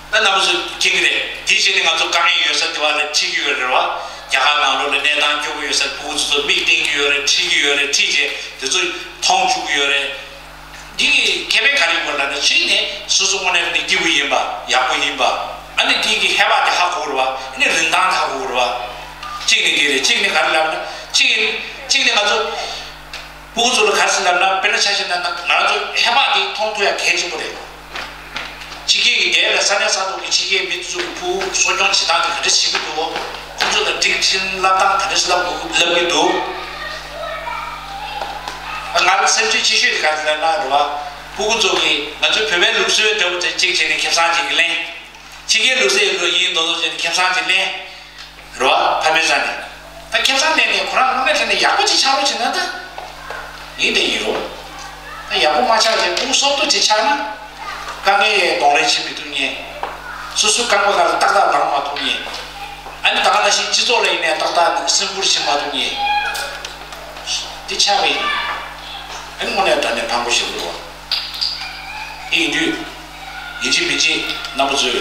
ད་རྣམ་པ་ཚོས་མཁྱེན་གྱི་རེད། དེ་བྱས་ནས་ང་ཚོ་དཀའ་ངལ་ཡོད་ས་དེ་བ་ལ་ཁྲིད་ཀྱི་ཡོད་རེད་བ། རྒྱ་གར་ནང་ལོགས་ལ་གནས་སྟངས་སྐྱོ་པོ་ཡོད་ས་ཕྲུ་གུ་ཚོ་ཚོ་མིག་བསྟན་གྱི་ཡོད་རེད། ཁྲིད་ཀྱི་ཡོད་རེད། ཁྲིད་བྱས་དེ་ཚོ་མཐོང་བཅུག་གི་ཡོད་རེད། འདི་གི་ཁེ་ཕན་ག་རེ་ཡོད་ལབ་ན། གཅིག་ནས་སོ་སོ་དངོས་གནས་ནས་སྐྱིད་པོ་ཡིན་པ། ཡག་པོ་ཡིན་པ། ཨ་ནི་འདི་གི་ཧེ་བག་དེ་ཧ་གོ་རེད་བ། ཨ་ནི་རིན་ཐང་དེ་ཧ་གོ་རེད་བ། གཅིག་ནས་འདི་རེད། གཅིག་ནས་ག་རེ་ལབ་ན། གཅིག་གཅིག་ནས་ང་ཚོ། ཕྲུ་གུ་ཚོ་ལ་ག་རེ་ཟེར་ལབ་ན། དཔེར་ན་ཆ་བཞག་ན་ང་རང་ཚོ་ཧེ་བག་དེ་མཐོང་ཐུབ་ཡ་གལ་ཆེན་པོ་རེད། ཕྱི་རྒྱལ་གྱི་འདས་ལ་ས་གནས་ས་ཐོག་གི་ཕྱི་རྒྱལ་མི་ཚོ་གི་ཕྲུ་གུ་གསོ་སྐྱོང་བྱེད་སྟངས་དེ་ག་འདྲ་བྱེད་ཀྱི་འདུག་ཁོ་ཚོ་ལ་སྒྲིག་ཁྲིམས་བསླབ་སྟངས་ག་འདྲ་བསླབ་དགོས་བསླབ་ཀྱི་འདུག་ང་ལ་སེམས་ཤུགས་ཆེ་ཤོས་དེ་ག་རེ་ཟེར་ལབ་ན་རེད་བ། ཕྲུ་གུ་ཚོ་གིས་ང་ཚོའི་བོད་པའི་ལུགས་སྲོལ་འདྲ་པོ་དེ་གཅིག་བྱས་ནས་ཁེ་བཟང་ཅིག་གི་ལེན། ཕྱི་རྒྱལ་ལུགས་སྲོལ་ཡིན་མདོག་མདོག་བྱས་ནས་ཁེ་བཟང་ཅིག་ལེན། རེད་བ། ཕ་མའི་རྩ་ནས། ད་ཁེ་བཟང་ལེན་ནས་ཁོ་རང་དངོས་གནས་དྲང་གནས་ཡག་པོ་ཅིག་ཆགས་རོགས་བྱེད་ན་ད། ཡིན་དེ་ཡིན་རོགས། ད་ཡག་པོ་མ་ཆགས་ཚེ་ཕྲུ་གུ་སོབ་ཏོ་ཅིག་ཆགས་ན། དཀའ་ངལ་ཡང་གདོང་ལེན་བྱེད་མི་ཐུབ་མཁན། སོ་སོའི་རྐང་པ་སྒང་ལ་ཏག་ཏག་ལངས་མ་ཐུབ་མཁན། ཨ་ནི་ད་ག་ནང་བཞིན་སྤྱི་ཚོགས་ལ་ཡིན་ནའི་ཏག་ཏག་སེམས་ཁུར་བྱེད་མ་ཐུབ་མཁན། འདི་ཆགས་པ་ཡིན། ཨ་ནི་དངོས་གནས་དྲང་གནས་ཕངས་པོ་ཞིག་རེད་བ། དེ་ཡིན་དུས། ཡིན་གཅིག་མིན་གཅིག་རྣམ་པ་ཚོས་དོ་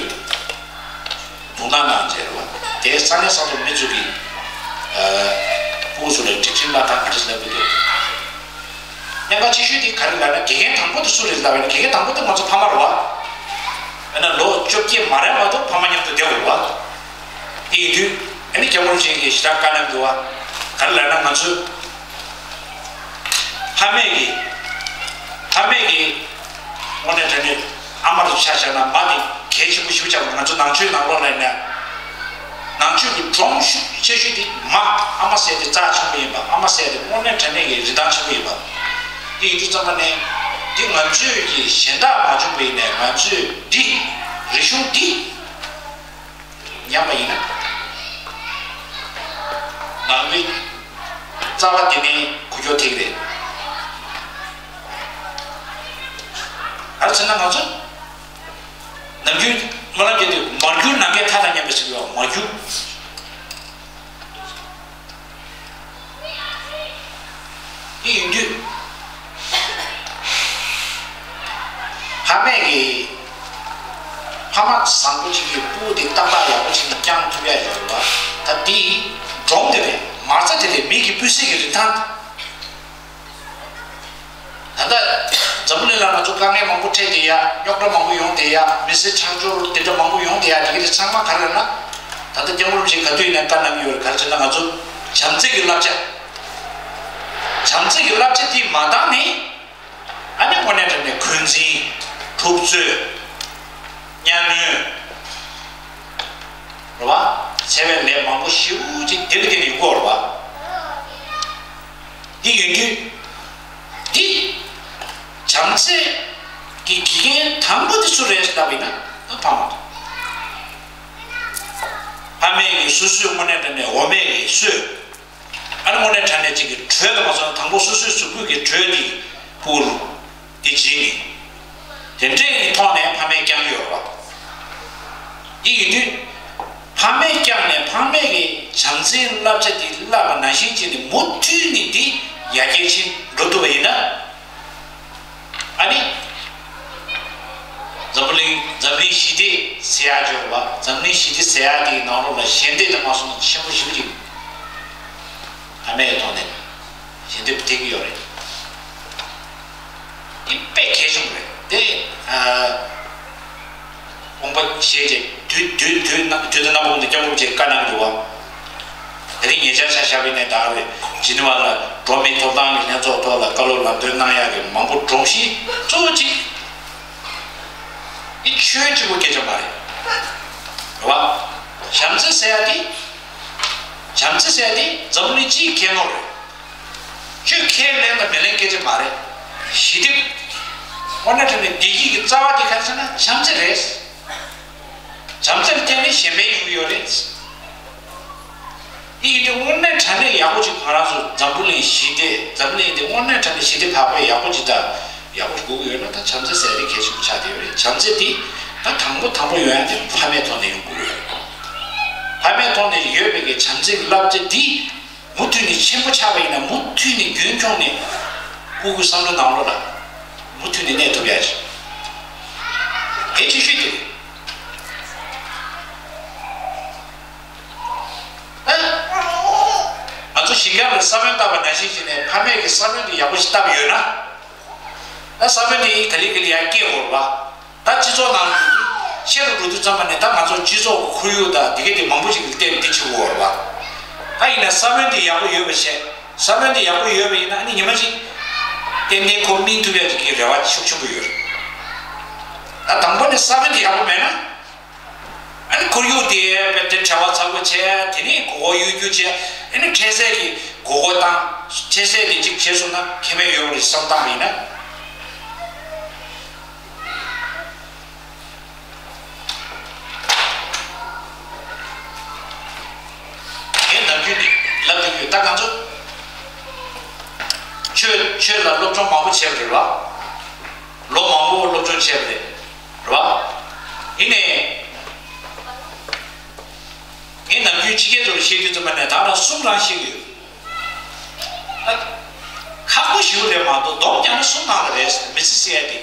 སྣང་གནང་བྱས་རེད་བ། དེ་ས་གནས་ས་ཐོག་མི་ཚོ་གིས། ཨ། ཕྲུ་གུ་ཚོ་ལ་སྒྲིག་ཁྲིམས་ལ་དང་ག་འདྲ་ཞིག་ལབ་ཀྱི་འདུག་གནད་འགག་ཆེ་ཤོས་དེ་ག་རེ་ལབ་ན། དགེ་རྒན་དང་པོ་དེ་སུ་རེད་ལབ་ན། དགེ་རྒན་དང་པོ་དེ་ང་ཚོ་ཕ་མ་རེད་བ། དཔེར་ན་ལོ་བཅོ་བརྒྱད་མ་རན་མ་གཏོགས་ཕ་མ་མཉམ་དུ་བསྡད་དགོས་རེད་བ། དེ་ཡིན་དུས་ཨ་ནི་སྐྱབས་མགོན་རིན་པོ་ཆེ་གིས་ཞེ་དྲག་བཀའ་གནང་འདུག་བ། ག་རེ་ལབ་ན། ང་ཚོས་ཕ་མས་ཀྱིས། ཕ་མས་ཀྱིས་དངོས་གནས་དྲང་གནས་ཨ་མ་རུ་ཆ་བཞག་ན་མ་དེ་གལ་ཆེན་པོ་ཞེ་པོ་ཆགས་པ། ང་ཚོ་ནང་ཆོས་ནང་ལོགས་ལ་ཡིན་ན། ནང་ཆོས་ཀྱི་སྒྲོམ་ཤུགས་ཆེ་ཤོས་དེ་མ། ཨ་མ་ཟེར་དེ་རྩ་ཆེན་པོ་ཡིན་པ། ཨ་མ་ཟེར་དེ་དངོས་གནས་དྲང་གནས་ཀྱི་རིན་ཐང་ཆེན་པོ་ཡིན་པ། དེ་ཡིན་དུས་ཙམ་པ་ནས་འདི་ང་ཚོས་ཀྱི་གཞན་དག་མ་བྱུང་བ་ཡིན་ནའི་ང་ཚོས་འདི་རིག་གཞུང་འདི། ཉམས་པ་ཡིན་ན། ནང་པའི་རྩ་བ་དེ་ནས་འགུལ་སྐྱོད་ཐེབས་རེད། ག་རེ་ཟེར་ན་ང་ཚོ་ནམ་རྒྱུན་སྨོན་ལམ་རྒྱག་དུས་མར་གྱུར་ནམ་མཁའི་མཐའ་དང་མཉམ་པའི་ཟེར་གྱི་ཡོད། མར་གྱུར། དེ་ཡིན་དུས། ཕ་མས་ཀྱིས་ཕ་མ་བཟང་པོ་ཅིག་གིས་སྤུ་གུ་དེ་ཏག་ཏག་ཡག་པོ་ཅིག་ནས་བསྐྱངས་ཐུབ་ཡ་ཡོད་རེད་བ། ད་དེ་སྒྲོམ་དེ་རེད། མ་རྩ་དེ་རེད། མི་གི་སྤུས་ཚད་ཀྱི་རིན་ཐང་། ད་ལྟ་འཛམ་བུ་གླིང་ལ་ང་ཚོ་དཀའ་ངལ་མང་པོ་འཕྲད་བསྡད་ཡ། རྙོག་དྲ་མང་པོ་ཡོང་བསྡད་ཡ། མི་སེར་ཆགས་འཇོག་དེ་འདྲ་མང་པོ་ཡོང་བསྡད་ཡ། དེ་གི་དེ་ཚང་མ་ག་རེ་རེད་ན། ད་ལྟ་སྐྱབས་མགོན་རིན་པོ་ཆེས་ག་དུས་ནས་བཀའ་གནང་གི་ཡོད་རེད། ག་རེ་ཟེར་ན་ང་ཚོ་བྱམས་བརྩེ་གི་བསླབ་བྱ། བྱམས་བརྩེ་གི་བསླབ་བྱ་དེ་མ་འདང་ནས། ཨ་ནི་དངོས་གནས་དྲང་གནས་འཁོན་འཛིན། འཁྲུག་རྩོད། གཉའ་གནོན། རེད་བ། འཚེ་བའི་ལས་མང་པོ་ཞེ་པོ་ཅིག་དེ་ལ་བརྟེན་ནས་ཡོང་གི་ཡོད་རེད་བ། འདི་ཡིན་དུས། འདི། བྱམས་བརྩེ་གི་དགེ་རྒན་དང་པོ་དེ་སུ་རེད་ལབ་པ་ཡིན་ན། ཨ། ཕ་མ་རེད། ཕ་མས་ཀྱིས་སོ་སོའི་དངོས་གནས་དྲང་གནས་འོ་མས་ཀྱིས་གསོས། ཨ་ནི་དངོས་གནས་དྲང་གནས་ཅིག་གི་ དྲོད་དུ་མ་སོང་ན་དང་པོ་སོ་སོའི་གཟུགས་པོའི་གི་དྲོད་དེ་ཕུག་རུ་དེ་བྱིན་ནས། དེ་འདྲའི་གི་ཐོག་ནས་ཕ་མས་བསྐྱངས་ཡོད་རེད་བ། དེ་ཡིན་དུས། ཕ་མས་བསྐྱངས་ནས་ཕ་མས་ཀྱི་བྱམས་བརྩེའི་བསླབ་བྱ་དེ་བསླབ་པ་ནང་བཞིན་བྱས་ནས་མུ་མཐུད་ནས་དེ་ཡར་རྒྱས་ཕྱིན་འགྲོ་ཐུབ་པ་ཡིན་ན། ཨ་ནི། འཛམ་བུ་གླིང་འཛམ་གླིང་ཞི་བདེ་ཟེར་ཡག་ཅིག་ཡོད་རེད་བ། འཛམ་གླིང་ཞི་བདེ་ཟེར་ཡག་དེའི་ནང་ལོགས་ལ་ཞལ་འདེབས་དེ་མ་སོང་ན་ཆེན་པོ་ཞེ་པོ་ཅིག་ཕ་མའི་ཐོག་ནས་ཞལ་འདེབས་ཐེབས་ཀྱི་ཡོད་རེད། འདི་དཔེ་གལ་ཆེན་པོ་རེད་དེ། ཨ། དགོངས་པ་བཞེས་རྗེས་དུས་དུས་དུས་ན་དུས་དུས་ན་པོ་དང་སྐྱབས་མགོན་བཅས་བཀའ་གནང་འདུག་བ། དེ་རིང་ཉེ་ཆར་ཆ་བཞག་པ་ཡིན་ན་ད་རེས་ཇི་ནི་ཝ་ལ་འགྲོ་བ་མིའི་ཐོབ་ཐང་གི་ལྷན་ཚོགས་ཐོག་ལ་བཀའ་སློབ་ལམ་སྟོན་གནང་ཡག་གི་མང་པོ་སྒྲོག་གཞི་གཙོ་བོ་གཅིག་འདི་ཆོས་གཅིག་པོ་སྐད་ཆ་མ་རེད། རེད་བ། བྱམས་བརྩེ་ཟེར་ཡག་འདི། བྱམས་བརྩེ་ཟེར་ཡག་འདི་འཛམ་བུ་གླིང་སྤྱིའི་ཁྱད་ནོར་རེད། ཆོས་ཁས་ལེན་དང་མི་ལེན་སྐད་ཆ་མ་རེད། ཞི་བདེ། དངོས་གནས་དྲང་གནས་བདེ་སྐྱིད་ཀྱི་རྩ་བ་དེ་ག་རེ་ཟེར་ན་བྱམས་བརྩེ་རེད། བྱམས་བརྩེ་ལ་བརྟེན་ནས་གཞན་ཕན་ཡོང་གི་ཡོད་རེད། དེ་ཡིན་དུས་དངོས་གནས་དྲང་གནས་ཡག་པོ་ཅིག་ང་རང་ཚོ་འཛམ་བུ་གླིང་ཞི་བདེ་འཛམ་གླིང་འདི་དངོས་གནས་དྲང་གནས་ཞི་བདེ་འཕགས་པའི་ཡག་པོ་ཅིག་དང་ཡག་པོ་ཅིག་དགོས་ཀྱི་ཡོད་ན་ད་བྱམས་བརྩེ་ཟེར་དེ་གལ་ཆེན་པོ་ཆགས་བསྡད་ཡོད་རེད། བྱམས་བརྩེ་འདི་ད་དང་པོ་དང་པོ་ཡོང་ཡག་དེ་ཕ་མའི་ཐོག་ནས་ཡོང་དགོས་ཀྱི་ཡོད་རེད། ཕ་མའི་ཐོག་ནས་ཡོད་པའི་གི་བྱམས་བརྩེ་གི་བསླབ་བྱ་འདི། མུ་མཐུད་ནས་ཆེན་པོ་ཆགས་པ་ཡིན་ན་མུ་མཐུད་ནས་རྒྱུན་འཁྱོངས་ནས་སྤུ་གུ་བསམ་བློ་ནང་ལོགས་ལ་མུ་མཐུད་ནས་གནས་ཐུབ་ཡག་ཅིག་གལ་ཆེ་ཤོས་དེ་རེད། ང་ཚོ་ཞིང་ཁ་ལ་ས་བོན་བཏབ་པ་ནང་བཞིན་བྱས་ནས་ཕ་མས་ཀྱི་ས་བོན་དེ་ཡག་པོ་ཞིག་བཏབ་ཡོད་ན། ད་ས་བོན་དེ་ག་ལེ་ག་ལེ་ཡར་སྐྱེ་འོར་བ། ད་སྤྱི་ཚོགས་ནང་ལ་ཆེ་རུ་འགྲོ་དུས་ཙམ་པ་ནས་ད་ང་ཚོ་སྤྱི་ཚོགས་ཁོར་ཡུག་དང་དེ་ག་དེ་མང་པོ་ཞིག་གི་སྟེང་འདི་བྱེད་དགོས་པ་རེད་བ། ད་ཡིན་ན་ས་བོན་དེ་ཡག་པོ་ཡོད་པ་བྱས། ས་བོན་དེ་ཡག་པོ་ཡོད་པ་ཡིན་ན་ཨ་ནི་ཉི་མ་ཞིག་ཏན་ཏན་ཁོ་སྨིན་ཐུབ་ཡག་ཅིག་གི་རེ་བ་ཤུགས་ཆེན་པོ་ཡོད་རེད། ད་དང་པོ་ནས་ས་བོན་དེ་ཡག་པོ་མེད་ན། ཨ་ནི་ཁོར་ཡུག་དེ་དཔེ་དེ་བྲེལ་བ་ཚ་པོ་བྱས། དེ་ནས་མགོ་སྐོར་གཡོ་སྒྱུ་བྱས། ཨ་ནི་འཕྲལ་སེལ་གྱི་མགོ་སྐོར་བཏང་། འཕྲལ་སེལ་དེ་གཅིག་བྱས་སོང་ན་ཁེ་ཕན་ཡོད་པ་རེད་བསམ་བཏང་བ་ཡིན་ན། ངས་ནམ་རྒྱུན་ནས་ལབ་བསྡད་ཡོད། ད་ང་ཚོ་ཆོས་ཆོས་ལ་སློབ་སྦྱོང་མང་པོ་བྱས་པ་རེད་བ། ལོ་མང་པོ་སློབ་སྦྱོང་བྱས་པ་རེད་བ། ཡིན་ནའི་ངས་ནམ་རྒྱུན་ཕྱི་རྒྱལ་དུ་བཤད་དུས་ཙམ་པ་ནས་ད་ལྟ་གསུམ་རང་བཤད་ཀྱི་ཡོད། ཨ། ཁག་པོ་ཞིག་རེད་མ་གཏོགས་སྡོམ་རྒྱག་ན་གསུམ་ནང་ལ་རེད། མི་ཚེ་ཟེར་ཡ་དེ།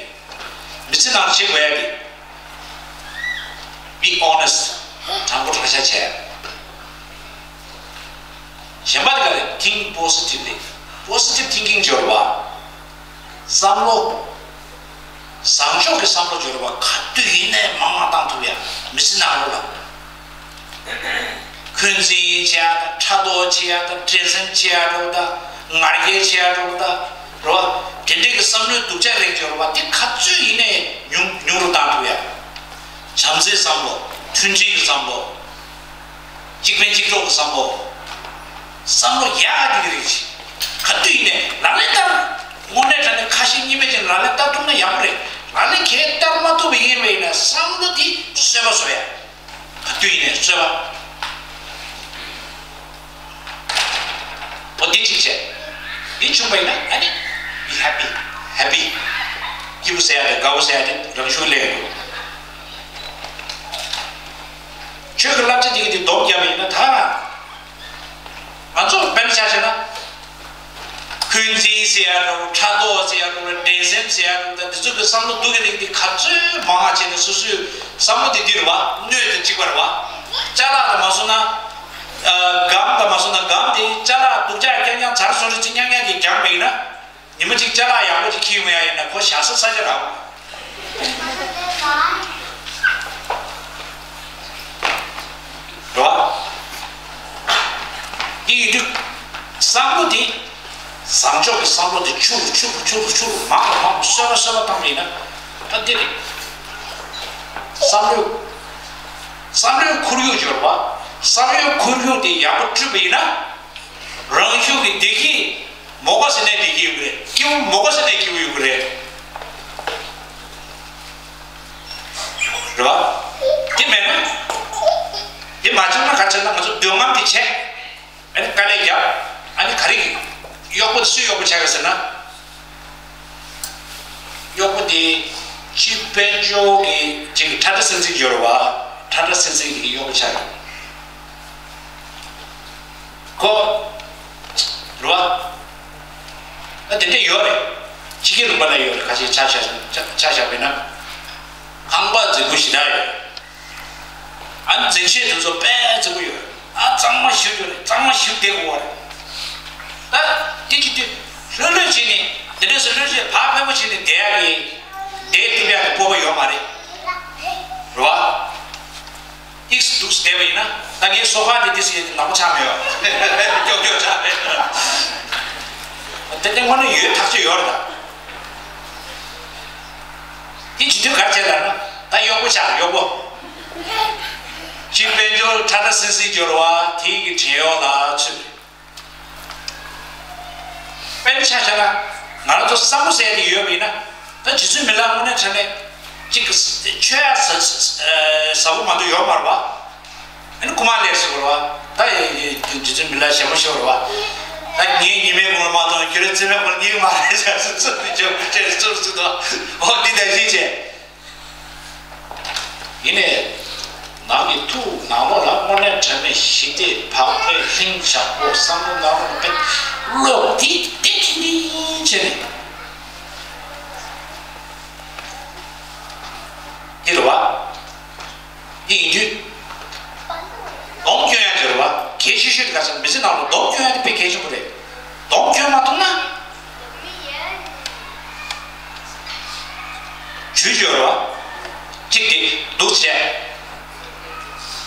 མི་ཚེ་ནང་བྱེད་དགོས་ཡ་དེ། Be honest. དྲང་པོ་དྲང་བཞག་བྱས། གཞན་པ་དེ་ག་རེ། Think positively. Positive thinking སྦྱོར་བ། བསམ་བློ། བཟང་ཕྱོགས་ཀྱི་བསམ་བློ་སྦྱོར་བ་ག་དུས་ཡིན་ནའི་མང་མང་བཏང་ཐུབ་ཡ། མི་ཚེ་ནང་ལོགས་ལ། འཁོན་འཛིན་བྱེད་ཡ་དང་། ཕྲག་དོག་བྱེད་ཡ་དང་། འགྲན་སེམས་བྱེད་ཡ་འདྲ་བོ་དང་། ང་རྒྱལ་བྱེད་ཡ་འདྲ་བོ་དང་། རེད་བ། དེ་འདྲའི་གི་བསམ་བློའི་སྡུག་ཅག་རིགས་སྦྱོར་བ་དེ་ག་ཚོད་ཡིན་ནའི་ཉུང་ཉུང་རུ་བཏང་ཐུབ་ཡ། བྱམས་བརྩེའི་བསམ་བློ། མཐུན་སྒྲིལ་གྱི་བསམ་བློ། གཅིག་ཕན་གཅིག་གྲོགས་ཀྱི་བསམ་བློ། བསམ་བློ་ཡག་ག་དེ་གི་རིགས་ཤིག་ག་དུས་ཡིན་ནའི་ལག་ལེན་བསྟར། དངོས་གནས་དྲང་གནས་ཁ་ཞེ་གཉིས་མེད་ཅིག་ལག་ལེན་བསྟར་ཐུབ་ན་ཡག་པོ་རེད། ལག་ལེན་གང་བསྟར་མ་ཐུབ་པ་ཡིན་པ་ཡིན་ན་བསམ་བློ་དེ་གསོད་པ་བཟོ་ཡ། ག་དུས་ཡིན་ནའི་གསོད་པ། འོ་དེ་གཅིག་བྱས། དེ་བྱུང་བ་ཡིན་ན་ཨ་ནི། Be happy, happy. སྐྱིད་པོ་ཟེར་ཡ་དང་དགའ་པོ་ཟེར་ཡ་དེ་རང་ཤུགས་ལས་འགྲོ། ཆོས་ཀྱི་བསླབ་བྱ་དེ་གི་དེ་སྡོམ་བརྒྱབ་པ་ཡིན་ན་ད། ང་ཚོ་དཔེར་ན་ཆ་བཞག་ན། འཁོན་འཛིན་ཟེར་ཡ་འདྲ་བོ། ཕྲག་དོག་ཟེར་ཡ་འདྲ་བོ། འགྲན་སེམས་ཟེར་ཡ་འདྲ་བོ། ད་འདི་ཚོ་གི་བསམ་བློ་སྡུག་གི་རིགས་འདི་ག་ཚོད་མང་བ་བྱས་ནས་སོ་སོའི་བསམ་བློ་དེ་འདི་རེད་བ། སྣོད་དེ་གཅིག་པ་རེད་བ། ཅ་ལག་དང་མ་སོང་ན། ཨ། སྒམ་དང་མ་སོང་ན་སྒམ་དེ་ཅ་ལག་སྡུག་ཅག་རྐྱང་རྐྱང་ཚར་སོང་རེ་ཅིག་རྐྱང་རྐྱང་གིས་བརྒྱངས་པ་ཡིན་ན། ཉི་མ་གཅིག་ཅ་ལག་ཡག་པོ་ཅིག་འཁྱེར་ཡོང་ཡ་ཡིན་ན་ཁོ་བཞག་ས་ས་ཆ་རག་གོ། རེད་བ། དེ་ཡིན་དུས་བསམ་བློ་དེ། བཟང་ཕྱོགས་ཀྱི་བསམ་བློ་དེ་ཆུ་རུ་ཆུ་རུ་ཆུ་རུ་ཆུ་རུ་མང་རུ་མང་རུ་གསོད་པ་གསོད་པ་བཏང་བ་ཡིན་ན། ད་འདི་རེད། བསམ་བློའི། བསམ་བློའི་ཁོར་ཡུག་སྦྱོར་བ། བསམ་བློའི་ཁོར་ཡུག་དེ་ཡག་པོ་བསྐྲུན་པ་ཡིན་ན། རང་ཤུགས་ཀྱིས་བདེ་སྐྱིད་མོག་པ་ཟེར་ནའི་བདེ་སྐྱིད་ཡོང་གི་རེད། སྐྱིད་པོ་མོག་པ་ཟེར་ནའི་སྐྱིད་པོ་ཡོང་གི་རེད། རེད་བ། དེ་མེད་ན། དེ་མ་བྱུང་ན་ག་རེ་བྱས་ན་ང་ཚོ་འདོད་རྔམ་དེ་བྱས། ཨ་ནི་དཀའ་ལས་རྒྱབ། ཨ་ནི་ག་རེ་གི་ གཡོག་པོ་དེ་སུའི་གཡོག་པོ་ཆགས་ཡོད་ཟེར་ན། གཡོག་པོ་དེ་ཆོས་དཔལ་འབྱོར་གྱི་ཅིག་ཁྲ་ཁྲ་སིང་སིང་ཡོད་རེད་བ། ཁྲ་ཁྲ་སིང་སིང་གི་གཡོག་པོ་ཆགས་ཡོད། ཁོ་རེད་བ། ཨ་དེ་འདྲ་ཡོད་རེད། ཕྱི་རྒྱལ་ལུང་པ་ལ་ཡོད་རེད། ཁ་ཤས་ཆ་བཞག་ཆ་ཆ་བཞག་པ་ཡིན་ན། ཁང་པ་རྫིག་པོ་ཞེ་དྲག་ཡོད་རེད། ཨ་ནི་འཛིན་ཆས་དེ་ཚོ་དཔེ་རྫིག་པོ་ཡོད་རེད། ཨ་གཙང་མ་ཞེ་པོ་ཅིག་ཡོད་རེད། གཙང་མ་ཞེ་པོ་ཅིག་བསྡད་དགོས་པ་རེད། ད་དེ་གི་དུས་ལྷོད་ལྷོད་བྱས་ནས་དེ་འདྲས་སུ་ལྷོད་ལྷོད་བྱས་བག་ཕེབས་པོ་བྱས་ནས་བསྡད་ཡག་གི་བསྡད་ཐུབ་ཡག་གི་སྤོབས་པ་ཡོད་མ་རེད། རེད་བ། ཨིགས་འདུག་བསྡད་པ་ཡིན་ན། ད་ངའི་སོ་ཁ་དེ་དེ་སུ་ཡིན་ནག་པོ་ཆགས་མེད་པ། ཀྱོག་ཀྱོག་ཆགས་མེད། དེ་དེ་དངོས་གནས་ཡོད་ཐག་ཆོད་ཡོད་རེད་ད། དེ་བྱེད་དུས་ག་རེ་བྱས་ལབ་ན། ད་གཡོག་པོ་ཆགས། གཡོག་པོ། ཕྱི་དཔལ་འབྱོར་ཁྲ་ཁྲ་སིང་སིང་འབྱོར་བ་དེ་གི་བྲན་གཡོག་ལ་ཚུད། དཔེར་ཆ་བཞག་ན། ང་རང་ཚོ་བསམ་བློ་ཟེར་ཡག་དེ་ཡོད་པ་ཡིན་ན། ད་རྗེ་བཙུན་མི་ལ་དངོས་གནས་དྲང་གནས་ཅིག་གི་ཆོས་ཡག་ཟབ་ཟབ་པོ་མ་གཏོགས་ཡོད་མ་རེད་པ། ཨ་ནི་རྐུ་མ་ལས་སུ་རེད་བ། ད་རྗེ་བཙུན་མི་ལ་ཞན་མོ་ཞིག་རེད་བ། ད་ངས་ཉི་མའི་གུང་ལ་མ་གཏོང་ཁྱོད་རང་མཚན་མོའི་གུང་ལ་སྙིང་མ་རེད་ཟེར་སུ་སུ་དེ་ཆོས་ཁུར་ཆེ་སུ་སུ་དང་། འོ་འདི་ལྟ་ཞིག་བྱས། ཡིན་ནའི། ནང་གི་ཐུགས་ནང་ལོགས་ལ་དངོས་གནས་དྲང་གནས་ཞི་བདེ་བག་ཕེབས་ལྷིང་འཇགས་པོ་བསམ་བློ་ནང་ལོགས་ལ་དཔེ་བློ་བདེ་བདེ་ཐིང་ཐིང་བྱས་ནས། འདི་རེད་བ། འདི་ཡིན་དུས། སྡོམ་སྐྱོན་ཡག་དེ་རེད་བ། གལ་ཆེ་ཤོས་དེ་ག་ཟེར་ན་མི་ཚེ་ནང་ལ་སྡོམ་སྐྱོན་ཡག་དེ་དཔེ་གལ་ཆེན་པོ་རེད། སྡོམ་སྐྱོན་མ་ཐུབ་ན། ཇུས་ཡོད་རེད་བ། གཅིག་དེ་འདུག་བྱས།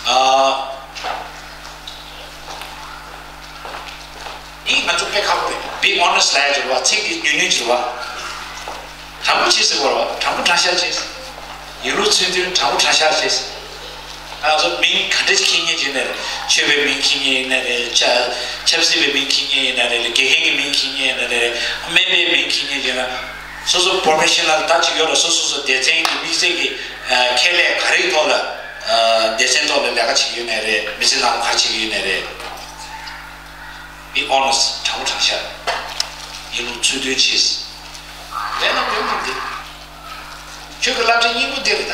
ཨ། འདི་ང་ཚོ་དཔེ་ཁག་པོ་རེད། Be honest ལབ་ཡག་ཅིག་རེད་བ། ཚིག་འདི་ཉུང་ཉུང་ཅིག་རེད་བ། དྲང་པོ་བྱེད་ཟེར་བ་རེད་བ། དྲང་པོ་དྲང་བཞག་བྱེད། ཡིན་ལུགས་ཚུལ་མཐུན་དྲང་པོ་དྲང་བཞག་བྱེད། ང་ཚོ་མིང་ག་འདྲ་ཞིག་འཁྱེར་མཁན་ཅིག་ཡིན་ན་རེད། ཆོས་པའི་མིང་འཁྱེར་མཁན་ཡིན་ན་རེད། ཆབ་ཆབ་སྲིད་པའི་མིང་འཁྱེར་མཁན་ཡིན་ན་རེད། དགེ་རྒན་གྱི་མིང་འཁྱེར་མཁན་ཡིན་ན་རེད། སྨན་པའི་མིང་འཁྱེར་མཁན་ཡིན་ན། སོ་སོ་པོ་རོ་ཕེ་ཤ་ནལ་ད་ཅིག་ཡོད་ལ། སོ་སོ་སོ་སྡེ་ཚན་གྱི་དམིགས་བསལ་གྱི་ཁྱད་ལས་ག་རེའི་ཐོག་ལ། སྡེ་ཚན་ཐོག་ལ་ལས་ཀ་བྱེད་ཀྱི་ཡོད་ནའི་རེད། མི་ཚེ་ནང་ག་རེ་བྱེད་ཀྱི་ཡོད་ནའི་རེད། Be honest དྲང་པོ་དྲང་བཞག་ཡིན་ལུགས་ཚུལ་མཐུན་བྱེད། ལས་ན་དོན་མི་འདི། ཁྱོད་ཀྱི་བསླབ་བྱ་སྙིང་པོ་འདི་རེད་ད།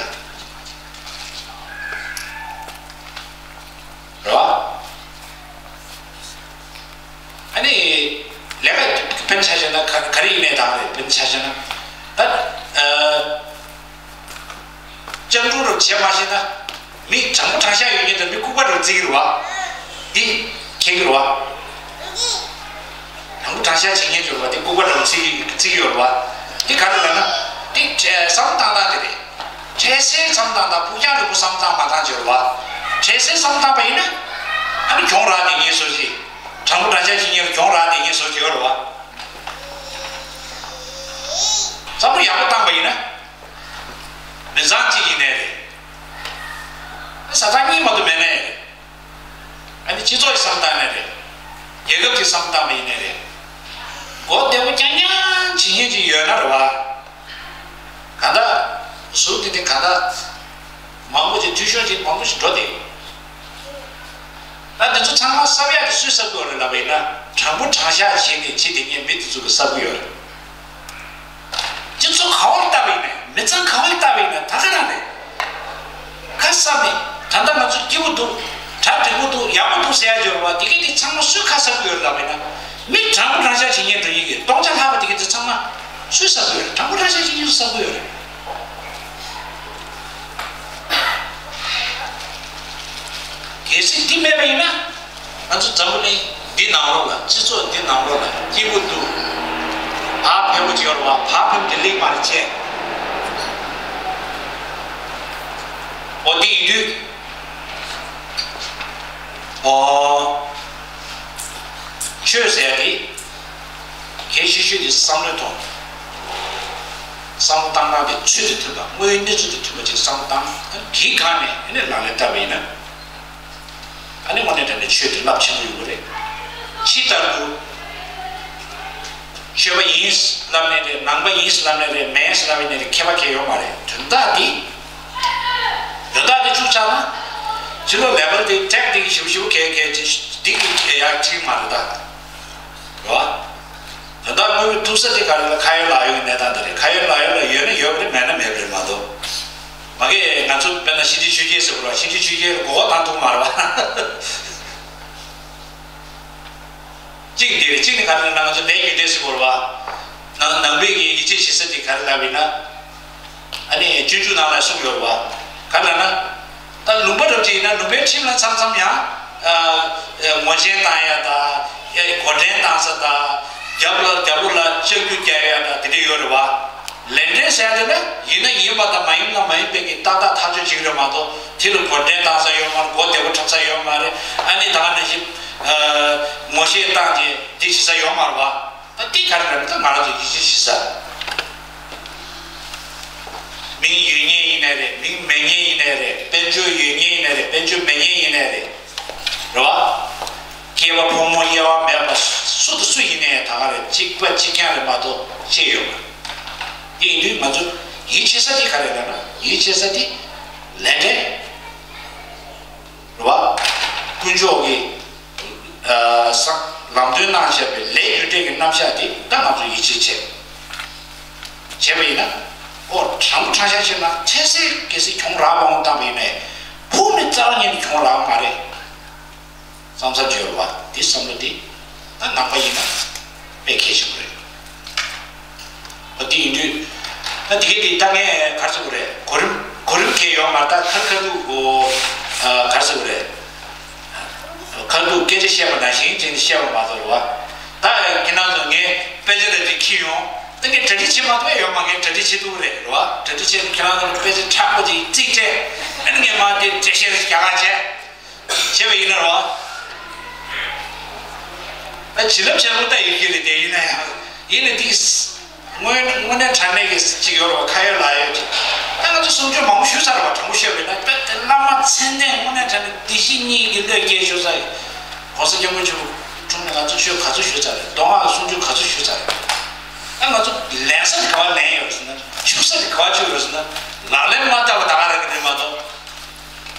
རེད་བ། ཨ་ནི། ལས་ཀ་དཔེར་ན་ཆ་བཞག་ན་ག་ག་རེ་ཡིན་ནའི་ད་རེད། དཔེར་ན་ཆ་བཞག་ན། ད། ཨ། སྤྱང་གྲུང་རུ་བྱེད་མ་ཤེས་ན། མི་དྲང་པོ་དྲང་བཞག་ཡོད་མཁན་དང་མི་ལྐུགས་པ་རུ་བརྩི་གི་རེད་བ། འདི་མཁྱེན་གི་རེད་བ། དྲང་པོ་དྲང་བཞག་བྱེད་མཁན་ཅིག་ཡོད་རེད་བ། འདི་ལྐུགས་པ་རུ་བརྩི་གི་བརྩི་གི་ཡོད་རེད་བ། འདི་ག་རེ་ལབ་ན། འདི་བསམ་བློ་བཏང་སྟངས་དེ་རེད། འཕྲལ་སེལ་བསམ་བློ་བཏང་དང་ཕུགས་རྒྱང་རིང་པོ་བསམ་བློ་བཏང་མ་བཏང་ཅིག་ཡོད་རེད་བ། འཕྲལ་སེལ་བསམ་བློ་བཏང་པ་ཡིན་ན། ཨ་ནི་གྱོང་རག་བསྡད་མཁན་བཟོ་ཅིག་དྲང་པོ་དྲང་བཞག་བྱེད་མཁན་ལ་གྱོང་རག་བསྡད་མཁན་བཟོ་ཅིག་ཡོད་རེད་བ། བསམ་བློ་ཡག་པོ་བཏང་པ་ཡིན་ན། མི་ཚང་གཅིག་ཡིན་ནའི་རེད། ས་ཐག་གཉིས་མ་གཏོགས་མེད་ནའི་རེད། ཨ་ནི་སྤྱི་ཚོགས་ཀྱི་བསམ་སྟངས་ནའི་རེད། རྒྱལ་ཁབ་ཀྱི་བསམ་སྟངས་པ་ཡིན་ནའི་རེད། མགོ་བདེ་པོ་རྐྱང་རྐྱང་བྱེད་མཁན་ཅིག་ཡོད་ན་རེད་བ། གང་ལྟར། ཟུར་དེ་དེ་གང་ལྟར། མང་པོ་ཅིག་འཐུས་ཤོར་ཅིག་མང་པོ་ཞིག་འགྲོ་བསྡད་ཡོད། ད་འདི་ཚོ་ཚང་མ་གསབ་ཡག་དེ་སུས་གསབ་ཀྱི་ཡོད་རེད་ལབ་པ་ཡིན་ན། དྲང་པོ་དྲང་བཞག་བྱས་ནས་བྱེད་བསྡད་མཁན་མི་དེ་ཚོ་གིས་གསབ་ཀྱི་ཡོད་རེད། སྤྱི་ཚོགས་ག་བར་བལྟས་པ་ཡིན་ནའི། མི་ཚང་ག་བར་བལྟས་པ་ཡིན་ནའི་ད་ག་རང་རེད། ཁ་གསབ་ནས། ད་ལྟ་ང་ཚོ་སྐྱིད་པོ་འདུག་གྲ་སྒྲིག་པོ་འདུག་ཡག་པོ་འདུག་ཟེར་ཡག་ཅིག་ཡོད་རེད་བ། དེ་ག་དེ་ཚང་མ་སུས་ཁ་གསབ་ཀྱི་ཡོད་རེད་ལབ་པ་ཡིན་ན། མི་དྲང་པོ་དྲང་བཞག་བྱེད་མཁན་འགྲོ་མཁན་གྱི་སྟོང་ཆ་ལྷག་པ་དེ་ག་དེ་ཚང་མ་སུས་གསབ་ཀྱི་ཡོད་རེད། དྲང་པོ་དྲང་བཞག་བྱེད་མཁན་ཚོས་གསབ་ཀྱི་ཡོད་རེད། གལ་སྲིད་འདི་མེད་པ་ཡིན་ན། ང་ཚོ་འཛམ་བུ་གླིང་འདི་ནང་ལོགས་ལ། སྤྱི་ཚོགས་འདི་ནང་ལོགས་ལ་སྐྱིད་པོ་འདུག་བག་ཕེབས་པོ་ཅིག་ཡོད་རེད་བ། བག་ཕེབས་དེ་ལེགས་མ་རེད་བྱས། འོ་འདི་ཡིན་དུས། འོ། ཆོས་ཟེར་ཡ་དེ། གལ་ཆེ་ཤོས་དེ་བསམ་བློའི་ཐོག་བསམ་བློ་བཏང་སྟངས་དེ་ཚུལ་དང་མཐུན་པ། དངོས་ཡོད་གནས་ཚུལ་དང་མཐུན་པ་ཅིག་བསམ་བློ་བཏང་། དེའི་སྒང་ནས་ཨ་ནི་ལག་ལེན་བསྟར་བ་ཡིན་ན། ཨ་ནི་དངོས་གནས་དྲང་གནས་ཆོས་དེ་རླབས་ཆེན་པོ་ཡོང་གི་རེད། ཕྱི་ལྟར་དུ། ཆོས་པ་ཡིན་ལབ་ནའི་རེད། ནང་པ་ཡིན་ལབ་ནའི་རེད། མིན་ལབ་ནའི་རེད། ཁྱད་པར་གང་ཡང་ཡོད་མ་རེད། དོན་དག་འདི། དོན་དག་འདི་བཅུག་ཆགས་ན། ཕྱི་ལོགས་ལེ་བལ་དེ་ཊེག་དེ་གི་ཞིབ་ཞིབ་གལ་གལ་ཆེ་འདི་གི་གལ་ཡག་ཅིག་མ་རེད་ད། རེད་བ། ད་ལྟ་དངོས་པོ་ཐུག་ས་དེ་ག་རེ་ལ་ཁ་ཡོད་ལག་ཡོད་ཀྱི་གནས་སྟངས་དེ་རེད། ཁ་ཡོད་ལག་ཡོད་ལ་ཡོད་ན་ཡོད་པ་རེད། མེད་ན་མེད་པ་རེད་མ་གཏོགས། མ་གི་ང་ཚོ་དཔེར་ན་གཤིན་རྗེ་ཆོས་རྒྱལ་ཟེར་བ་རེད་བ། གཤིན་རྗེ་ཆོས་རྒྱལ་མགོ་སྐོར་བཏང་ཐུབ་མ་རེད་བ། གཅིག་འདི་རེད། གཅིག་ནི་ག་རེ་ལབ་ན་ང་ཚོ་ལས་རྒྱུ་འབྲས་ཟེར་བ་རེད་བ། ནང་ནང་པའི་གི་ཡིད་ཆེས་བྱེད་ས་དེ་ག་རེ་ལབ་ཡིན་ན། ཨ་ནི་སྤྱོད་འཇུག་ནང་ལ་གསུངས་ཡོད་རེད་བ། ག་རེ་ལབ་ན། ད་ལུང་པ་འདྲ་ཅིག་ཡིན་ན་ལུང་པའི་ཁྲིམས་ལ་མཚམས་མཚམས་ཡང་། ཨ། ཨ། ངོ་ཆེན་བཏང་ཡ་དང་། ཨེ། མགོ་འདྲེན་བཏང་ས་དང་། རྒྱབ་ལ་རྒྱབ་ལོགས་ལ་ལྕགས་ཀྱུ་རྒྱག་ཡ་དང་དེ་འདྲ་ཡོད་རེད་བ། ལས་འབྲས་ཟེར་ཡ་དེ་ནི་ཡིན་ན་ཡིན་པ་དང་མ་ཡིན་ན་མ་ཡིན་པའི་གི་ཏག་ཏག་ཐག་གཅོད་བྱེད་ཀྱི་རེད་མ་གཏོགས། དེ་ལ་མགོ་འདྲེན་བཏང་ས་ཡོད་མ་རེད། མགོ་བདེ་པོ་འཁྲབ་ས་ཡོད་མ་རེད། ཨ་ནི་ད་ག་ནང་བཞིན། ཨ། ངོ་ཤེས་བཏང་སྟེ་དེ་བྱེད་ས་ཡོད་མ་རེད་བ། ད་འདི་ག་རེ་རེད་ད། ང་རང་ཚོ་ཡིད་ཆེས་བྱེད་ས། མིང་ཡོད་མཁན་ཡིན་ནའི་རེད། མིང་མེད་མཁན་ཡིན་ནའི་རེད། དཔལ་འབྱོར་ཡོད་མཁན་ཡིན་ནའི་རེད། དཔལ་འབྱོར་མེད་མཁན་ཡིན་ནའི་རེད། རེད་བ། སྐྱེས་པ་ཕོ་མོ་དབྱེ་བ་མེད་པ་སུ་དང་སུ་ཡིན་ནའི་ད་ག་རེད། གཅིག་པ་གཅིག་རྐྱང་རེད་མ་གཏོགས་ཤེས་ཡོད་མ་རེད། དེ་ཡིན་དུས་ང་ཚོ་ཡིད་ཆེས་ས་དེ་ག་རེ་རེད་ན། ཡིད་ཆེས་ས་དེ་ལས་འབྲས། རེད་བ། དཀོན་མཆོག་གིས། ཨ། ས། ལམ་སྟོན་གནང་བཞག་པའི་ལས་རྒྱུ་འབྲས་ཀྱི་རྣམ་གཞག་དེ་ད་ང་ཚོ་ཡིད་ཆེས་བྱས། བྱས་པ་ཡིན་ན། ཨོ། དྲང་པོ་དྲང་བཞག་བཤད་ན་འཕྲལ་སེལ་གལ་སྲིད་གྱོང་རག་འོང་བཏང་པ་ཡིན་ནའི། ཕུགས་ནས་རྩ་བ་ཉིད་ནས་གྱོང་རག་མ་རེད། བསམ་ཚར་བརྗོད་རེད་བ། དེ་བསམ་བློ་དེ་ད་ནང་པ་ཡིན་ན་དཔེ་གལ་ཆེན་པོ་རེད། འོ་དེ་ཡིན་དུས། ད་དེ་གས་དེ་ད་ངས་ག་རེ་ཟེར་དགོས་རེད། གོ་རིམ་གོ་རིམ་གས་ཡོད་མ་རེད། ད་ཁ་ཁ་ཐུག་གོ། ཨ། ག་རེ་ཟེར་དགོས་རེད། ཁ་ཐུག་སྐད་ཆ་བཤད་པ་ནང་བཞིན་བྱས་ནས་བཤད་པ་མ་གཏོགས་རེད་བ། ད་ཁྱེད་རང་ཚོ་ངས་དཔེ་ཆ་རེ་རེ་འཁྱེར་ཡོང་། ད་ངས་གྲ་སྒྲིག་བྱེད་མ་ཐུབ་ཡོད་མ། ངས་གྲ་སྒྲིག་བྱེད་ཐུབ་རེད་རེད་བ། གྲ་སྒྲིག་བྱས་ནས་ཁྱེད་རང་ཚོ་ལ་དཔེ་ཆ་མཁྲེགས་པོ་ཅིག་རྩིས་སྤྲད། ཨ་ནི་ངས་མར་དེ་འགྲེལ་བཤད་རྒྱག་ག་བྱས། བྱས་པ་ཡིན་ན་རོ། ད་བྱིན་རླབས་ཆེན་པོ་ད་ཡོད་ཀྱི་རེད་དེ། ཡིན་ན་ཡང་། ཡིན་ན་དེ། དངོས་དངོས་གནས་དྲང་གནས་ཀྱི་ཅིག་ཡོད་རེད་བ། ཁ་ཡོད་ལག་ཡོད་ཅིག་ད་ང་ཚོ་གསུང་ཆོས་མང་པོ་ཞུས་ཚར་བ། དྲང་པོ་བཤད་པ་ཡིན་ན་དཔེ་དེ་བླ་མ་མཚན་ལྡན་དངོས་གནས་དྲང་གནས་བདེ་སྐྱིད་གཉིས་ཀྱི་བློས་སྐྱེས་ཞུ་ས་ཡིན། ༸གོང་ས་༸སྐྱབས་མགོན་ཆེན་པོ་འཁྲུངས་ནས་ང་ཚོ་ཆོས་ག་ཚོད་ཞུས་ཚར་རེད། མདོ་སྔགས་ཀྱི་གསུང་ཆོས་ག་ཚོད་ཞུས་ཚར་རེད། ད་ང་ཚོ་ལེན་ས་དེ་ག་བ་ལེན་ཡོད་རེད་ཟེར་ན། ཆུག་ས་དེ་ག་བ་ཆུག་ཡོད་རེད་ཟེར་ན། ལག་ལེན་མ་བསྟར་བ་ད་ག་རང་གི་རེད་མ་གཏོགས།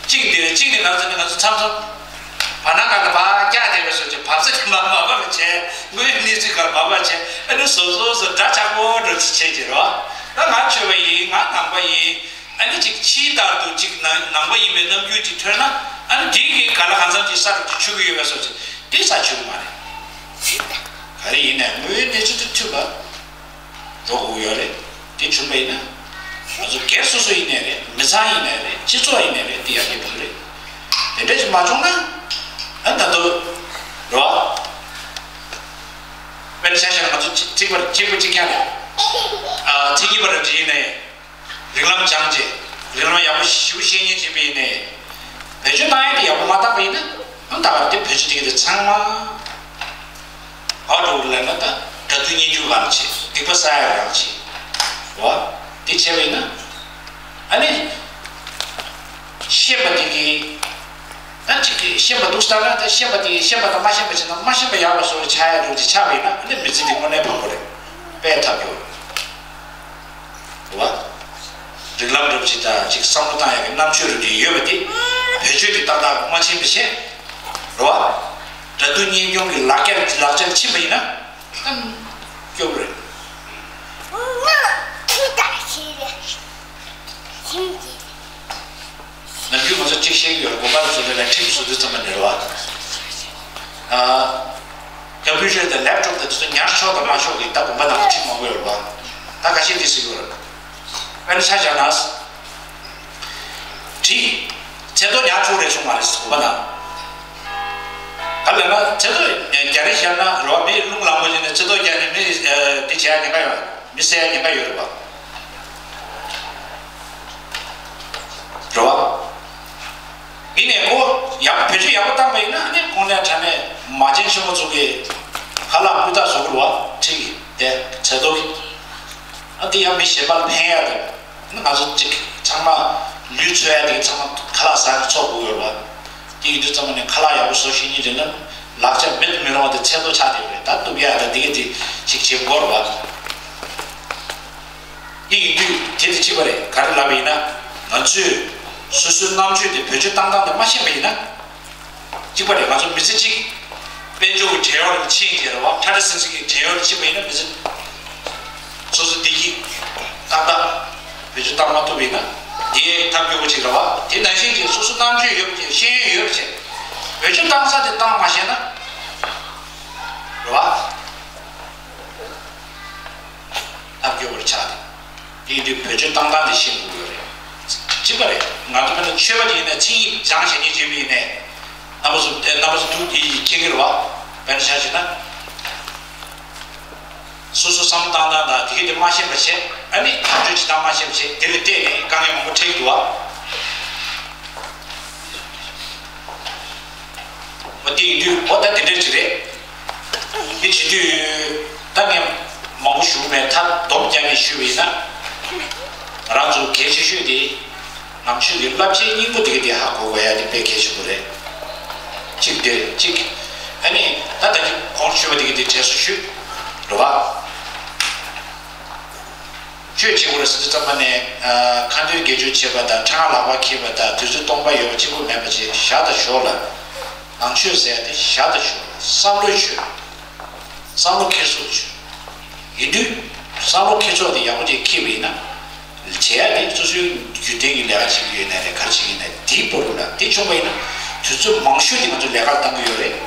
གཅིག་འདི་རེད། གཅིག་ནི་ང་ཚོ་ནི་ང་ཚོ་མཚམས་མཚམས་བར་སྣང་སྒང་ལ་ཕར་བཀྱག་བསྡད་པའི་བཟོ་ཅིག་བབས་ས་དེ་མར་མར་བབས་པ་བྱས། དངོས་ཡོད་གནས་ཚུལ་སྒང་ལ་བབས་པ་བྱས། ཨ་ནི་བཟོ་བཟོ་བཟོ་འདྲ་ཆགས་པོ་འགྲོ་ཅིག་བྱས་ཀྱི་རེད་བ། ད་ང་ཆོས་པ་ཡིན། ང་ནང་པ་ཡིན། ཨ་ནི་ཅིག་ཕྱིའི་ལྟར་དུ་ཅིག་ནང་ནང་པ་ཡིན་པའི་རྣམ་འགྱུར་ཅིག་ཐོན་ན། ཨ་ནི་འདི་གི་ག་ལ་གང་འཚམ་ཅིག་ས་རུབ་ཅིག་ཆུད་ཀྱི་ཡོད་པའི་བཟོ་ཅིག་དེ་ས་ཆུད་ཀྱི་མ་རེད། ག་རེ་ཡིན་ནའི་དངོས་ཡོད་གནས་ཚུལ་དང་མཐུན་པ། འགྲོ་དགོས་ཡོད་རེད། དེ་བྱུང་བ་ཡིན་ན། ང་ཚོ་སྒེར་སོ་སོ་ཡིན་ནའི་རེད། མི་ཚང་ཡིན་ནའི་རེད། སྤྱི་ཚོགས་ཡིན་ནའི་རེད། དེ་ཡར་རྒྱས་འགྲོ་གི་རེད། དེ་འདྲ་ཞིག་མ་བྱུང་ན། ཨ་ད་དུང་། རེད་བ། དཔེར་ན་ཆ་བཞག་ན་ང་ཚོ་གཅིག་གཅིག་པ་གཅིག་པ་གཅིག་རྐྱང་རེད། ཨ། མཚན་ཉིད་པ་རེད་ཡིན་ནའི། རིགས་ལམ་སྦྱངས་བྱས། རིགས་ལམ་ཡག་པོ་ཞེ་པོ་ཤེས་མཁན་ཅིག་ཡིན་ནའི། བེད་སྤྱོད་བཏང་ཡ་དེ་ཡག་པོ་མ་བཏང་པ་ཡིན་ན། ཨ་ད་ག་དེ་བེད་སྤྱོད་དེ་གི་དེ་ཚང་མ། ཨ་འགྲོ་གི་ལབ་ན་ད་དགྲ་འདུལ་གཉེན་སྐྱོང་གང་བྱེད། སྡིག་པ་བསགས་ཡ་གང་བྱེད། རེད་བ། དེ་བྱས་པ་ཡིན་ན། ཨ་ནི། ཤེས་པ་དེ་གིས། ད་ཅིག་གིས་ཤེས་པ་འདུག་ལྟ་ན། ད་ཤེས་པ་དེ་གིས་ཤེས་པ་དང་མ་ཤེས་པ་བྱས་ན། མ་ཤེས་པ་ཡག་པ་བཟོ་བའི་ཆ་ཡ་འགྲོ་ཅིག་ཆགས་པ་ཡིན་ན། ཨ་ནི་མི་ཚེ་འདི་དངོས་གནས་ཕངས་པོ་རེད། དཔེ་ཐབས་ཡོད། རེད་བ། རིགས་ལམ་རབ་ཅིག་དང་ཅིག་བསམ་བློ་བཏང་ཡག་གི་རྣམ་དཔྱོད་རབ་ཅིག་ཡོད་པ་དེ། བེད་སྤྱོད་དེ་ཏག་ཏག་མ་ཕྱིན་པ་བྱས། རེད་བ། དགྲ་འདུལ་གཉེན་སྐྱོང་གི་ལག་ཆ་ལག་ཆར་ཕྱིན་པ་ཡིན་ན། ཨ། སྐྱོ་པོ་རེད། ནམ་རྒྱུན་ང་ཚོ་གཅིག་བཤད་ཀྱི་ཡོད་རེད། དགོན་པ་ཚོ་ལ་ཁྲིམས་བཟོ་དུས་ཙམ་པ་ནས་རེད་བ། ཨ། ཀམ་པུ་ཊར་དང་ལེབ་ཊོབ་དང་དེ་ཚོ་ཉར་ཆོག་དང་མ་ཆོག་གི་ད་དགོན་པ་ནང་ཁྲིམས་མང་པོ་ཡོད་རེད་བ། ད་ཁ་ཤས་དེ་ཟེར་གྱི་ཡོད་རེད། དཔེར་ན་ཆ་བཞག་ན། གྲི། ཚེ་ཐོ་ཉར་ཆོག་རེད་བྱུང་མ་རེད་དགོན་པ་ནང་། ག་ལབ་ན་ཚེ་ཐོ་རྒྱ་རེ་བཞག་ན་རེད་བ། མི་རླུང་ལངས་པོ་བྱས་ནས་ཚེ་ཐོ་རྒྱག་ནས་མི་དེ་བྱས་ཉེན་ཁ་ཡོད། མི་བསད་ཉེན་ཁ་ཡོད་རེད་བ། རེད་བ། ཡིན་ནའི་ཁོ་ཡག་བེད་སྤྱོད་ཡག་པོ་བཏང་པ་ཡིན་ན། ཨ་ནི་དངོས་གནས་དྲང་གནས་མ་བྱན་ཆེན་པོ་ཚོ་གི་ཁ་ལག་སྤུས་དག་བཟོ་གི་རེད་བ། གྲི་གི་དེ་ཚེ་ཐོ་གི། ཨ་དེ་ཡང་མི་གཞན་པ་ལ་ཕན་ཡ་དང་། ང་ཚོ་གཅིག་ཚང་མ་ལུས་འཚོ་ཡ་དེ་ཚང་མ་ཁ་ལག་ཟ་ནས་འཚོ་དགོས་ཡོད་རེད་བ། དེ་ཡིན་དུས་ཙམ་པ་ནས་ཁ་ལག་ཡག་པོ་བཟོ་ཤེས་མཁན་རེད་ན། ལག་ཆ་མེད་དུ་མི་རུང་བ་དེ་ཚེ་ཐོ་ཆགས་བསྡད་པ་རེད། ད་གཏུབ་ཡ་དང་དེ་ག་དེ་ཅིག་བྱེད་དགོས་རེད་བ། དེ་ཡིན་དུས་དེ་དང་གཅིག་པ་རེད། ག་རེ་ལབ་པ་ཡིན་ན། ང་ཚོས་སོ་སོའི་རྣམ་དཔྱོད་དེ་བེད་སྤྱོད་བཏང་སྟངས་དེ་མ་ཤེས་པ་ཡིན་ན། གཅིག་པ་རེད། ང་ཚོ་མི་ཚེ་གཅིག་དཔེ་ དཔལ་འབྱོར་གྱི་བྲེལ་བ་ལ་ཕྱིན་ཏེ་རེད་བ། ཁྲ་ཁྲ་ཟིང་ཟིང་གི་བྲེལ་བ་ལ་ཕྱིན་པ་ཡིན་ན་མི་ཚེ་སོ་སོ་བདེ་སྐྱིད་ཏག་ཏག་བེད་སྤྱོད་བཏང་མ་ཐུབ་པ་ཡིན་ན་དེ་ཐབས་སྐྱོ་པོ་ཅིག་རེད་བ། དེ་ནང་བཞིན་གྱི་སོ་སོ་རྣམ་དཔྱོད་ཡོད་པ་ཅིག་ཤེས་ཡོན་ཡོད་པ་ཅིག་བེད་སྤྱོད་བཏང་ས་དེ་བཏང་མ་ཤེས་ན་རེད་བ། ཐབས་སྐྱོ་པོར་ཆགས་ཏེ། དེ་དུས་བེད་སྤྱོད་བཏང་སྟངས་དེ་ཤེས་དགོས་ཀྱི་རེད། གཅིག་པ་རེད། ང་ཚོ་མི་ལ་ཆོས་པ་དེ་ཡིན་ན་ཚིག་ཡིག་སྦྱང་ཤེས་མཁན་ཆེན་པོ་ཡིན་ནའི། རྣམ་པ་ཚོ་དེ་རྣམ་པ་ཚོ་ཐུགས་དེ་ཡིས་མཁྱེན་གྱི་རེད་བ། དཔེར་ན་ཆ་བཞག་ན། སོ་སོ་བསམ་བློ་བཏང་སྟངས་དང་དེ་གས་དེ་མ་ཤེས་པ་བྱས། ཨ་ནི་ཐག་གཅོད་བྱེད་སྟངས་མ་ཤེས་པ་བྱས། དེ་ལ་བརྟེན་ནས་དཀའ་ངལ་མང་པོ་འཕྲད་ཀྱི་འདུག་བ། འོ་དེ་ཡིན་དུས་འོ་ད་དེ་འདྲ་ཅིག་རེད། དེ་བྱེད་དུས་ད་ངས་མང་པོ་ཞུ་གི་མེད། ད་སྡོམ་རྒྱག་ནས་ཞུས་པ་ཡིན་ན། ང་རང་ཚོ་གལ་ཆེ་ཤོས་དེ་ནང་ཆོས་ཀྱི་བསླབ་བྱའི་སྙིང་པོ་དེ་ག་དེ་ཧ་གོ་དགོས་ཡ་དེ་དཔེ་གལ་ཆེན་པོ་རེད། གཅིག་དེ་གཅིག་ཨ་ནི་ད་ད་གི་གོང་ཞུས་པ་དེ་ག་དེ་དྲན་གསོ་ཞུས་རེད་བ། ཆོས་བྱེད་དགོས་རེད་ཟེར་དུས་ཙམ་པ་ནས། ཁ་འདོན་དགེ་སྦྱོར་བྱེད་པ་དང་། ཕྲེང་བ་ལག་པ་འཁྱེར་བ་དང་། དུས་ཚོད་སྟོང་པ་ཡོད་པ་གཅིག་པུ་མེད་པ་བྱས། བཞག་དང་ཞོག་ལ། ནང་ཆོས་ཟེར་ཡ་དེ་བཞག་དང་ཞོག་ལ། བསམ་བློའི་ཆོས། བསམ་བློ་འཁྱེར་སོ་ཆོས། ཡིན་དུས་བསམ་བློ་འཁྱེར་ཕྱོགས་དེ་ཡག་པོ་ཅིག་འཁྱེར་བ་ཡིན་ན། བྱེད་ཡ་དེ་སོ་སོའི་རྒྱུད་ལྡན་གྱི་ལས་ཀ་བྱེད་ཀྱི་ཡོད་ན་རེད། ག་རེ་བྱེད་ཀྱི་ཡིན་ན་དེའི་བར་དུ་ལ་དེ་བྱུང་བ་ཡིན་ན། དུས་ཚོད་མང་ཤོས་དེ་ང་ཚོ་ལས་ཀར་བཏང་གི་ཡོད་རེད། རེད་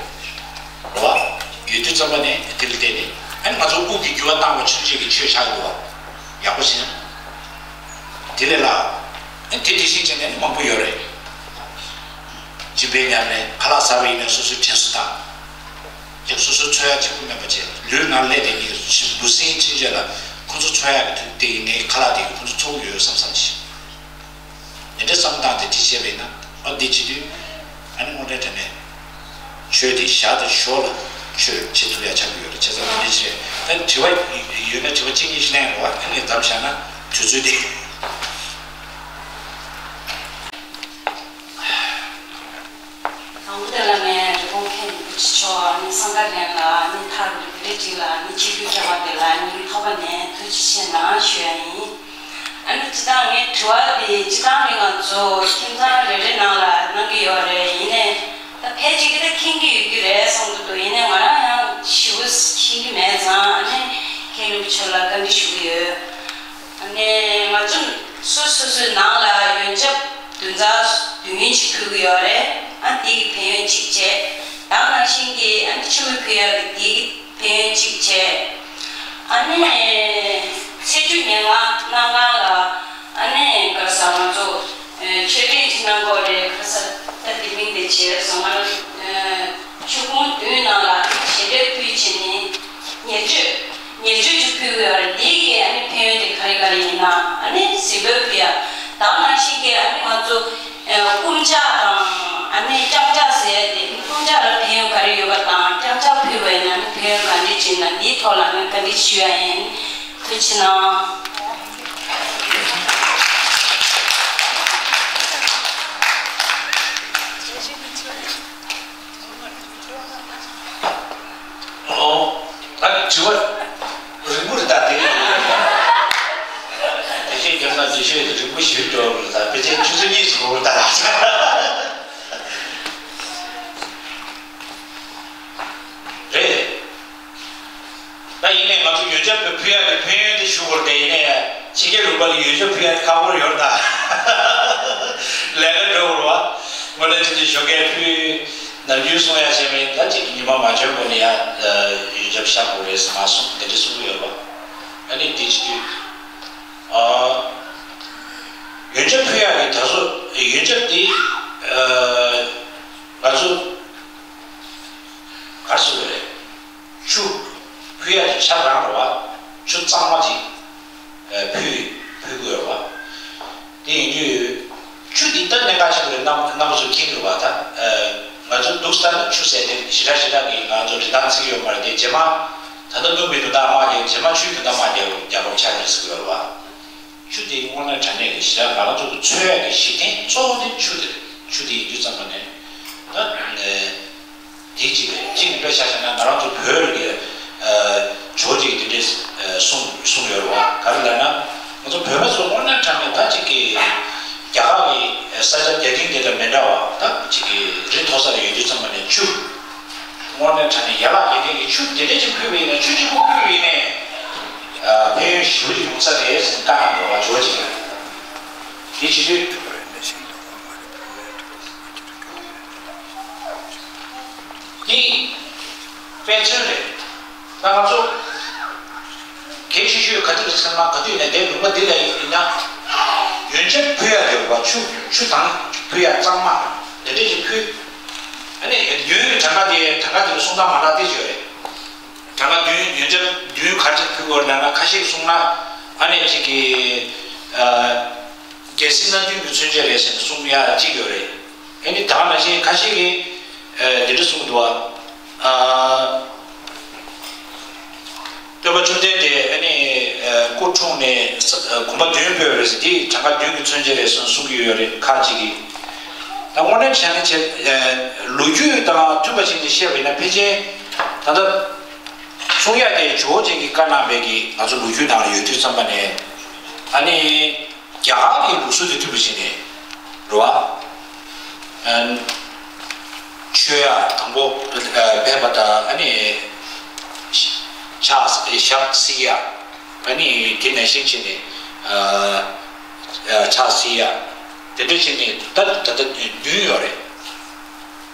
བ། ཡོད་དུས་ཙམ་པ་ནས་དེ་ལ་བརྟེན་ནས་ཨ་ནི་ང་ཚོ་དབུགས་ཀྱི་རྒྱུ་བ་བཏང་བ་ཆུ་ཆེན་གྱི་ཆོས་ཆགས་འདུག་བ། ཡག་པོ་ཞིག་ན། དེ་ལས་ལ། ཨ་ནི་དེ་དེ་བཞིན་བྱས་ནས་ནི་མང་པོ་ཡོད་རེད། སྦྱིན་པའི་ཉམས་ལེན། ཁ་ལག་ཟ་བ་ཡིན་ན་སོ་སོའི་དྲན་གསོ་བཏང་། ཅིག་སོ་སོའི་འཚོ་ཡ་གཅིག་པུ་མེད་པ་བྱས། ལུས་ནང་སླེབས་དེ་ཉིད་ཀྱི་འབུ་སྲིན་ཕྱིན་རྗེས་ལ་ཁོ་ཚོ་འཚོ་ཡ་གི་དུས་དེ་ངའི་ཁ་ལག་དེ་ཁོ་ཚོ་འཚོ་གི་ཡོད་བསམ་བསམ་ཞིག་འདི་འདྲའི་བསམ་སྟངས་དེ་འདྲ་བྱས་པས་ན། ཨ་འདི་བྱེད་དུས་ཨ་ནི་དངོས་འབྲེལ་དྲང་གནས་ཆོས་དེ་བཞག་དང་ཞོར་ལ་ཆོས་བྱེད་ཐུབ་ཡ་ཆགས་ཀྱི་ཡོད་རེད། བྱས་ཙང་འདི་འདྲ་བྱས། ད་དྲི་བ་ཡོད་ན་དྲི་བ་གཅིག་གཉིས་ཤིག་གླེང་རོགས། ཨ་ནི་མཚམས་བཞག་ན་དུས་ཚོད་དེ། དང་པོ་དེ་ལ་ངས་རི་བོང་མཁན་རིན་པོ་ཆེ་མཆོག་ཨ་ནི་སངས་དཀར་རྒྱན་ལ་ཨ་ནི་མཐར་རི་བོ་རི་ཅིག་ལ་ཨ་ནི་ཆིབས་བསྒྱུར་མཛད་པ་དེ་ལ་སྙིང་ཐག་པ་ནས་ཐུགས་རྗེ་ཆེ་གནང་ཞུ་ཡ་ཡིན། ཨ་ནི་སྤྱིར་བཏང་ངའི་དྲི་བ་འདི་སྤྱིར་བཏང་གི་ང་ཚོ་ཁྱིམ་ཚང་རེ་རེ་ནང་ལ་གནང་གི་ཡོད་རེད། ཡིན་ནའི་ད་ཕལ་ཆེར་གྱིས་ད་མཁྱེན་གྱི་ཡོད་ཀྱི་རེད་བསམ་གྱི་འདུག་ཡིན་ནའི་ང་རང་ཡང་ཞེ་པོ་མཁྱེན་གྱི་མེད་ཙང་ཨ་ནི་མཁན་རིན་པོ་ཆེ་ལ་བཀའ་འདྲི་ཞུ་གི་ཡོད། ཨ་ནི་ང་ཚོ་སོ་སོ་སོའི་ནང་ལ་ཡོན་ཆབ་བདུན་ཚར་བདུན་ཡོན་ཅིག་ཕུལ་གྱི་ཡོད་རེད། ཨ་འདི་གི་ཕན་ཡོན་གཅིག་བྱས། ད་ནང་བཞིན་གྱི་ཨ་ནི་ཕྱི་མི་ཕུལ་ཡག་གི་འདི་གི་ཕན་ཡོན་གཅིག་བྱས། ཨ་ནི་ཚེས་བཅུ་ཉིན་ང་གནམ་གང་ལ་ཨ་ནི་ག་རེ་ཟ་ང་ཚོ་ཆོས་འབྲེལ་གྱི་གནང་སྒོ་རེད། ག་རེ་ཟ་ད་འདི་མིང་དེ་བྱས་སོང་ང་། ཆུ་ཁུང་བདུན་ནང་ལ་ཞལ་འདེབས་ཕུལ་བྱས་ནས་ཉེར་སྤྱོད། ཉེར་སྤྱོད་ཅིག་ཕུལ་དགོས་པ་རེད། འདིའི་གི་ཨ་ནི་ཕན་ཡོན་དེ་ག་རེ་ག་རེ་ཡིན་ན། ཨ་ནི་གཟིགས་འབུལ་ཕུལ་ཡ། ད་ནང་བཞིན་གྱི་ཨ་ནི་ང་ཚོ་ཨ་རྐུབ་ལྕགས་དང་ཨ་ནི་རྐྱང་ལྕགས་ཟེར་ཡ་དེ། རྐུབ་ལྕགས་ལ་ཕན་ཡོན་ག་རེ་ཡོད་པ་དང་། རྐྱང་ལྕགས་ཕུལ་བས་ན་ཨ་ནི་ཕན་ཡོན་ག་འདྲ་ཅིག་ཡིན་ན། འདིའི་ཐོག་ལ་ཨ་ནི་བཀའ་འདྲི་ཞུ་ཡ་ཡིན། ཐུགས་རྗེ་ཆེ་གནང་། ཨོ། ད་དྲི་བ་རིང་པོ་རེད་ད། དེ་རིང་དེ་བཤད་རྒྱབ་ན་དེ་བཤད་རིང་པོ་ཞིག་འགྲོ་རེད་ད། ཕལ་ཆེར་ཆུ་ཚོད་གཉིས་སུ་འགྲོ་རེད་ད། རེད། ད་ཡིན་ནའི་ང་ཚོ་ཡོན་ཆབ་ཕུལ་ཡག་གི་ཕན་ཡོན་དེ་ཞུ་དགོས་རེད་དེ། ཡིན་ནའི་ཕྱི་རྒྱལ་ལུང་པ་ལ་ཡོན་ཆབ་ཕུལ་ཡག་ཁག་པོ་ཡོད་རེད་ད། ལས་ཀ་འགྲོ་དགོས་རེད་བ། དངོས་གནས་ཅི་ཅི་ཞོགས་ཀས་ཕུལ། ནམ་རྒྱུན་གསུང་ཡག་བྱས་པ་ཡིན་ད། ཅིག་ཉི་མ་མ་འཇོན་གོང་ནས་ཡང་ཡོན་ཆབ་བཞག་དགོས་རེད་ཟེར་མ་གསུངས། དེ་འདྲ་གསུང་གི་ཡོད་རེད་བ། ཨ་ནི་དེ་བྱེད་དུས་ཨ། ཡོན་ཆབ་ཕུལ་ཡག་གི་ད་གཟོད་ཡོན་ཆབ་དེ་ཨ། ང་ཚོ་ག་རེ་ཟེར་དགོས་རེད། ཆུ་ཕུལ་ཡག་གི་ཆབ་རང་རེད་བ། ཆུ་གཙང་མ་ཅིག་ཨ། ཕུལ་ཕུལ་དགོས་རེད་བ། དེ་ཡིན་དུས་ཆུ་འདི་ལྟར་གནད་འགག་ཆེན་པོ་རེད། རྣམ་རྣམ་པ་ཚོས་མཁྱེན་གྱི་རེད་བ། ད་ཨ། ང་ཚོ་འདུག་ས་ན་ཆུ་ཟེར་དེ་ཞེ་དྲག་ཞེ་དྲག་གི་ང་ཚོ་རིན་ཐང་བརྩི་གི་ཡོད་མ་རེད་དེ། རྗེས་མ་ད་ལྟ་སྣུམ་པའི་དོན་དག་མ་རྒྱག་རྗེས་མ་ཆུའི་དོན་དག་མ་རྒྱག་རྒྱག་དགོས་ཆགས་ཀྱི་རེད་ཟེར་གྱི་ཡོད་རེད་བ། ཆུ་དེ་དངོས་གནས་དྲང་གནས་ཀྱི་ཞེ་དྲག་ང་རང་ཚོ་གི་འཚོ་ཡག་གི་གཞི་རྟེན་གཙོ་བོ་དེ་ཆུ་དེ་རེད། ཆུ་དེ་ཡིན་དུས་ཙམ་པ་ནས་ད་ཨ། དེ་གཅིག་རེད། གཅིག་ནི་དཔེ་ཆ་བཞག་ན་ང་རང་ཚོ་བོད་རིགས་ཀྱི་ཨ། ཇོ་བོ་རྗེ་གིས་དེ་འདྲས་ཨ། གསུངས་གསུངས་ཡོད་རེད་བ། ག་རེ་ལབ་ན་ང་ཚོ་བོད་པ་ཚོ་དངོས་གནས་དྲང་གནས་ད་ཅིག་གི་རྒྱ་གར་གྱི་ས་ཆ་རྒྱ་ཁྱིམ་དེ་དང་མི་འདྲ་བ། ད་ཅིག་གི་རི་མཐོ་ས་ལ་ཡོད་དུས་ཙམ་པ་ནས་ཆུ་དངོས་གནས་དྲང་གནས་ ཆུ་དེ་འདྲ་ཅིག་ཕུལ་བ་ཡིན་ན། ཆུ་གཅིག་པོ་ཕུལ་བ་ཡིན་ནའི་ཕན་ཡོན་ཞེ་པོ་ཅིག་ཡོང་ས་རེད་ཟེར་བཀའ་གནང་འདུག་བ། ཇོ་བོ་རྗེ་ལ། དེ་བྱེད་དུས། འདི་དཔེ་མཚོན་རེད། ད་ང་ཚོ་གལ་ཆེ་ཤོས་ག་དུས་རེད་ཟེར་ན། ག་དུས་ནས་དེ་ལུང་པ་འདི་ལ་ཡིན་ན། ཡོན་ཆབ་ཕུལ་ཡ་ཡོད་པ། ཆུ་ཆུ་དང་ཕུལ་ཡ་གཙང་མ་དེ་འདྲ་ཞིག་ཕུལ། ཨ་ནི་ཡོན་གྱི་གྲངས་ཀ་དེ། གྲངས་ཀ་དེ་ལ་གསུང་སྟངས་མ་འདྲ་དེ་ཅིག་ཡོད་རེད། གྲངས་ཀ་བདུན། ཡོན་ཆབ་བདུན་ག་རེ་ཕུལ་དགོས་རེད་ལབ་ན། ཁ་ཤས་གསུང་ན་ཨ་ནི་གཅིག་གིས། ཨ། རྒྱལ་སྲིད་སྣ་བདུན་གྱི་མཚོན་བྱེད་རེད་ཟེར་ནས་གསུང་ཡ་གཅིག་ཡོད་རེད། ཨ་ནི་ད་ག་ནང་བཞིན་ཁ་ཤས་ཀྱིས། ཨ། འདི་འདྲ་གསུངས་འདུག་བ། ཨ། སྟོན་པ་བཅོམ་ལྡན་འདས་ཨ་ནི། ཨ། སྐུ་འཁྲུངས་ནས་ས་ཨ། གོམ་པ་བདུན་སྤོས་པ་རེད་ཟེར། དེ་གྲངས་ཀ་བདུན་གྱི་མཚོན་བྱེད་རེད་ཟེར་གསུང་གི་ཡོད་རེད། ཁ་ཅིག་གིས། ད་དངོས་གནས་བྱས་ན་བྱས། ཨ། ལོ་རྒྱུས་དང་མཐུན་པ་བྱས་ནས་བཤད་པ་ཡིན་ན། ཕལ་ཆེར་ད་ལྟ་གསུང་ཡ་དེ་ཇོ་བོ་རྗེ་གིས་བཀའ་གནང་བའི་གི་ང་ཚོ་ལོ་རྒྱུས་ནང་ལ་ཡོད་དུས་ཙམ་པ་ནས། ཨ་ནི། རྒྱ་གར་གྱི་ལུགས་སྲོལ་དང་མཐུན་པ་བྱས་ནས་རེད་བ། ཨ། མཆོད་ཡ་དང་པོ་ཕལ་པ་དང་། ཨ་ནི་ཕྱག་ཞབས་བསིལ་ཡ། ཨ་ནི་དེ་ནང་བཞིན་བྱས་ནས། ཨ། ཨ། ཕྱག་བསིལ་ཡ། དེ་འདྲ་བྱས་ནས་ད་ད་ལྟ་བདུན་ཡོད་རེད།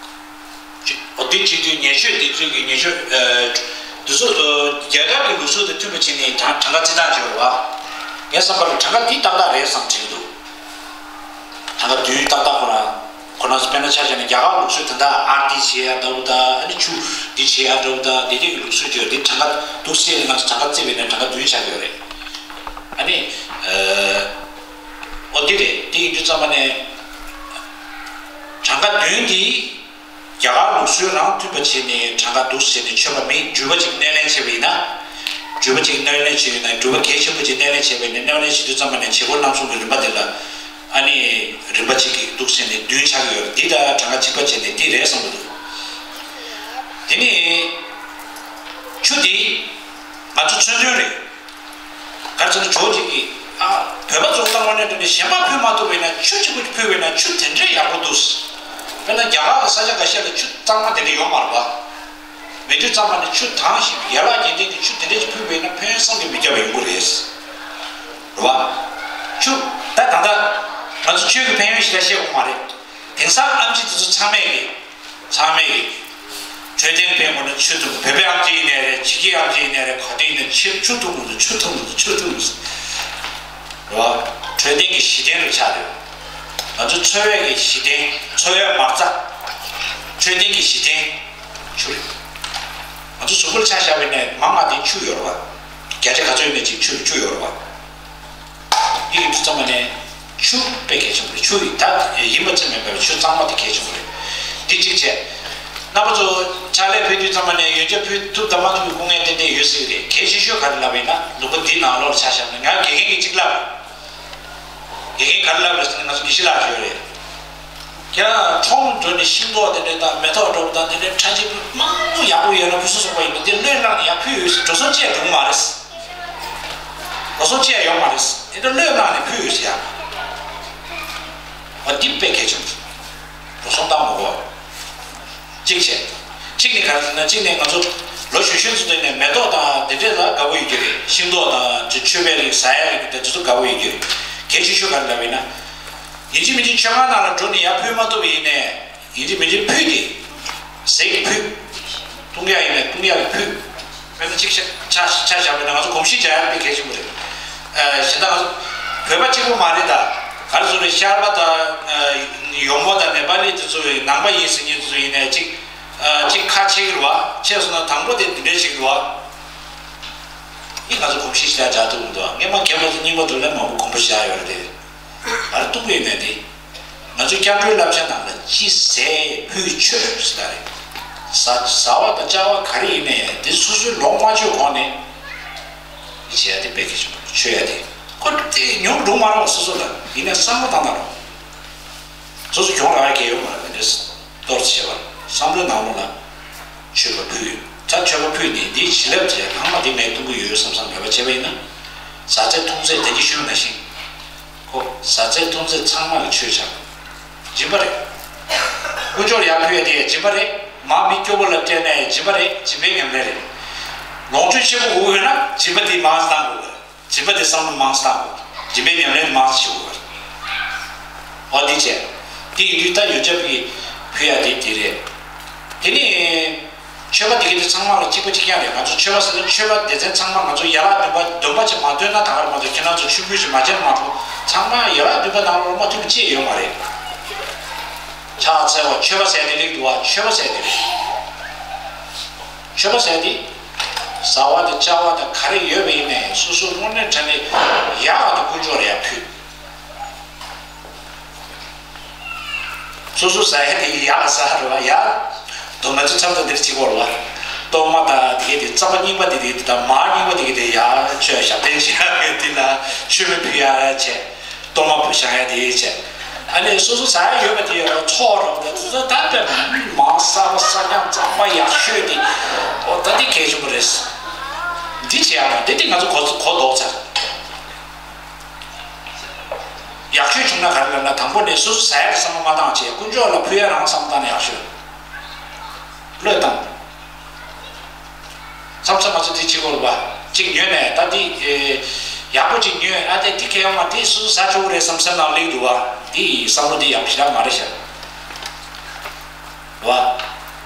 འོ། དེ་བྱེད་དུས་ཉེར་སྤྱོད་སྡེ་ཚན་གྱི་ཉེར་སྤྱོད། ཨ། འདི་ཚོ། ཨ། རྒྱ་གར་གྱི་ལུགས་སྲོལ་དང་མཐུན་པ་བྱས་ནས་གྲངས་གྲངས་ཀ་བརྩི་སྟངས་བྱས་པ་རེད་བ། ངའི་བསམ་པར་གྲངས་ཀ་འདི་ཏག་ཏག་རེད་བསམ་དྲན་གྱི་འདུག་གྲངས་ཀ་བདུན་ཏག་ཏག་ཁོ་རང་། ཁོ་རང་ཚོ་དཔེར་ན་ཆ་བཞག་ན་རྒྱ་གར་ལུགས་སྲོལ་དེ་འདྲ། ཨར་འདི་བྱེད་ཡ་འདྲ་བོ་དང་། ཨ་ནི་ཆུ་འདི་བྱེད་ཡ་འདྲ་བོ་དང་། དེ་འདྲའི་ལུགས་སྲོལ་དེ་ཡོད། དེ་གྲངས་ཀ་འདུག་སེ་ང་ཚོ་གྲངས་ཀ་བརྩིས་པ་ཡིན་ན་གྲངས་ཀ་བདུན་ཆགས་ཀྱི་ཡོད་རེད། ཨ་ནི། ཨ། འོ་དེ་རེད། དེ་ཡིན་དུས་ཙམ་པ་ནས་གྲངས་ཀ་བདུན་འདི། རྒྱ་གར་ལུགས་སྲོལ་རང་མཐུན་པ་བྱས་ནས་གྲངས་ཀ་འདུག་སེ་བྱས་ནས་མཆོད་པ་མེད། སྒྲུབ་པ་གཅིག་སྣེ་ལེན་བྱས་པ་ཡིན་ན། སྒྲུབ་པ་གཅིག་སྣེ་ལེན་བྱས་ཡོད་ན། སྒྲུབ་པ་གལ་ཆེན་པོ་གཅིག་སྣེ་ལེན་བྱས་པ་ཡིན་ན། སྣེ་ལེན་བྱེད་དུས་ཙམ་པ་ནས་བྱེད་སྒོ་རྣམ་གསུམ་གྱི་རིམ་པ་དེ་ལ། ཨ་ནི་རིམ་པ་གཅིག་གིས་འདུག་སེ་ནས་བདུན་ཆགས་ཀྱི་ཡོད་རེད། འདི་ད་གྲངས་ཀ་གཅིག་པ་བྱས་ནས་འདི་རེད་བསམ་གྱི་འདུག་དེ་ནས་ཆུ་འདི་ང་ཚོ་མཚོན་དོན་རེད། ག་རེ་ཟེར་ན་ཇོ་བོ་རྗེ་གིས། ཨ། བོད་པ་ཚོ་ལ་དངོས་གནས་དྲང་གནས་གཞན་པ་ཕུལ་མ་ཐུབ་པ་ཡིན་ན། ཆུ་གཅིག་པུ་ཕུལ་བ་ཡིན་ན་ཆུ་དེ་འདྲའི་ཡག་པོ་འདུག་དཔེར་ན་རྒྱ་གར་གྱི་ས་ཆ་འགའ་ཤས་ལ་ཆུ་གཙང་མ་དེ་འདྲ་ཡོད་མ་རེད་པ། མེད་དུས་ཙམ་པ་ནས་ཆུ་དྭངས་ཤིང་ཡན་ལག་བརྒྱད་ལྡན་གྱི་ཆུ་དེ་འདྲ་ཞིག་ཕུལ་བ་ཡིན་ན་ཕན་ཡོན་བསམ་གྱིས་མི་ཁྱབ་པ་ཡོང་གི་རེད། རེད་པ། ཆུ། ད་ད་ལྟ་ང་ཚོ་ཆོས་ཀྱི་ཕན་ཡོན་ཞེ་དྲག་བཤད་དགོས་མ་རེད། དེང་སང་ཨེམ་ཆི་དེ་ཚོ་ཚང་མས་གི། ཚང་མས་གི། འཕྲོད་བསྟེན་ཕན་དགོས་ན་ཆུ་འཐུང་། བོད་པའི་ཨེམ་ཆི་ཡིན་ནའི་རེད། ཕྱི་རྒྱལ་ཨེམ་ཆི་ཡིན་ནའི་རེད། ག་དུས་ཡིན་ནའི་ཆུ་ཆུ་འཐུང་དགོས་འདུག་ཆུ་འཐུང་དགོས་འདུག་ཆུ་འཐུང་དགོས་འདུག་རེད་པ། འཕྲོད་བསྟེན་གྱི་གཞི་རྟེན་རུ་ཆགས་རེད། ང་ཚོ་འཚོ་བའི་གི་གཞི་རྟེན། འཚོ་བའི་མ་རྩ། འཕྲོད་བསྟེན་གྱི་གཞི་རྟེན་ཆུ་རེད། ང་ཚོ་གཟུགས་པོར་ཆ་བཞག་པ་ཡིན་ནའི་མང་མང་དེ་ཆུ་ཡོད་རེད་པ། བརྒྱ་ཆ་ག་ཚོད་ཡིན་ནའི་གཅིག་ཆུ་ཆུ་ཡོད་རེད་པ། འདི་ཡིན་དུས་ཙམ་པ་ནས་ཆུ་དཔེ་གལ་ཆེན་པོ་རེད། ཆུ་ཡིན་ད་ཡིན་པ་ཙམ་མིན་པར་ཆུ་གཙང་མ་དེ་གལ་ཆེན་པོ་རེད། འདི་གཅིག་བྱས། རྣམ་པ་ཚོ་ཕྱག་ལས་ཕུལ་དུས་ཙམ་པ་ནས་ཡོན་ཆབ་ཕུལ་ཐུབ་དང་མ་ཐུབ་ཀྱི་སྐུ་ངལ་ཏན་ཏན་ཡོད་སྲིད་ཀྱི་རེད། གལ་ཆེ་ཤོས་ག་རེ་ལབ་པ་ཡིན་ན། ལུང་པ་འདི་ནང་ལོགས་ལ་ཆ་བཞག་ན། ང་དགེ་རྒན་གྱིས་གཅིག་ལབ། དགེ་རྒན་ག་རེ་ལབ་རེད་ཟེར་ན། ང་ཚོ་དགེ་བཤེས་ལགས་ཡོད་རེད། ཁྱེད་རང་ཁྲོམ་འགྲོ་ནས་ཤིང་ཏོག་དེ་འདྲ་དང་མེ་ཏོག་འདྲ་པོ་དང་དེ་འདྲའི་ཁྲ་ཆེན་པོ་མང་པོ་ཡག་པོ་ཡོད་ན། ཕུན་སུམ་ཚོགས་པ་ཡིན་པ་འདི་བློས་བསླངས་ནས་ཡར་ཕུལ་ཡོད་ཟེར། འགྲོ་སོང་བཅད་འགྲོ་གི་མ་རེད། འགྲོ་སོང་བཅད་ཡོད་མ་རེད། དེ་འདྲ་བློས་བསླངས་ནས་ཕུལ་ཡོད་ཟེར་ཡ། འོ་འདི་དཔེ་གལ་ཆེན་པོ་རེད། འགྲོ་སོང་བཏང་མི་དགོས། གཅིག་བྱས། གཅིག་ནི་ག་རེ་ཟེར་ན། གཅིག་ནི་ང་ཚོ་ལོ་གཞོན་གཞོན་ཚོ་དེ་ནས་མེ་ཏོག་དང་དེ་འདྲས་ལ་དགའ་པོ་ཡོད་ཀྱི་རེད། ཤིང་ཏོག་དང་དེ་མཆོད་པའི་རིགས་ཟ་ཡ་རིགས་དེ་ཚོ་དགའ་པོ་ཡོད་ཀྱི་རེད། གལ་ཆེ་ཤོས་ག་རེ་ལབ་ཡིན་ན། ཡིན་གཅིག་མིན་གཅིག་མཆོད་ཁང་ནང་ལ་འགྲོ་ནས་ཡར་ཕུལ་མ་ཐུབ་པ་ཡིན་ནའི། ཡིན་གཅིག་མིན་གཅིག་ཕུལ་ཏེ། ཟས་ཀྱི་ཕུལ། བཏུང་ཡག་ཡིན་ནའི་བཏུང་ཡག་གི་ཕུལ། དཔེར་ན་གཅིག་ཆ་ཆ་ཆ་བཞག་པ་ཡིན་ན། ང་ཚོ་གོམས་གཤིས་འཇགས་ཡ་དཔེ་གལ་ཆེན་པོ་རེད། ཨ། གཞན་དག་ང་ཚོ་བོད་པ་གཅིག་པུ་མ་རེད་ད། ག་རེ་ཟེར་རེད། ཤར་པ་དང་། ཨ། ཡོ་མོ་དང་ནེ་པ་ལི་དེ་ཚོ་ནང་པ་ཡིན་ཟེར་མཁན་དེ་ཚོ་ཡིན་ནའི་གཅིག་ཨ། གཅིག་ཁ་ཕྱེ་གི་རེད་པ། ཕྱེ་སོང་ན་དང་པོ་དེ་འདི་འདྲས་བྱེད་ཀྱི་རེད་པ། ཨེ། ང་ཚོ་གོམས་གཤིས་ཞེ་དྲག་འཇགས་ཐུབ་མི་འདུག་སྔོན་མ་རྒན་པ་ཚོ་རྙིང་པ་དེ་ལས་མང་པོ་གོམས་པ་བཞག་ཡོད་རེད་དེ། ང་ཚོ་ལྟོས་པ་ཡིན་ནའི་དེ། ང་ཚོའི་སྐྱབས་འགྲོའི་བསླབ་བྱ་ནང་ལ་ཅི་ཟས་ཕུད་མཆོད་ཟེར་ཡ་རེད། ཟ་ཟ་བ་དང་བཅའ་བ་ག་རེ་ཡིན་ནའི་དེ་སོ་སོའི་ལོངས་སྤྱོད་སྒོ་ནས་བྱེད་ཡ་དེ་དཔེ་གལ་ཆེན་པོ་རེད། མཆོད་ཡ་དེ་ཁོ་དེ་ཉུང་རུང་མ་རུང་། སོ་སོ་ལ་ཡིན་ནའི་བསམ་བློ་བཏང་ན་རུང་། སོ་སོ་གྱོང་རག་ཡ་གང་ཡོད་མ་རེད། དེ་འདྲས་གཏོར་བྱེད་པ་བསམ་བློའི་ནང་ལོགས་ལ་མཆོད་པ་ཕུལ་ཡོད། ད་མཆོད་པ་ཕུལ་ནས་འདིའི་བྱིན་རླབས་ཀྱི་ལྷག་མ་འདི་ངས་གཏོང་གི་ཡོད་བསམ་བསམ་མོས་པ་བྱས་པ་ཡིན་ན། ཟ་ཚད་འཐུང་ཚད་ད་གིན་ཞུས་པ་ནང་བཞིན། ཁོ་ཟ་ཚད་འཐུང་ཚད་ཚང་མ་ལ་མཆོད་བྱ། སྦྱིན་པ་རེད། དཀོན་མཆོག་ལ་ཡར་ཕུལ་ཡ་དེ་ཡང་སྦྱིན་པ་རེད། མར་མི་སྐྱོ་པོ་ལ་སྤྲད་ན་ཡང་སྦྱིན་པ་རེད། སྦྱིན་པའི་ཉམས་ལེན་རེད། ལོངས་སྤྱོད་ཆེན་པོ་དགོས་ཡོད་ན་སྦྱིན་པ་དེ་མང་ཙམ་གཏང་དགོས་པ་རེད། སྦྱིན་པ་དེ་བསམ་བློ་མང་ཙམ་བཏང་དགོས། སྦྱིན་པའི་ཉམས་ལེན་མང་ཙམ་བྱེད་དགོས་པ་རེད། འོ་འདི་བྱས། དེ་ཡིན་དུས་ད་ཡོན་ཆབ་ཀྱི་ཕུལ་ཡ་དེ་དེ་རེད། དེ་ནི་མཆོད་པ་དེ་ག་དེ་ཚང་མ་ལ་གཅིག་པ་གཅིག་རྐྱང་རེད། ང་ཚོ་མཆོད་པ་ཟེར་ན་མཆོད་པ་སྡེ་ཚན་ཚང་མ་ང་ཚོ་ཡན་ལག་བདུན་པ་སྡོམ་པ་ཅིག་མ་བཏོན་ན་ད་ག་རེད་མ་གཏོགས། ཁྱེད་རང་ཚོ་མཆོད་འབུལ་ཅིག་མ་བྱས་མ་གཏོགས་ཚང་མ་ཡན་ལག་བདུན་པ་ནང་ལོགས་མ་ཐུག་པ་ཅི་ཡོད་མ་རེད། ཕྱག་འཚལ་བ་མཆོད་པ་ཟེར་དེ་ལེགས་འདུག་བ། མཆོད་པ་ཟེར་དེ་རེད། མཆོད་པ་ཟེར་དེ། བཟའ་བ་དང་བཅའ་བ་དང་ག་རེ་ཡོད་པ་ཡིན་ནའི་སོ་སོ་དངོས་གནས་དྲང་གནས་ཡག་ཏུ་དཀོན་མཆོག་ལ་ཡར་ཕུལ། སོ་སོ་ཟ་ཡ་དེ་ཡག་ཟ་རེད་བ། ཡག་དོ་མ་ཚོ་ཚབ་ཏུ་འདིར་གཅིག་པོ་རེད་བ། གཏོར་མ་དང་དེ་གའི་དེ་རྩམ་པ་རྙིང་པ་དེ་གའི་དེ་དང་མར་རྙིང་པ་དེ་གའི་དེ་ཡག་མཆོད་ཞབས་བརྟན་བྱེད་ཡག་གི་དེ་ལ་མཆོད་མེ་ཕུལ་ཡག་བྱས། གཏོར་མ་བཞེངས་ཡ་དེ་བྱས། ཨ་ནི་སོ་སོ་ཟ་ཡ་ཡོད་པ་དེ་ཡོད་ལ་ཚོགས་རོགས་དེ་ཚོ་ད་དཔེ་མང་ས་བ་ས་ཀྱང་གཙང་མ་ཡག་ཤོས་དེ། འོ་ད་དེ་གལ་ཆེན་པོ་རེད། འདི་བྱེད་ཡ་མ་དེ་དེ་ང་ཚོ་གོ་གོ་ལྡོག་ཚར། ཡག་ཤོས་བྱུང་ན་ག་རེ་ལབ་ན་དང་པོ་ནས་སོ་སོ་ཟ་ཡ་གི་བསམ་བློ་མ་བཏང་བྱས་དཀོན་མཆོག་ལ་ཕུལ་ཡ་རང་བསམ་བཏང་ན་ཡག་ཤོས། བློས་བཏང་། མཚམས་མཚམས་ང་ཚོ་དེ་བྱེད་དགོས་རེད་པ། གཅིག་ཉོས་ནས་ད་འདི་ཨེ་ཡག་པོ་གཅིག་ཉོས། ཨ་དེ་འདི་གས་ཡོང་བ་དེ་སོ་སོ་ཟ་ཆོག་གི་རེད་བསམ་སེམས་ནང་སླེབས་འདུག་བ། འདི་ཡི་བསམ་བློ་འདི་ཡག་པོ་ཞེ་དྲག་མ་རེད་ཤག་བ།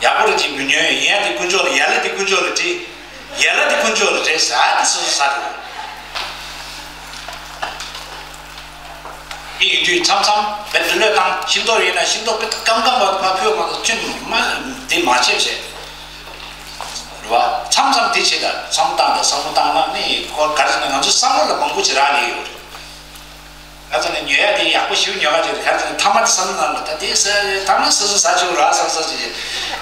ཡག་པོ་རེད་ཅིག་མི་ཉོས་ཡིན་ཡ་དེ་དཀོན་མཆོག་ལ་ཡ་ལ་དེ་དཀོན་མཆོག་ལ་དྲིས། ཡ་ལ་དེ་དཀོན་མཆོག་ལ་དྲིས་ཟ་དེ་སོ་སོ་ཟ་དགོས། འདི་ཡིན་དུས་མཚམས་མཚམས་བེད་བློས་བཏང་ཤིང་ཏོག་ཡིན་ན་ཤིང་ཏོག་བེད་སྐམ་སྐམ་བ་ཕར་ཕུལ་མ་གཏོགས་ཁྱོད་མ་འདི་མ་བྱེད་བྱེད། རེད་བ། མཚམས་མཚམས་འདི་བྱེད་ད་བསམ་བློ་བཏང་ད་བསམ་བློ་བཏང་ན་ནི་ཁོ་ག་རེ་ཟེར་ན་ང་ཚོ་བསམ་བློ་ལ་མང་པོ་ཅིག་རག་ལས་ཡོད་རེད། ག་ཚོད་ནས་ཉོ་ཡ་དེ་ཡག་པོ་ཞིག་ཉོ་ག་ཅིག་རེད། ག་ཚོད་ནས་ཐ་མ་དེ་བསམ་བློ་ནང་ལ་ད་དེ་ཟ་ཐ་མ་སོ་སོ་ཟ་ཆོག་ར་བསམ་བསམ་ཅིག་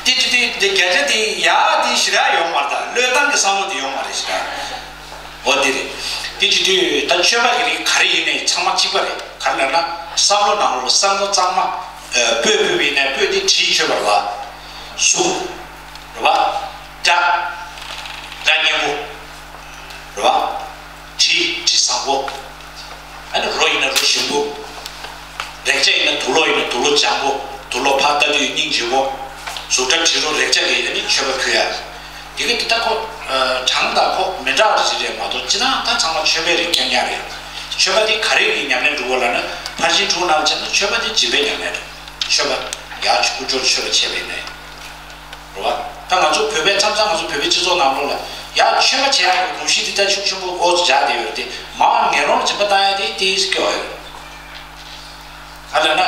དེ་དེ་དེ་དེ་བརྒྱ་ཆ་དེ་ཡག་དེ་ཞེ་དྲག་ཡོད་མ་རེད། ད་བློས་བཏང་གི་བསམ་བློ་དེ་ཡོད་མ་རེད་ཞེ་དྲག་འོ་དེ་རེད། དེ་བྱེད་དུས་ད་མཆོད་པ་གི་རིགས་ག་རེ་ཡིན་ནའི་ཚང་མ་གཅིག་པ་རེད། ག་རེ་ལབ་ན་བསམ་བློ་ནང་ལོགས་བསམ་བློ་གཙང་མ། ཨ་སྤོས་ཕུལ་བ་ཡིན་ནའི་སྤོས་དེ་དྲིས་མཆོད་པ་རེད་བ། གཟུགས་རེད་བ། སྒྲ། སྒྲ་སྙན་པོ་རེད་བ། དྲི་དྲི་བཟང་པོ། ཨ་ནི་རོ་ཡིན་ན་རོ་ཞིམ་པོ། རེག་བྱ་ཡིན་ན་དུག་ལོག་ཡིན་ན་དུག་ལོག་འཇམ་པོ། དུག་ལོག་ཕར་ལྟ་དུས་སྙིང་རྗེ་པོ། གཟུགས་སྒྲ་དྲི་རོ་རེག་བྱ་གི་ཨ་ནི་མཆོད་པ་ཕུལ་ཡ། དེ་ག་དེ་ལྟ་ཁོ། གྲངས་དང་ཁོ་མི་འདྲ་བ་ཞིག་རེད་མ་གཏོགས་སྤྱིར་བཏང་ད་ཚང་མ་མཆོད་པའི་རིགས་རྐྱང་རྐྱང་རེད། མཆོད་པ་དེ་ག་རེ་གི་ཉམས་ལེན་འགྲོ་གི་ལབ་ན་ཕར་ཕྱིན་དྲུག་ནང་བྱས་ན་མཆོད་པ་དེ་སྦྱིན་པའི་ཉམས་ལེན་རེད། མཆོད་པ་ཡར་དཀོན་མཆོག་མཆོད་པ་བྱས་པ་ཡིན་ནའི། རེད་བ། ད་ང་ཚོ་བོད་པའི་མཚམས་མཚམས་ང་ཚོ་བོད་པའི་སྤྱི་ཚོགས་ནང་ལོགས་ལ་ཡར་མཆོད་པ་བྱེད་ཡག་གི་གོམས་གཤིས་དེ་ལྟར་ཤུགས་ཆེན་པོ་འོ་ཙམ་སྦྱར་བསྡད་ཡོད་རེད་དེ། མར་ངན་སློང་སྦྱིན་པ་བཏང་ཡ་དེ་དེ་སྐྱོ་ཡོད། ག་ལབ་ན།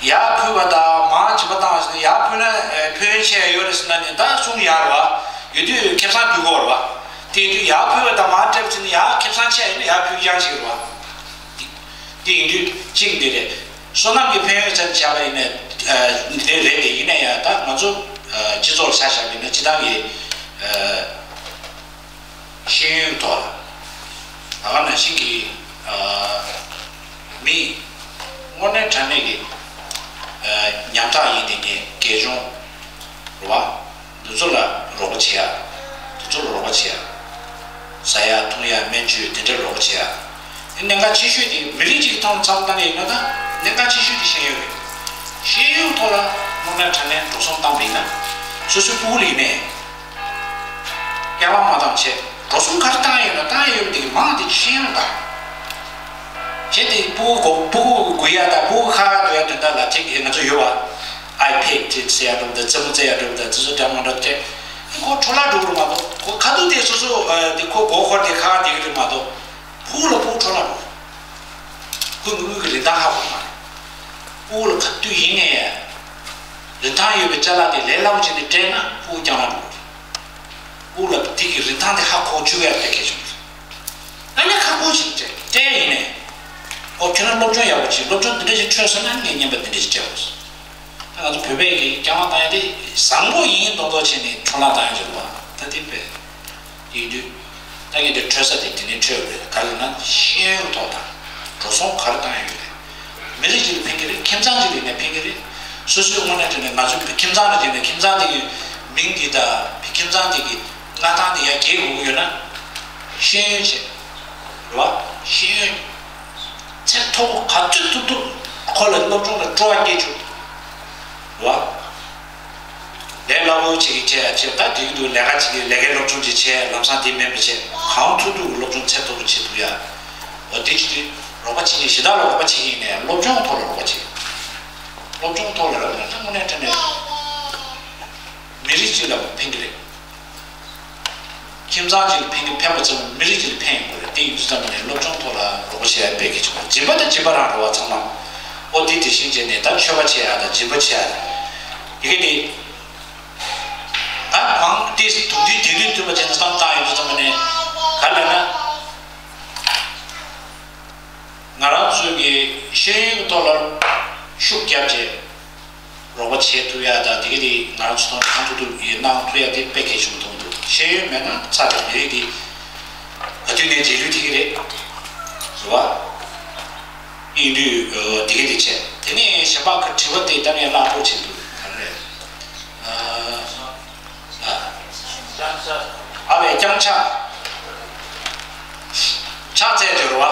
ཡར་ཕུལ་བ་དང་མར་སྦྱིན་པ་བཏང་བ་ཟེར་ན་ཡར་ཕུལ་ན་ཨེ་ཕན་ཡོན་ཆེ་ཡོད་རེད་ཟེར་ན་ནི་ད་གསུང་ཡག་རེད་བ། ཡོད་དུས་ཁེ་བཟང་སྡུད་དགོས་རེད་བ། དེ་ཡིན་དུས་ཡར་ཕུལ་བ་དང་མར་སྤྲད་པ་ཟེར་ན་ཡར་ཁེ་བཟང་ཆེ་ཡིན་ན་ཡར་ཕུལ་རྐྱང་ཞིག་རེད་བ། དེ་དེ་ཡིན་དུས་གཅིག་འདི་རེད། བསོད་ནམས་ཀྱི་ཕན་ཡོན་ཚད་བྱས་པ་ཡིན་ན་ཨ་འདི་རེད་དེ་ཡིན་ན་ཡང་ད་ང་ཚོ་ཨ་སྤྱི་ཚོགས་ལ་ཆ་བཞག་པ་ཡིན་ན་སྤྱི་བཏང་གི་ཨ། ཤེས་ཡོན་ཐོག་ལ། ད་ག་ནང་བཞིན་གྱི་ཨ་མི་དངོས་གནས་དྲང་གནས་ཀྱི་ཨ་ཉམ་ཐག་ཡིན་དེ་ངས་དགེ་སྦྱོང་རེད་བ། འདི་ཚོ་ལ་རོགས་པ་བྱེད་ཡ། འདི་ཚོ་ལ་རོགས་པ་བྱེད་ཡ། ཟ་ཡ་འཐུང་ཡ་སྨན་བཅོས་དེ་འདྲ་རོགས་པ་བྱེད་ཡ། དེ་གནད་འགག་ཆེ་ཤོས་དེ་མི་རིགས་གཅིག་ཐོག་མཚམས་བཏང་ཡིན་ན་ད་གནད་འགག་ཆེ་ཤོས་དེ་ཤེས་ཡོན་རེད། ཤེས་ཡོན་ཐོག་ལ་དངོས་གནས་དྲང་གནས་འགྲོ་སོང་བཏང་བ་ཡིན་ན། སོ་སོའི་སྤུ་གུ་ལ་ཡིན་ནའི། སྐྱེ་བ་མ་བཏང་བྱས། འགྲོ་སོང་ག་རེ་བཏང་ཡོད་ན་བཏང་ཡོད་པ་དེ་གི་མང་དེ་ཤེས་ཡོན་དང་། གཞན་དེ་སྤུ་གུ་སྤུ་གུ་སྒུག་ཡ་དང་སྤུ་གུ་ཁ་ཁ་སྡོད་ཡ་དོན་དག་ལ་ཅིག་ང་ཚོ་ཡོད་པ། ཨའི་པེ་ཌི་ཅིག་ཟེར་ཡ་འགྲོ་འདུག་རྩེད་མོ་རྩེ་ཡ་འགྲོ་འདུག་དེ་ཚོ་འདྲ་མ་འདྲ་བྱས། ཁོ་འཕྲོ་བརླག་འགྲོ་གི་རེད་མ་གཏོགས་ཁོ་ཁ་ཐུག་དེ་སོ་སོ་དེ་ཁོ་མགོ་འཁོར་དེ་ཁ་ཁ་བསྡད་ཀྱི་རེད་མ་གཏོགས། སྤུ་གུ་ལ་སྤུ་གུ་འཕྲོ་བརླག་འགྲོ། ཁོ་མི་དངུལ་གྱི་རིན་ཐང་ཧ་གོ་མ་རེད། སྤུ་གུ་ལ་ག་དུས་ཡིན་ནའི་རིན་ཐང་ཡོད་པའི་ཅ་ལག་དེ་ལས་སླ་པོ་བྱས་ནས་སྤྲད་ན་སྤུ་གུ་རྐྱང་ལ་འགྲོ་གི་རེད། སྤུ་གུ་ལ་དེ་གི་རིན་ཐང་དེ་ཧ་གོ་བཅུག་ཡ་དེ་གལ་ཆེན་པོ་རེད། ཨ་ནི་ཁག་པོ་ཞིག་སྤྲད་སྤྲད་ཡིན་ནའི། ཨོ་ཁྱོད་རང་སློབ་སྦྱོང་ཡག་པོ་བྱེད། སློབ་སྦྱོང་འདི་འདྲ་ཞིག་འཕྲོད་སོང་ན་ངས་རྔན་པ་འདི་འདྲ་ཞིག་སྤྲད་དགོས་སོང་། ད་ང་ཚོ་བོད་པས་ཀྱི་རྐྱང་པ་བཏང་ཡ་དེ་བཟང་པོ་ཡིན་མདོག་མདོག་བྱས་ནས་འཕྲོ་བརླག་བཏང་ཡ་ཅིག་རེད་བ། ད་དེ་དཔེ་ཡིན་དུས། ད་ངས་འདི་འཕྲོད་ས་དེ་དེ་ནས་འཕྲོད་དགོས་རེད། ག་རེ་ན་ཤེས་ཡོན་ཐོག་དང་འགྲོ་སོང་ག་རེ་བཏང་ཡ་ཡོད་རེད། མི་རིགས་གཅིག་ལ་ཕན་གྱི་རེད། ཁྱིམ་ཚང་གཅིག་ལ་ཡིན་ན་ཕན་གྱི་རེད། སོ་སོའི་དངོས་གནས་དྲང་གནས་ང་ཚོའི་ཁྱིམ་ཚང་ལ་ཡིན་ན་ཁྱིམ་ཚང་དེ་གི་མིང་འདི་དང་ཁྱིམ་ཚང་དེ་གི་མངའ་ཐང་དེ་ཡར་རྒྱས་དགོས་ཀྱི་ཡོད་ན། ཤེས་ཡོན་བྱེད། རེད་བ། ཤེས་ཡོན། ཚད་མཐོ་པོ་ག་ཚོད་ཐུབ་ཐུབ་ཁོ་ལ་སློབ་སྦྱོང་ལ་སྤྲོ་བ་སྐྱེད་བཅུག་རེད་བ། ལས་སླ་ པོ་ཅིག་གིས་བྱས་ཡ་བྱས། ད་དེ་གི་འདུག་ལས་ཀ་ཅིག་གིས་ལས་ཀའི་སློབ་སྦྱོང་ཅིག་བྱས། ལམ་སང་དེ་མེད་པ་བྱས། གང་ཐུབ་ཐུབ་ཀྱི་སློབ་སྦྱོང་ཚད་མཐོ་པོ་བྱེད་ཐུབ་ཡ། འོ་དེ་ཅིག་དེ་རོགས་པ་བྱེད་མཁན། ཞེ་དྲག་ལ་རོགས་པ་བྱེད་མཁན་ཡིན་ནའི་སློབ་སྦྱོང་ཐོག་ལ་རོགས་པ་བྱེད། སློབ་སྦྱོང་ཐོག་ལ་རོགས་པ་ན་ད་དངོས་གནས་དྲང་གནས་མི་རིགས་གཅིག་ལ་ཕན་གྱི་རེད། ཁྱིམ་ཚང་གཅིག་ལ་ཕན་གྱི་ཕན་པ་ཙམ་མི་རིགས་གཅིག་ལ་ཕན་ཡོང་གི་རེད། དེ་ཡིན་དུས་ཙམ་ནས་སློབ་སྦྱོང་ཐོག་ལ་རོགས་པ་བྱེད་ཡ་དཔེ་གལ་ཆེན་པོ་རེད། སྦྱིན་པ་དང་སྦྱིན་པ་རང་རེད་བ། ཚང་མ་ཨོ་དེ་དེ་བཞིན་བྱས་ནས་ད་མཆོད་པ་བྱེད་ཡ་དང་སྦྱིན་པ་བྱེད་ཡ་ཡི་གེ་དེ། ང་མང་དེ་དུང་དུས་དེ་དུས་དུས་པ་བྱས་ནས་བསམ་བཏང་ཡོང་དུས་ཙམ་པ་ནས་ག་ལ་ན། ང་རང་ཚོའི་གི་ཤེས་ཡོན་གི་ཐོག་ལ་ཤུགས་རྒྱབ་བྱས་རོགས་པ་བྱེད་ཐུབ་ཡ་དང་། དེ་ག་དེ་ང་རང་ཚོ་ཐོག་ནས་གང་ཐུབ་ཐུབ་ཡིན་གནང་ཐུབ་ཡ་དེ་དཔེ་གལ་ཆེན་པོ་མཐོང་འདུག་ཤེས་ཡོན་མེད་ན་ཚར་རེད། མི་རིགས་དེ་ག་དུས་ནས་རྗེས་ལུས་ཐེབས་ཀྱི་རེད། རེད་བ། ཡིན་དུས་དེ་ག་དེ་བྱས། དེ་ནས་གཞན་པ་གི་དྲི་བ་དེ་ད་ངས་བཀླག་པོ་བྱེད་འདུག་ག་རེ་རེད། ཨ་བས་རྐྱང་ཕྱག་ཕྱག་འཚལ་དུས་རེད་བ།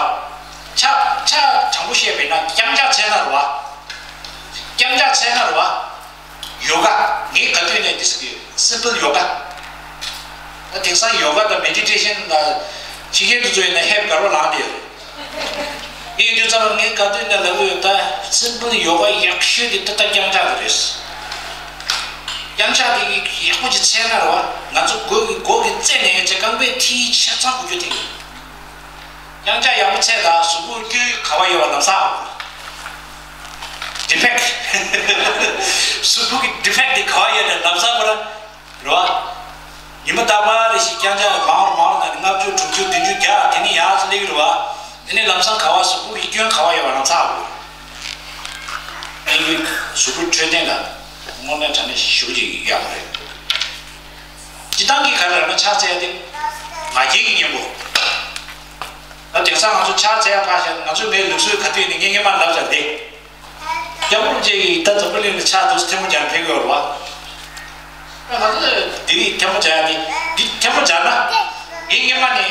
ཕྱག་ཕྱག་དྲང་པོ་བཤད་པས་ན་རྐྱང་ཕྱག་འཚལ་ན་རེད་བ། རྐྱང་ཕྱག་འཚལ་ན་རེད་བ། ཡོ་ག་ངས་ག་དུས་ནས་འདི་ཟེར་གི་simple yoga། ད་དེང་སང་ཡོ་ག་དང་མེ་ཌི་ཊེ་ཤན་ལ་ཕྱི་རྒྱལ་དུ་ཚོ་ཡིན་ན་ཧེབ་དགའ་རོགས་ལངས་བསྡད་ཡོད་རེད། ཡིན་དུས་ཙམ་ངས་ག་དུས་ནས་ལབ་ཡོད། ད་simple yoga ཡག་ཤོས་དེ་ད་ལྟ་རྐྱང་ཕྱག་དེ་རེད། རྐྱང་ཕྱག་དེ་གི་ཡག་པོ་ཅིག་འཚལ་ན་རེད་བ། ང་ཚོ་མགོ་གི་མགོ་གི་རྩེ་ནས་ཡོད་ཚད་རྐང་པའི་མཐིལ་ཆ་ཚང་གོ་རྒྱུ་དེ་གི། རྐྱང་ཕྱག་ཡག་པོ་འཚལ་དང་གཟུགས་པོ་སྐྱོན་ག་བ་ཡོད་པ་ལམ་སང་defect། གཟུགས་པོ་གི་defect་དེ་ག་བ་ཡོད་ནས་ལམ་སང་ཁོ་ར་རེད་བ། ཉི་མ་རྟག་པར་རེ་ཞིག་རྐྱང་ཕྱག་མང་རུ་མང་རུ་ན་ནི་ལྔ་བཅུ་དྲུག་ཅུ་བདུན་ཅུ་བརྒྱ་དེ་ནས་ཡར་སླེབས་ཀྱི་རེད་བ། དེ་ནས་ལམ་སང་ག་བ་གཟུགས་པོ་གི་སྐྱོན་ག་བ་ཡོད་པ་ལམ་སང་ཨ་ཁུ། ཨ་ཁུའི་གཟུགས་པོའི་འཕྲོད་བསྟེན་ལ་དངོས་གནས་དྲང་གནས་ཞེ་པོ་ཅིག་ཡག་པོ་རེད། སྤྱིར་བཏང་གི་ག་རེ་ལབ་ན་ཕྱག་འཚལ་ཡ་དེ་ང་རྒྱལ་གྱི་གཉེན་པོ། ད་དེང་སང་ང་ཚོ་ཕྱག་འཚལ་ཡ་ཕར་བཞག་ང་ཚོའི་མིའི་ལུགས་སྲོལ་ག་དུས་ནས་ངས་སྔོན་མ་ལབ་ཚར་ཏེ། སྐྱབས་མགོན་རྗེ་ཡིས་ད་འཛམ་བུ་གླིང་ལ་ཕྱག་ཏུ་ཐལ་མོ་སྦྱར་ཕེབས་ཡོད་རེད་བ། ང་ཚོ་འདི་རིགས་ཐལ་མོ་སྦྱར་ཡ་དེ་འདི་ཐལ་མོ་སྦྱར་ན་ངས་སྔོན་མ་ནས་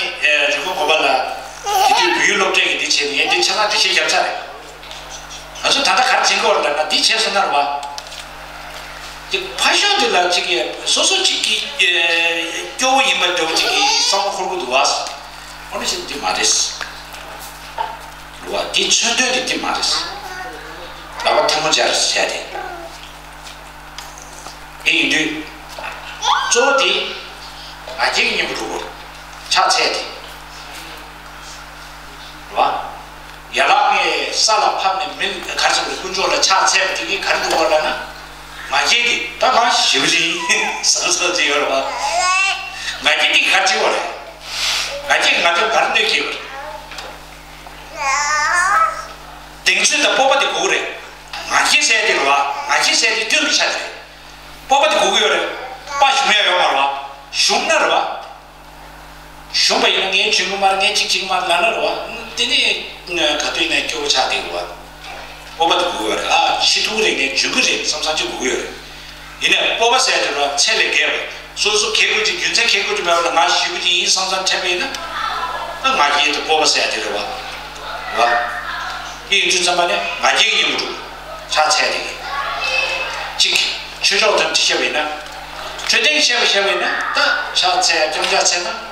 རི་ཀོན་གོ་པ་ལ་དེ་དུས་བོད་ཡིག་སློབ་གྲྭའི་གི་འདི་བྱས་ནས་ངས་འདི་ཆ་ཚང་འགྲེལ་བཤད་བརྒྱབ་ཚར་རེད། ང་ཚོ་ད་ལྟ་ག་རེ་བྱེད་དགོས་རེད་ལབ་ན་འདི་བྱས་སོང་ན་རེད་བ། དེ་ཕ་ཤོས་དེ་ལ་ཅིག་གི་སོ་སོ་ཅིག་གི་སྐྱོ་བོ་ཡིན་པ་འདྲ་བོ་ཅིག་གི་བསམ་བློ་འཁོར་གི་འདུག་བ། འོ་ན་ཅིག་འདི་མ་རེད། རེད་བ། འདི་མཚོན་དོན་དེ་འདི་མ་རེད། ལག་པ་ཐལ་མོ་སྦྱར་བྱས་ཏེ། དེ་ཡིན་དུས། གཙོ་བོ་དེ་ང་རྒྱལ་གྱི་གཉེན་པོ་སྒྲུབ་དགོས། ཕྱག་འཚལ་ཏེ། རེད་བ། ཡན་ལག་ངས་ས་ལ་ཕབ་ནས་མི་ག་རེ་ཟེར་དགོས་རེད། དཀོན་མཆོག་ལ་ཕྱག་འཚལ་བ་དེ་གིས་ག་རེ་འགྲུབ་དགོས་ལབ་ན། ང་རྒྱལ་དེ་ད་ང་ཞེ་པོ་ཅིག་ཡིན་བསམ་བསམ་ཅིག་ཡོད་རེད་བ། ང་རྒྱལ་དེ་གིས་ག་རེ་བྱེད་དགོས་རེད། ང་རྒྱལ་གྱིས་ང་ཚོ་ག་རེ་གནོད་སྐྱེལ་དགོས་རེད། གདེང་ཚོད་དང་སྤོབས་པ་དེ་དགོས་ཀྱི་རེད། ང་རྒྱལ་ཟེར་དེ་རེད་བ། ང་རྒྱལ་ཟེར་དེ་སྟོན་གྱི་ཆ་དེ་རེད། སྤོབས་པ་དེ་དགོས་ཀྱི་ཡོད་རེད། དཔའ་ཞུམ་ཡ་ཡོད་མ་རེད་བ། ཞུམ་ན་རེད་བ། ཞུམ་པ་ཡིན་ན་ངས་འཇོན་གྱི་མ་རེད། ངས་ཅིག་ཅིག་མ་རེད་ལབ་ན་རེད་བ། དེ་ནས་ག་དུས་ནས་སྐྱོ་བོ་ཆགས་བསྡད་ཀྱི་རེད་བ། སྤོབས་པ་དེ་དགོས་ཀྱི་ཡོད་རེད། ཨ་ཤི་ཐུབ་ཀྱི་རེད། ངས་འཇོན་གྱི་རེད་བསམ་བསམ་ཅིག་དགོས་ཀྱི་ཡོད་རེད། ཡིན་ནའི་སྤོབས་པ་ཟེར་དེ་རེད་བ། ཚད་ལས་བརྒལ་བ། སོ་སོ་གལ་དགོས་ཀྱི་རྒྱུ་མཚན་གལ་དགོས་ཀྱི་མེད་པ་ལ་ང་ཞེ་པོ་ཅིག་ཡིན་བསམ་བསམ་དྲན་པ་ཡིན་ན། ད་ང་རྒྱལ་དེ་སྤོབས་པ་ཟེར་དེ་རེད་བ། རེད་བ། དེ་ཡིན་དུས་ཙམ་པ་ནས་ང་རྒྱལ་གྱི་གཉེན་པོ་འགྲུབ། ཕྱག་འཚལ་དེ་གི། གཅིག་ཆོས་ཕྱོགས་དང་འཁྲིད་བཤད་པ་ཡིན་ན། འཕྲོད་བསྟེན་བཤད་པ་བཤད་པ་ཡིན་ན་ད་ཕྱག་འཚལ་ཡ་རྐྱང་ཕྱག་འཚལ་ན།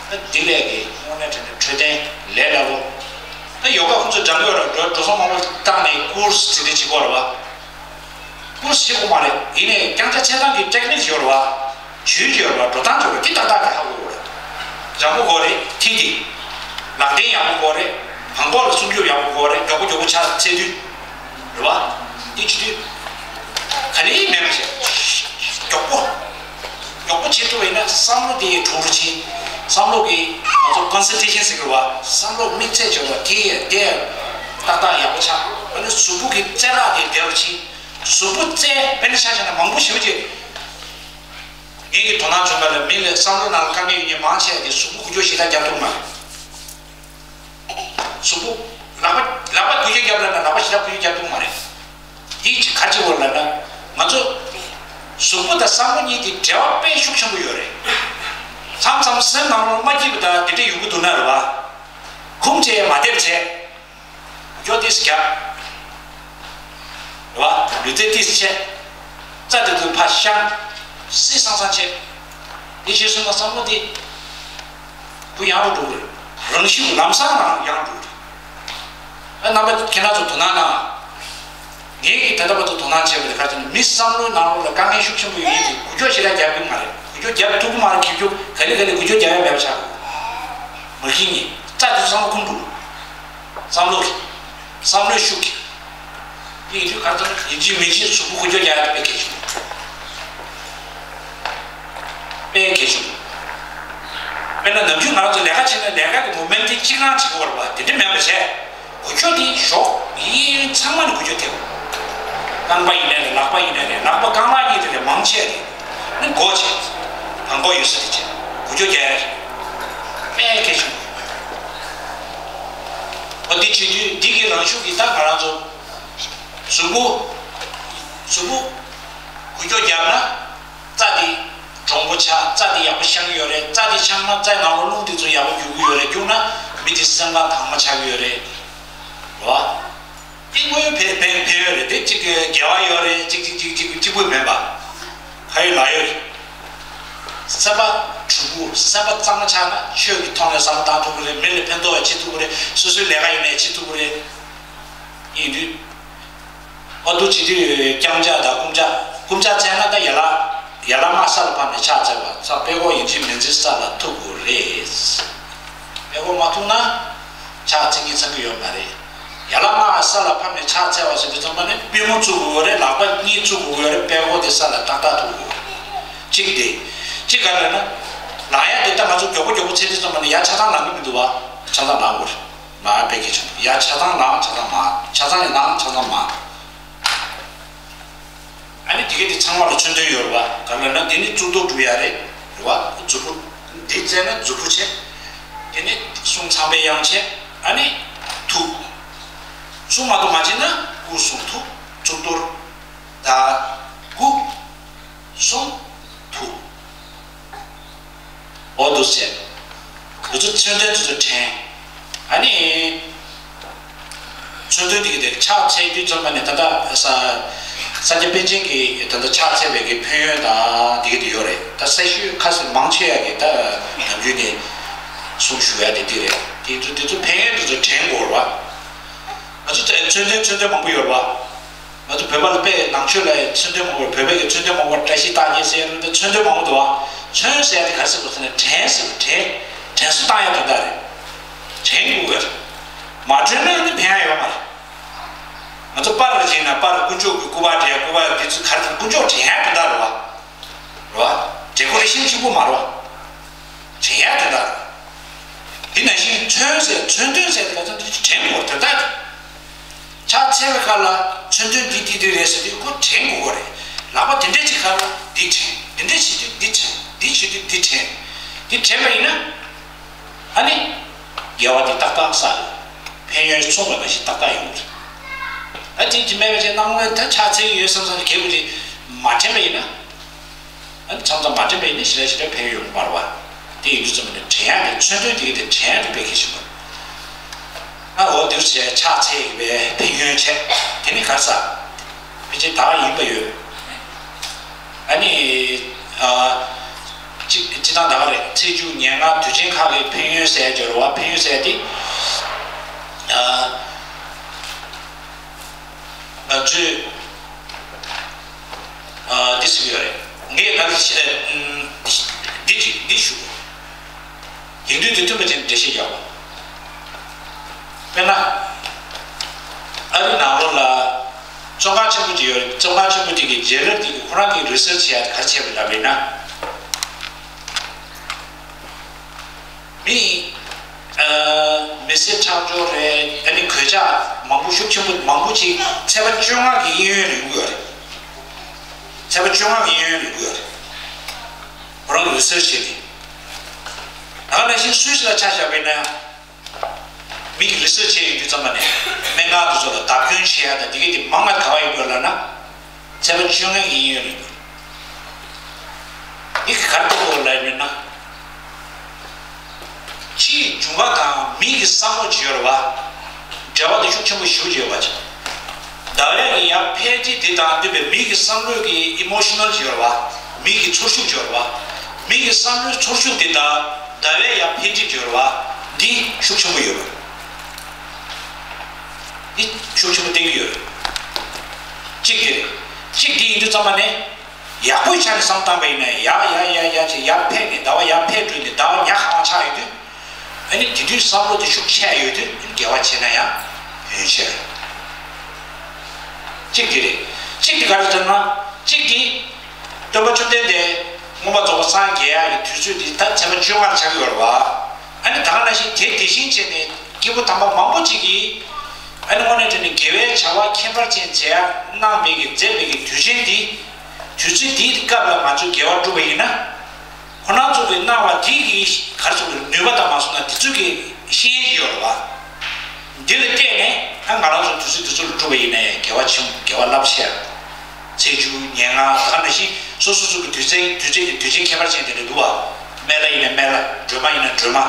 ད་འདི་ལས་ཀྱི་དངོས་གནས་དྲང་གནས་འཕྲོད་བསྟེན་ལས་སླ་པོ། ད་ཡོ་ག་ཁོང་ཚོ་འགྲམ་ཡོད་ར་འགྲོ་འགྲོ་སོང་མང་པོ་བཏང་ནས་ཀུར་སི་ཟེར་དེ་བྱེད་དགོས་རེད་བ། ཀུར་སི་བྱེད་དགོས་མ་རེད། ཡིན་ནའི་རྐྱང་ཕྱག་འཚལ་སྟངས་ཀྱི་ཊེག་ནིག་ཡོད་རེད་བ། ཇུས་ཡོད་རེད་བ། འགྲོ་སྟངས་ཡོད་རེད། འདི་ཏག་ཏག་གི་ཧ་གོ་དགོས་རེད། འཇམ་པོ་དགོས་རེད། ཐིག་ཐིག་ལག་རྟེན་ཡག་པོ་དགོས་རེད། བང་ཁོག་ལ་སྲུང་སྐྱོབ་ཡག་པོ་དགོས་རེད། མགྱོགས་པོ་མགྱོགས་པོ་ཕྱག་འཚལ་དུས། རེད་བ། འདི་བྱེད་དུས། ག་ལེ་མེད་པ་བྱས། མགྱོགས་པོ། མགྱོགས་པོ་བྱེད་ཐུབ་པ་ཡིན་ན་བསམ་བློ་དེ་གྲུང་རུ་ཕྱིན། བསམ་བློ་གི་ང་ཚོ་ཀོན་སེན་ཊྲེ་ཤན་ཟེར་གི་རེད་བ། བསམ་བློ་དམིགས་ཚད་བྱེད་པ་དེ་ཡང་དེ་ཡང་ཏག་ཏག་ཡག་པོ་ཆགས། ཨ་ནི་གཟུགས་པོ་གི་རྩལ་ལག་དེ་བདེ་རུ་ཕྱིན། གཟུགས་པོ་རྩལ་དཔེར་ན་ཆ་བཞག་ན་མང་པོ་ཞེ་པོ་ཅིག་ངེད་ཀྱི་དོ་སྣང་བྱུང་བ་ལ་མི་ལ་བསམ་བློ་ནང་ལ་དཀའ་ངལ་ཡོད་མཁན་མང་ཆེ་བ་དེ་གཟུགས་པོ་འགུལ་སྐྱོད་ཞེ་དྲག་རྒྱབ་ཐུབ་མ་རེད། གཟུགས་པོ། ལག་པ་ལག་པ་འགུལ་སྐྱོད་རྒྱབ་ལབ་ན་ལག་པ་ཞེ་དྲག་འགུལ་སྐྱོད་རྒྱབ་ཐུབ་མ་རེད། དེ་གཅིག་ག་རེ་བྱེད་དགོས་ལབ་ན། ང་ཚོ་གཟུགས་པོ་དང་བསམ་བློ་གཉིས་དེ་འབྲེལ་བ་དཔེ་ཤུགས་ཆེན་པོ་ཡོད་རེད། མཚམས་མཚམས་སེམས་ནང་ལོགས་མ་སྐྱིད་པ་དང་དེ་འདྲ་ཡོང་གི་འདུག་ན་རེད་བ། ཁུངས་བཅད་མ་བདེར་བྱས། འགྱོ་ཏིས་རྒྱབ། རེད་བ། ལུས་རྩལ་ཏིས་བྱས། རྩྭ་དེ་ཚོ་ཕར་བཤམས། བསིལ་སང་སང་བྱས། དེ་བྱས་སོང་ན་བསམ་བློ་དེ་བུ་ཡང་རུ་འགྲོ་གི་རེད། རང་ཤུགས་ལམ་སང་རང་ཡང་འགྲོ་གི་རེད། ཨ་རྣམ་པ་ཁྱེད་རང་ཚོ་དོ་སྣང་གནང་། ངས་ཀྱིས་ད་ལྟ་བར་དུ་དོ་སྣང་བྱས་པ་དེ་ག་ཚོད་ནི་མི་བསམ་བློའི་ནང་ལོགས་ལ་དཀའ་ངལ་ཤུགས་ཆེན་པོ་ཡོད་ཡིན་དུས་འགུལ་སྐྱོད་ཞེ་དྲག་རྒྱག་གི་མ་རེད། འགུལ་སྐྱོད་རྒྱབ་ཐུབ་ཀྱི་མ་རེད། གི་རྒྱུ་ག་ལེ་ག་ལེ་འགུལ་སྐྱོད་རྒྱག་ཡ་མེད་པ་ཆགས་འདུག་མ་གཞི་ནས་རྩྭ་དེ་ཚོ་བསམ་བློ་ཁུངས་འདུག་བསམ་བློ་གི། བསམ་བློའི་ཤུགས་ཀྱིས། དེ་ཡིན་དུས་ག་ཚོད་ཡིན་གཅིག་མིན་གཅིག་གཟུགས་པོ་འགུལ་སྐྱོད་རྒྱག་ཡ་དེ་དཔེ་གལ་ཆེན་པོ། དཔེ་གལ་ཆེན་པོ། དཔེར་ན་ནམ་རྒྱུན་ང་རང་ཚོ་ལས་ཀ་བྱེད་ན་ལས་ཀ་གི་མོ་མེན་ཊི་གཅིག་རང་བྱེད་དགོས་པ་དེ་འདྲ་མེད་པ་བྱས། འགུལ་སྐྱོད་དེ་ཞོག་ཡིན་ཚང་མ་ནས་འགུལ་སྐྱོད་ཐེབས། རྐང་པ་ཡིན་ནའི་རེད། ལག་པ་ཡིན་ནའི་རེད། ལག་པ་རྐང་ལག་གཉིས་དེ་ལས་མང་ཆེ་རེད། ནི་མགོ་བྱས། བྲང་ཁོག་ཡོད་ས་དེ་བྱས། འགུལ་སྐྱོད་རྒྱག་ཡ་རེད། དཔེ་གལ་ཆེན་པོ། འོ་འདི་བྱེད་དུས་འདི་གི་རང་ཤུགས་ཀྱིས་ད་ང་རང་ཚོ་གཟུགས་པོ། གཟུགས་པོ་འགུལ་སྐྱོད་བརྒྱབ་ན་རྩྭ་དེ་གྲུང་པོ་ཆགས། རྩྭ་དེ་ཡག་པོ་ཤར་གྱི་ཡོད་རེད། རྩྭ་དེ་ཆགས་ན་རྩྭའི་ནང་ལོགས་རླུང་དེ་ཚོ་ཡག་པོ་རྒྱུག་གི་ཡོད་རེད། རྒྱུག་ན་མི་དེ་སེམས་ཁམས་དྭངས་མ་ཆགས་ཀྱི་ཡོད་རེད། རེད་བ། དེ་དངོས་ཡོད་ཕན་ཕན་ཕན་ཡོད་རེད། དེ་གཅིག་གི་དགེ་བ་ཡོད་རེད། གཅིག་གཅིག་གཅིག་གཅིག་གཅིག་པུ་མིན་པ། ཁ་ཡོད་ལག་ཡོད་རེད། སེམས་པ་གྲུང་པོ་སེམས་པ་གཙང་མ་ཆགས་ན་ཆོས་ཀྱི་ཐོག་ནས་བསམ་བློ་བཏང་ཐུབ་ཀྱི་རེད། མི་ལ་ཕན་ཐོགས་པ་བྱེད་ཐུབ་ཀྱི་རེད། སོ་སོའི་ལས་ཀ་ཡིན་ནའི་བྱེད་ཐུབ་ཀྱི་རེད། ཡིན་དུས། ཨ་འདུག་བྱེད་དུས་རྐྱང་ཕྱག་དང་རྐུན་ཕྱག་རྐུན་ཕྱག་འཚལ་ན་ད་ཡན་ལག་ཡན་ལག་ལྔ་ས་ལ་ཕབ་ནས་ཕྱག་འཚལ་བ་ཚ། དཔྲལ་ཀོར་ཡིན་གཅིག་མིན་གཅིག་ས་ལ་ཐུག་དགོས་རེད། དཔྲལ་ཀོར་མ་ཐུག་ན་ཕྱག་འཚལ་གཉིས་ཚང་གི་ཡོད་མ་རེད། ཡན་ལག་ལྔ་ས་ལ་ཕབ་ནས་ཕྱག་འཚལ་བ་ཟེར་དུས་ཚང་མ་ནི་པུས་མོ་བཙུགས་དགོས་རེད། ལག་པ་གཉིས་བཙུགས་དགོས་རེད། དཔྲལ་ཀོར་དེ་ས་ལ་ཏག་ཏག་ཐུག་དགོས་རེད། གཅིག་དེ། གཅིག་ག་རེ་ན། ལངས་ཡ་དེ་ད་ང་ཚོ་མགྱོགས་པོ་མགྱོགས་པོ་འཚལ་དུས་ཚང་མ་ནི་ཡར་ཆ་ཚང་ལངས་གི་མི་འདུག་བ། ཆ་ཚང་ལངས་དགོས་རེད། མར་དཔེ་གལ་ཆེན་པོ། ཡར་ཆ་ཚང་ལངས། ཆ་ཚང་མར། ཆ་ཚང་ནས་ལངས། ཆ་ཚང་མར། ཨ་ནི་དེ་ག་དེ་ཚང་མ་ལ་མཚོན་དོན་ཡོད་རེད་བ། ག་ལ་ན་དེ་ནི་གཙུག་ཏོར་སྒྲུབ་ཡ་རེད། རེད་བ། མཛུབ་མོ་འདི་བཙལ་ན་མཛུབ་མོ་བྱས། དེ་ནི་གསུང་ཚངས་པའི་དབྱངས་བྱས། ཨ་ནི་ཐུགས། གསུང་མ་གཏོགས་མ་བྱས་ན་སྐུ་གསུང་ཐུགས། གཙུག་ཏོར། ད་སྐུ། གསུང་། ཐུགས། འོ་འདུག་ཟེར། འདི་ཚོ་མཚོན་དོན་དེ་ཚོ་དྲན། ཨ་ནི། མཚོན་དོན་འདི་གི་དེ་ཕྱག་འཚལ་དུས་ཙམ་པ་ནས་ད་ལྟ་ས། ས་སྐྱ་པཎ་ཆེན་གྱིས་ད་ལྟ་ཕྱག་འཚལ་བའི་གི་ཕན་ཡོན་དང་འདི་གི་དེ་ཡོད་རེད། ད་གསལ་ཤོས་ཁ་ཤས་མང་ཆེ་བ་གི་ད་ནམ་རྒྱུན་ནས་གསུང་ཞུ་ཡ་དེ་འདི་རེད། དེ་ཚོ་དེ་ཚོ་ཕན་ཡོན་དེ་ཚོ་དྲན་དགོས་རེད་བ། ང་ཚོ་དེ་མཚོན་དོན་མཚོན་དོན་མང་པོ་ཡོད་རེད་བ། ང་ཚོ་བོད་པ་ལ་དཔེ་ནང་ཆོས་ལ་མཚོན་དོན་མང་པོ་ཡོད། བོད་པའི་གི་མཚོན་དོན་མང་པོ་བཀྲ་ཤིས་རྟགས་བརྒྱད་ཟེར་ཡ་དེ་མཚོན་དོན་མང་པོ་འདུག་བ། མཚོན་ཟེར་ཡ་དེ་ག་རེ་ཟེར་དགོས་ཟེར་ན་དྲན་ཟེར་དྲན། དྲན་གསོ་བཏང་ཡ་དེ་འདྲ་རེད། དྲན་དགོས་རེད། མ་དྲན་ན་ནི་ཕན་ཡ་ཡོད་མ་རེད། ང་ཚོ་པར་རེ་བྱས་ན་པར་དཀོན་མཆོག་གི་སྐུ་པར་དྲན། སྐུ་པར་དེ་ཚོ་ག་རེ་དང་དཀོན་མཆོག་དྲན་ཡ་དེ་འདྲ་རེད་བ། རེད་བ། ཌེ་ཀོ་རེ་ཤན་གཅིག་པུ་མ་རེད་བ། དྲན་ཡ་དེ་འདྲ་རེད། དེ་ནང་བཞིན་མཚོན་ཟེར་མཚོན་དོན་ཟེར་དེ་ག་ཚོད་དྲན་དགོས་དེ་འདྲ་རེད། ཕྱག་འཚལ་བའི་སྐབས་ལ་མཚོན་དོན་འདི་འདི་འདི་རེད་ཟེར་དུས་ཁོ་དྲན་དགོས་པ་རེད། ལག་པ་དེ་འདྲས་ཅིག་ཁ་ལ་འདི་དྲན། འདི་འདྲས་བྱེད་དུས་འདི་དྲན། འདི་བྱེད་དུས་འདི་དྲན། འདི་དྲན་པ་ཡིན་ན། ཨ་ནི། དགེ་བ་འདི་ཏག་ཏག་བསགས། ཕན་ཡོན་མཚུངས་པ་ནང་བཞིན་ཏག་ཏག་ཡོང་གི་རེད། ཨ་དེ་ཅི་མེད་པ་ཅིག་སྣང་བས་ད་ཕྱག་འཚལ་གྱི་ཡོད་བསམ་བསམ་གྱི་གེ་བུ་དེ་མ་དྲན་པ་ཡིན་ན། ཨ་ནི་མཚམས་མཚམས་མ་དྲན་པ་ཡིན་ན་ཞེ་དྲག་ཞེ་དྲག་ཕན་ཡོན་ཡོང་གི་མ་རེད་བ། དེ་ཡིན་དུས་ཙམ་པ་ནས་དྲན་ཡ་དེ་མཚོན་དོན་དེ་གི་དེ་དྲན་ཡ་དེ་དཔེ་གལ་ཆེན་པོ་རེད། ཨ་འོ་དེ་བྱས་ཕྱག་འཚལ་བའི་ཕན་ཡོན་བྱས། དེ་ནི་ག་རེ་ཟེར། ཕལ་ཆེར་ད་ག་ཡིན་པ་ཡོད། ཨ་ནི། ཨ། སྤྱི་སྤྱི་བཏང་ད་ག་རེད། ཚེས་བཅུ་ཉེར་ལྔ་དུས་ཆེན་ཁག་གི་ཕན་ཡོན་ཟེར་ཡ་ཅིག་ཡོད་རེད་བ། ཕན་ཡོན་ཟེར་ཡ་དེ། ཨ། ང་ཚོས། ཨ། འདི་ཟེར་གྱི་ཡོད་རེད། ངས་ང་ཚོ་ཤེས། ཨ། འདི་ཅིག་འདི་ཞུ། དེང་དུས་དེ་མཐུན་པ་ཅན་འགྲེལ་བཤད་རྒྱག་པ། དཔེར་ན། ཨ་རི་ནང་ལོགས་ལ་བཙོན་ཁང་ཆེན་པོ་ཅིག་ཡོད་རེད། བཙོན་ཁང་ཆེན་པོ་དེ་གི་ཇེ་ལར་དེ་གིས་ཁོ་རང་གི་རི་སར་ཆི་བྱས་ཡ་དེ་ག་རེ་བྱས་པ་ལབ་པ་ཡིན་ན། མི། ཨ། མི་སེར་ཁྲག་སྦྱོར་རེད། ཨ་ནི་གོད་ཆག་མང་པོ་ཤུགས་ཆེན་པོ་མང་པོ་ཅིག་ཚེས་པ་བཅོ་ལྔ་གི་གཡས་གཡོན་ལ་ཡོང་གི་ཡོད་རེད། ཚེས་པ་བཅོ་ལྔ་གི་གཡས་གཡོན་ལ་ཡོང་གི་ཡོད་རེད། ཁོ་རང་གི་རི་སར་ཆི་བྱས་ནས། ད་ག་ནང་བཞིན་སུད་སི་ལ་ཆ་བཞག་པ་ཡིན་ན། མི་གིས་རི་སར་ཆི་བྱས་ཡོང་དུས་ཙམ་པ་ནས་སྨན་ཁང་དེ་ཚོ་ལ་བརྡབ་སྐྱོན་བྱེད་ཡ་དང་དེ་གས་དེ་མང་ང་ག་པར་ཡོང་གི་ཡོད་ལབ་ན། ཚེས་པ་བཅོ་ལྔ་གི་གཡས་གཡོན་ལ་ཡོང་གི་ཡོད་རེད། འདི་གིས་ག་རེ་གཏོང་དགོས་ལབ་ཡོད་ན། ཕྱིའི་འབྱུང་བ་དང་མི་གི་བསམ་བློ་ཅིག་ཡོད་རེད་བ། འབྲེལ་བ་དེ་ཤུགས་ཆེན་པོ་ཞེ་པོ་ཅིག་ཡོད་པ་ཅིག་ཟླ་བའི་གི་ཡར་འཕེལ་འགྲིབ་འདི་དང་བསྟུན་པའི་མི་གི་བསམ་བློའི་གི་ཨི་མོ་ཤི་ནལ་ཡོད་རེད་བ། མི་གི་ཚོར་ཤུགས་ཡོད་རེད་བ། མི་གི་བསམ་བློའི་ཚོར་ཤུགས་འདི་དང་ཟླ་བའི་ཡར་འཕེལ་འགྲིབ་ཡོད་རེད་བ། འདི་ཤུགས་ཆེན་པོ་ཡོད་རེད། འདི་ཤུགས་ཆེན་པོ་བསྟན་གྱི་ཡོད་རེད། གཅིག་དེ་རེད། གཅིག་དེ་ཡིན་དུས་ཙམ་པ་ནས། ཡག་པོའི་ཆ་ནས་བསམ་བཏང་པ་ཡིན་ན་ཡ་ཡ་ཡ་ཡ་ཅེས་ཡར་འཕེལ་ནས་ཟླ་བ་ཡར་འཕེལ་འགྲོ་ནས་ཟླ་བ་ཉ་གང་བ་ཆགས་ཡོད་དུས། ཨ་ནི་དེ་དུས་བསམ་བློ་དེ་ཤུགས་ཆེ་ཡོད་དུས་ཨ་ནི་དགེ་བ་བྱས་ན་ཡང་ཡོན་ཆེ་རེད། གཅིག་དེ་རེད། གཅིག་དེ་ག་རེ་ཟེར་ན། གཅིག་དེ། སྟོན་པ་བཅོམ་ལྡན་འདས་མངོན་པར་རྫོགས་པར་སངས་རྒྱས་ཡག་གི་དུས་ཚོད་དེ་ད་ཚེས་པ་བཅོ་ལྔར་ཆགས་ཀྱི་ཡོད་རེད་བ། ཨ་ནི་ད་ག་ནང་བཞིན་དེ་དེ་བཞིན་བྱས་ནས་སྐྱེས་བུ་དམ་པ་མང་པོ་ཅིག་གིས། ཨ་ནི་དངོས་གནས་དྲང་གནས་དགེ་བའི་བྱ་བ་ཁྱད་པར་ཅན་མཛད་ཡག་གནང་བའི་གི་མཛད་པའི་གི་དུས་ཆེན་འདི། དུས་ཚོད་འདིའི་སྐབས་ལ་ང་ཚོས་དགེ་བ་བསྒྲུབས་པ་ཡིན་ན། ཁོ་རང་ཚོ་གི་གནང་བ་དེ་གི་ག་རེ་ཟེར་དགོས་རེད། ནུས་པ་དང་མ་སོང་ན་དེ་ཚོ་གི་ཤེས་ཡོན་ཅིག་ཡོད་རེད་བ། འདི་ལ་བལྟས་ནས་ཨ་ང་རང་ཚོ་དུས་ཚོད་འདི་ཚོ་ལ་བསྒྲུབས་པ་ཡིན་ན་ཡང་དགེ་བ་ཆེན་པོ་དགེ་བ་རླབས་ཆེ། ཚེས་བཅུ་ཉེར་ལྔ་ད་ག་ནང་བཞིན་སོ་སོ་སོ་གི་དུས་ཚེས་དུས་ཚེས་དུས་ཆེན་ཁྱད་པར་ཅན་དེ་འདྲ་འདུག་བ། སྨན་བླ་ཡིན་ན་སྨན་བླ། སྒྲོལ་མ་ཡིན་ན་སྒྲོལ་མ།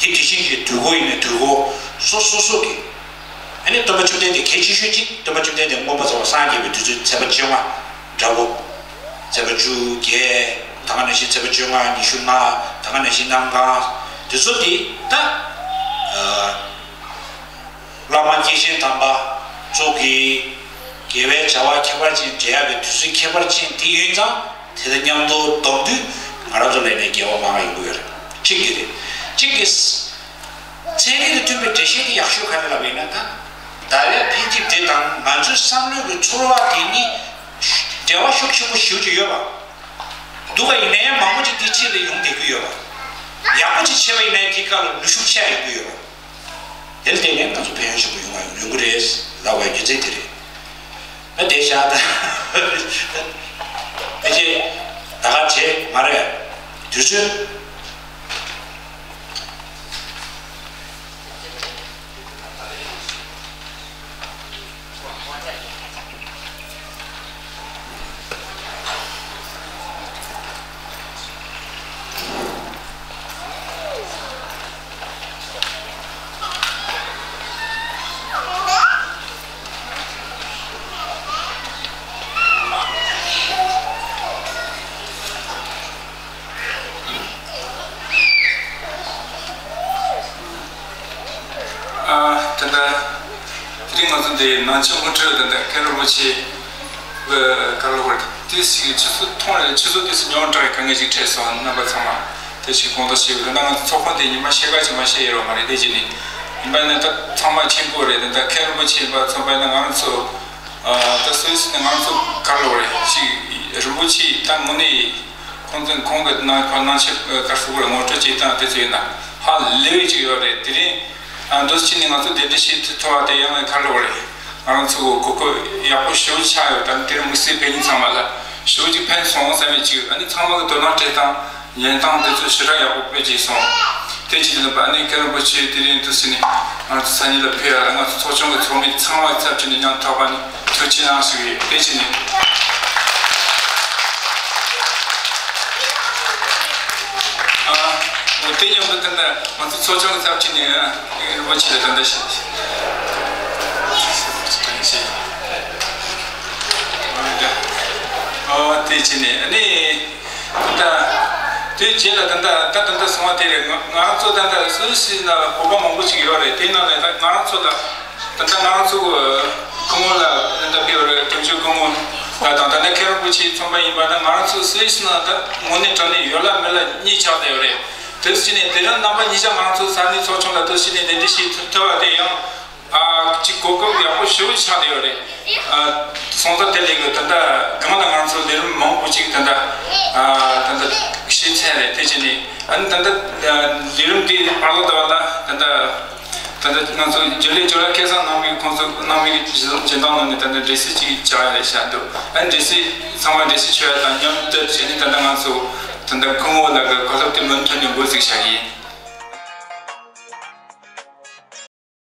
དེ་དེ་བཞིན་གྱི་དུས་འཁོར་ཡིན་ན་དུས་འཁོར་སོ་སོ་སོ་གི། ཨ་ནི་སྟོན་པ་བཅོམ་ལྡན་འདས་གལ་ཆེ་ཤོས་གཅིག་སྟོན་པ་བཅོམ་ལྡན་འདས་མངོན་པར་རྫོགས་པར་སངས་རྒྱས་པའི་དུས་ཚོད་ཚེས་པ་བཅོ་ལྔ་འདྲ་བོ། ཚེས་པ་བཅུ་བརྒྱད། ད་ག་ནང་བཞིན་ཚེས་པ་བཅོ་ལྔ་ཉི་ཤུ་ལྔ། ད་ག་ནང་བཞིན་གནམ་གང་། དེ་ཚོ་དེ་ད། ཨ། བླ་མ་སྐྱེས་ཆེན་དམ་པ་ཚོ་གིས་དགེ་བའི་བྱ་བ་ཁྱད་པར་ཅན་མཛད་ཡག་གི་དུས་ཚོད་ཁྱད་པར་ཅན་དེ་ཡིན་ཙང་དེ་དང་མཉམ་དུ་བསྡོམས་དུས་ང་རང་ཚོ་ལ་ནས་དགེ་བ་མང་བ་ཡོང་གི་ཡོད་རེད། གཅིག་དེ་རེད། གཅིག་དེ། ཚན་རིག་དང་མཐུན་པའི་འགྲེལ་བཤད་དེ་ཡག་ཤོས་ག་རེ་ལབ་པ་ཡིན་ན། ད་ཟླ་བའི་འཕེལ་འགྲིབ་དེ་དང་ང་ཚོའི་བསམ་བློའི་གི་ཚོར་བ་དེ་གཉིས་འབྲེལ་བ་ཤུགས་ཆེན་པོ་ཞེ་པོ་ཅིག་ཡོད་པ། སྡུག་པ་ཡིན་ན་ཡང་མང་པོ་ཅིག་དེའི་ཕྱིར་ལ་ཡོང་བསྡད་ཀྱི་ཡོད་པ། ཡག་པོ་ཅིག་བྱས་པ་ཡིན་ན་ཡང་དེའི་སྐབས་ལ་ནུས་ཤུགས་ཆེ་ཡོང་གི་ཡོད་པ། དེ་ལ་བརྟེན་ནས་ང་ཚོ་ཕན་ཡོན་ཆེན་པོ་ཡོང་བ་ཡོང་གི་རེད་ལབ་པའི་རྒྱུ་མཚན་དེ་རེད། ཨ་དེ་བཞག་ད། ཕལ་ཆེར་ད་ག་བྱེད་མ་རེད། དུས་ཚོད། ཨ། ད་ལྟ་དེ་རིང་ང་ཚོ་འདི་ནང་ཆོས་དབུ་ཁྲིད་ད་ལྟ་མཁན་རིན་པོ་ཆེ་གི་ག་རེ་ལབ་དགོས་རེད། དེ་ཞིག་ཆུ་ཚོད་ཐོག་ནས་ཆུ་ཚོད་དེ་ཚོ་ཉུང་དྲགས་དཀའ་ངལ་ཞིག་འཕྲད་སོང་། རྣམ་པ་ཚང་མ་དེ་ཞིག་དགོངས་དག་ཞུ་དགོས། ད་ལྟ་ང་ཚོ་ཚོགས་ཁང་དེ་ཉི་མ་ཕྱེད་ཀ་ཅིག་མ་ཕྱེད་ཡོད་མ་རེད། དེ་བྱས་ནས་ཡིན་པ་ནི་ད་ཚང་མ་མཁྱེན་གྱི་ཡོད་རེད། ད་ལྟ་མཁན་རིན་པོ་ཆེ་ཡིན་པ་མཚོན་པ་ཡིན་ན་ང་རང་ཚོ་ཨ་ད་སུད་སི་ནས་ང་རང་ཚོ་ག་རེ་ལབ་དགོས་རེད། ཅིག་རིན་པོ་ཆེ་ད་དངོས་གནས། ཁོང་ཚོས་ཁོང་གི་ནང་ཁོ་ནང་ཆོས་ག་རེ་ཟེར་དགོས་རེད། ངོ་སྤྲོད་བྱེད་སྟངས་དེ་ཚོ་ཡིན་ན་ཧ་ལས་པའི་ཅིག་ཡོད་རེད། དེ་རིང་ཨ་འདུག་སེ་བྱས་ནས་ང་ཚོ་གདན་འདྲེན་ཞུས་ཐུབ་པ་དེ་ཡང་ག་རེ་ལབ་དགོས་རེད། ང་རང་ཚོ་གོ་སྐབས་ཡག་པོ་ཞེ་པོ་ཆགས་ཡོད། ད་དེ་རིང་དམིགས་བསལ་བོད་མི་ཚང་མ་ལ་ཞེ་པོ་ཅིག་ཕན་སོང་བསམ་པའི་ཅིག་ཨ་ནི་ཚང་མ་གི་དོ་སྣང་སྤྲད་སྟངས་ཉན་སྟངས་དེ་ཚོ་ཞེ་དྲག་ཡག་པོ་དཔེ་བྱས་སོང་། དེ་བྱས་ནས་ཨ་ནི་མཁན་རིན་པོ་ཆེ་དེ་རིང་འདུག་སེ་ནས་ང་ཚོ་སང་ཉིན་ལ་ཕེབས་ཡ་ལ་ང་ཚོ་ཚོགས་ཆུང་གི་ཚོགས་མི་ཚང་མ་ཚབ་བྱས་ནས་མཉམ་ཐུག་པ་ནི། ཐུགས་རྗེ་གནང་ཞུ་ཡི། དེ་བྱས་ནས། ཨ། འོ་དེ་མཉམ་དུ་ད་ལྟ་ང་ཚོ་ཚོགས་ཆུང་གི་ཚབ་བྱས་ནས་རིན་པོ་ཆེ་ལ་ད་ལྟ་ཞུ། ཨོ་དེ་བྱས་ནས་ཨ་ནི་ད་ལྟ་དེའི་རྗེས་ལ་ད་ལྟ་ད་ད་ལྟ་སོང་བ་དེ་རེད། ང་ང་རང་ཚོ་ད་ལྟ་སུད་སི་ན་བོད་པ་མང་པོ་ཞིག་ཡོད་རེད། དེའི་ནང་ནས་ད་ང་རང་ཚོ་ལ། ད་ལྟ་ང་རང་ཚོ་གི་སྐུ་ངོ་ལ་ད་ལྟ་ཕེབས་པ་རེད། དོན་གཅོད་སྐུ་ངོ་ལ་དང་ད་ལྟ་མཁན་རིན་པོ་ཆེ་མཚོན་པ་ཡིན་པ་ན་ང་རང་ཚོ་སུད་སི་ནང་ད་དངོས་གནས་དྲང་གནས་ཡོད་ལ་མེད་ལ་གཉིས་ཆགས་བསྡད་ཡོད་རེད། དེ་སུད་སི་ནས་དེ་རིང་རྣམ་པ་གཉིས་ཆ་ང་རང་ཚོ་ས་གནས་ཚོགས་ཆུང་ལ་དེ་སུད་སི་ནས་གདན་འདྲེན་ཞུས་ཐུབ་ཐུབ་པ་དེ་ཡང་ཨ་ཅིག་གོ་སྐབས་ཡག་པོ་ཞེ་པོ་ཆགས་བསྡད་ཡོད་རེད། ཨ་སོང་ཙང་དེ་ལས་ཀྱི་ད་ལྟ་གང་ལ་ང་རང་ཚོ་ལས་རིམ་མང་པོ་ཅིག་ད་ལྟ་ཨ་ད་ལྟ་ཤེས་ཚད་རེད། དེ་བྱས་ནས་ཨ་ནི་ད་ལྟ་ལས་རིམ་དེ་བར་ལ་ད་བ་ལ་ད་ལྟ། ད་ལྟ་ང་ཚོ་རྒྱུན་ལས་ཇོ་ལགས་སྐལ་བཟང་རྣམ་པས་ཁོང་ཚོ་རྣམ་པའི་སྦྱིན་བདག་གནང་ནས་ད་ལྟ་འགྲེལ་བཤད་ཅིག་བྱ་ཡ་རེད་བཞག་འདུག་ཨ་འགྲེལ་བཤད་ཚང་མ་འགྲེལ་བཤད་ཆོད་ཡ་དང་མཉམ་དུ་བྱས་ནས་ད་ལྟ་ང་ཚོ་ད་ལྟ་སྐུ་ངོ་ལགས་ཀྱི་གོ་སྐབས་དེ་མུ་མཐུད་ནས་འགོ་འཛུགས་བྱ་གི་ཡིན།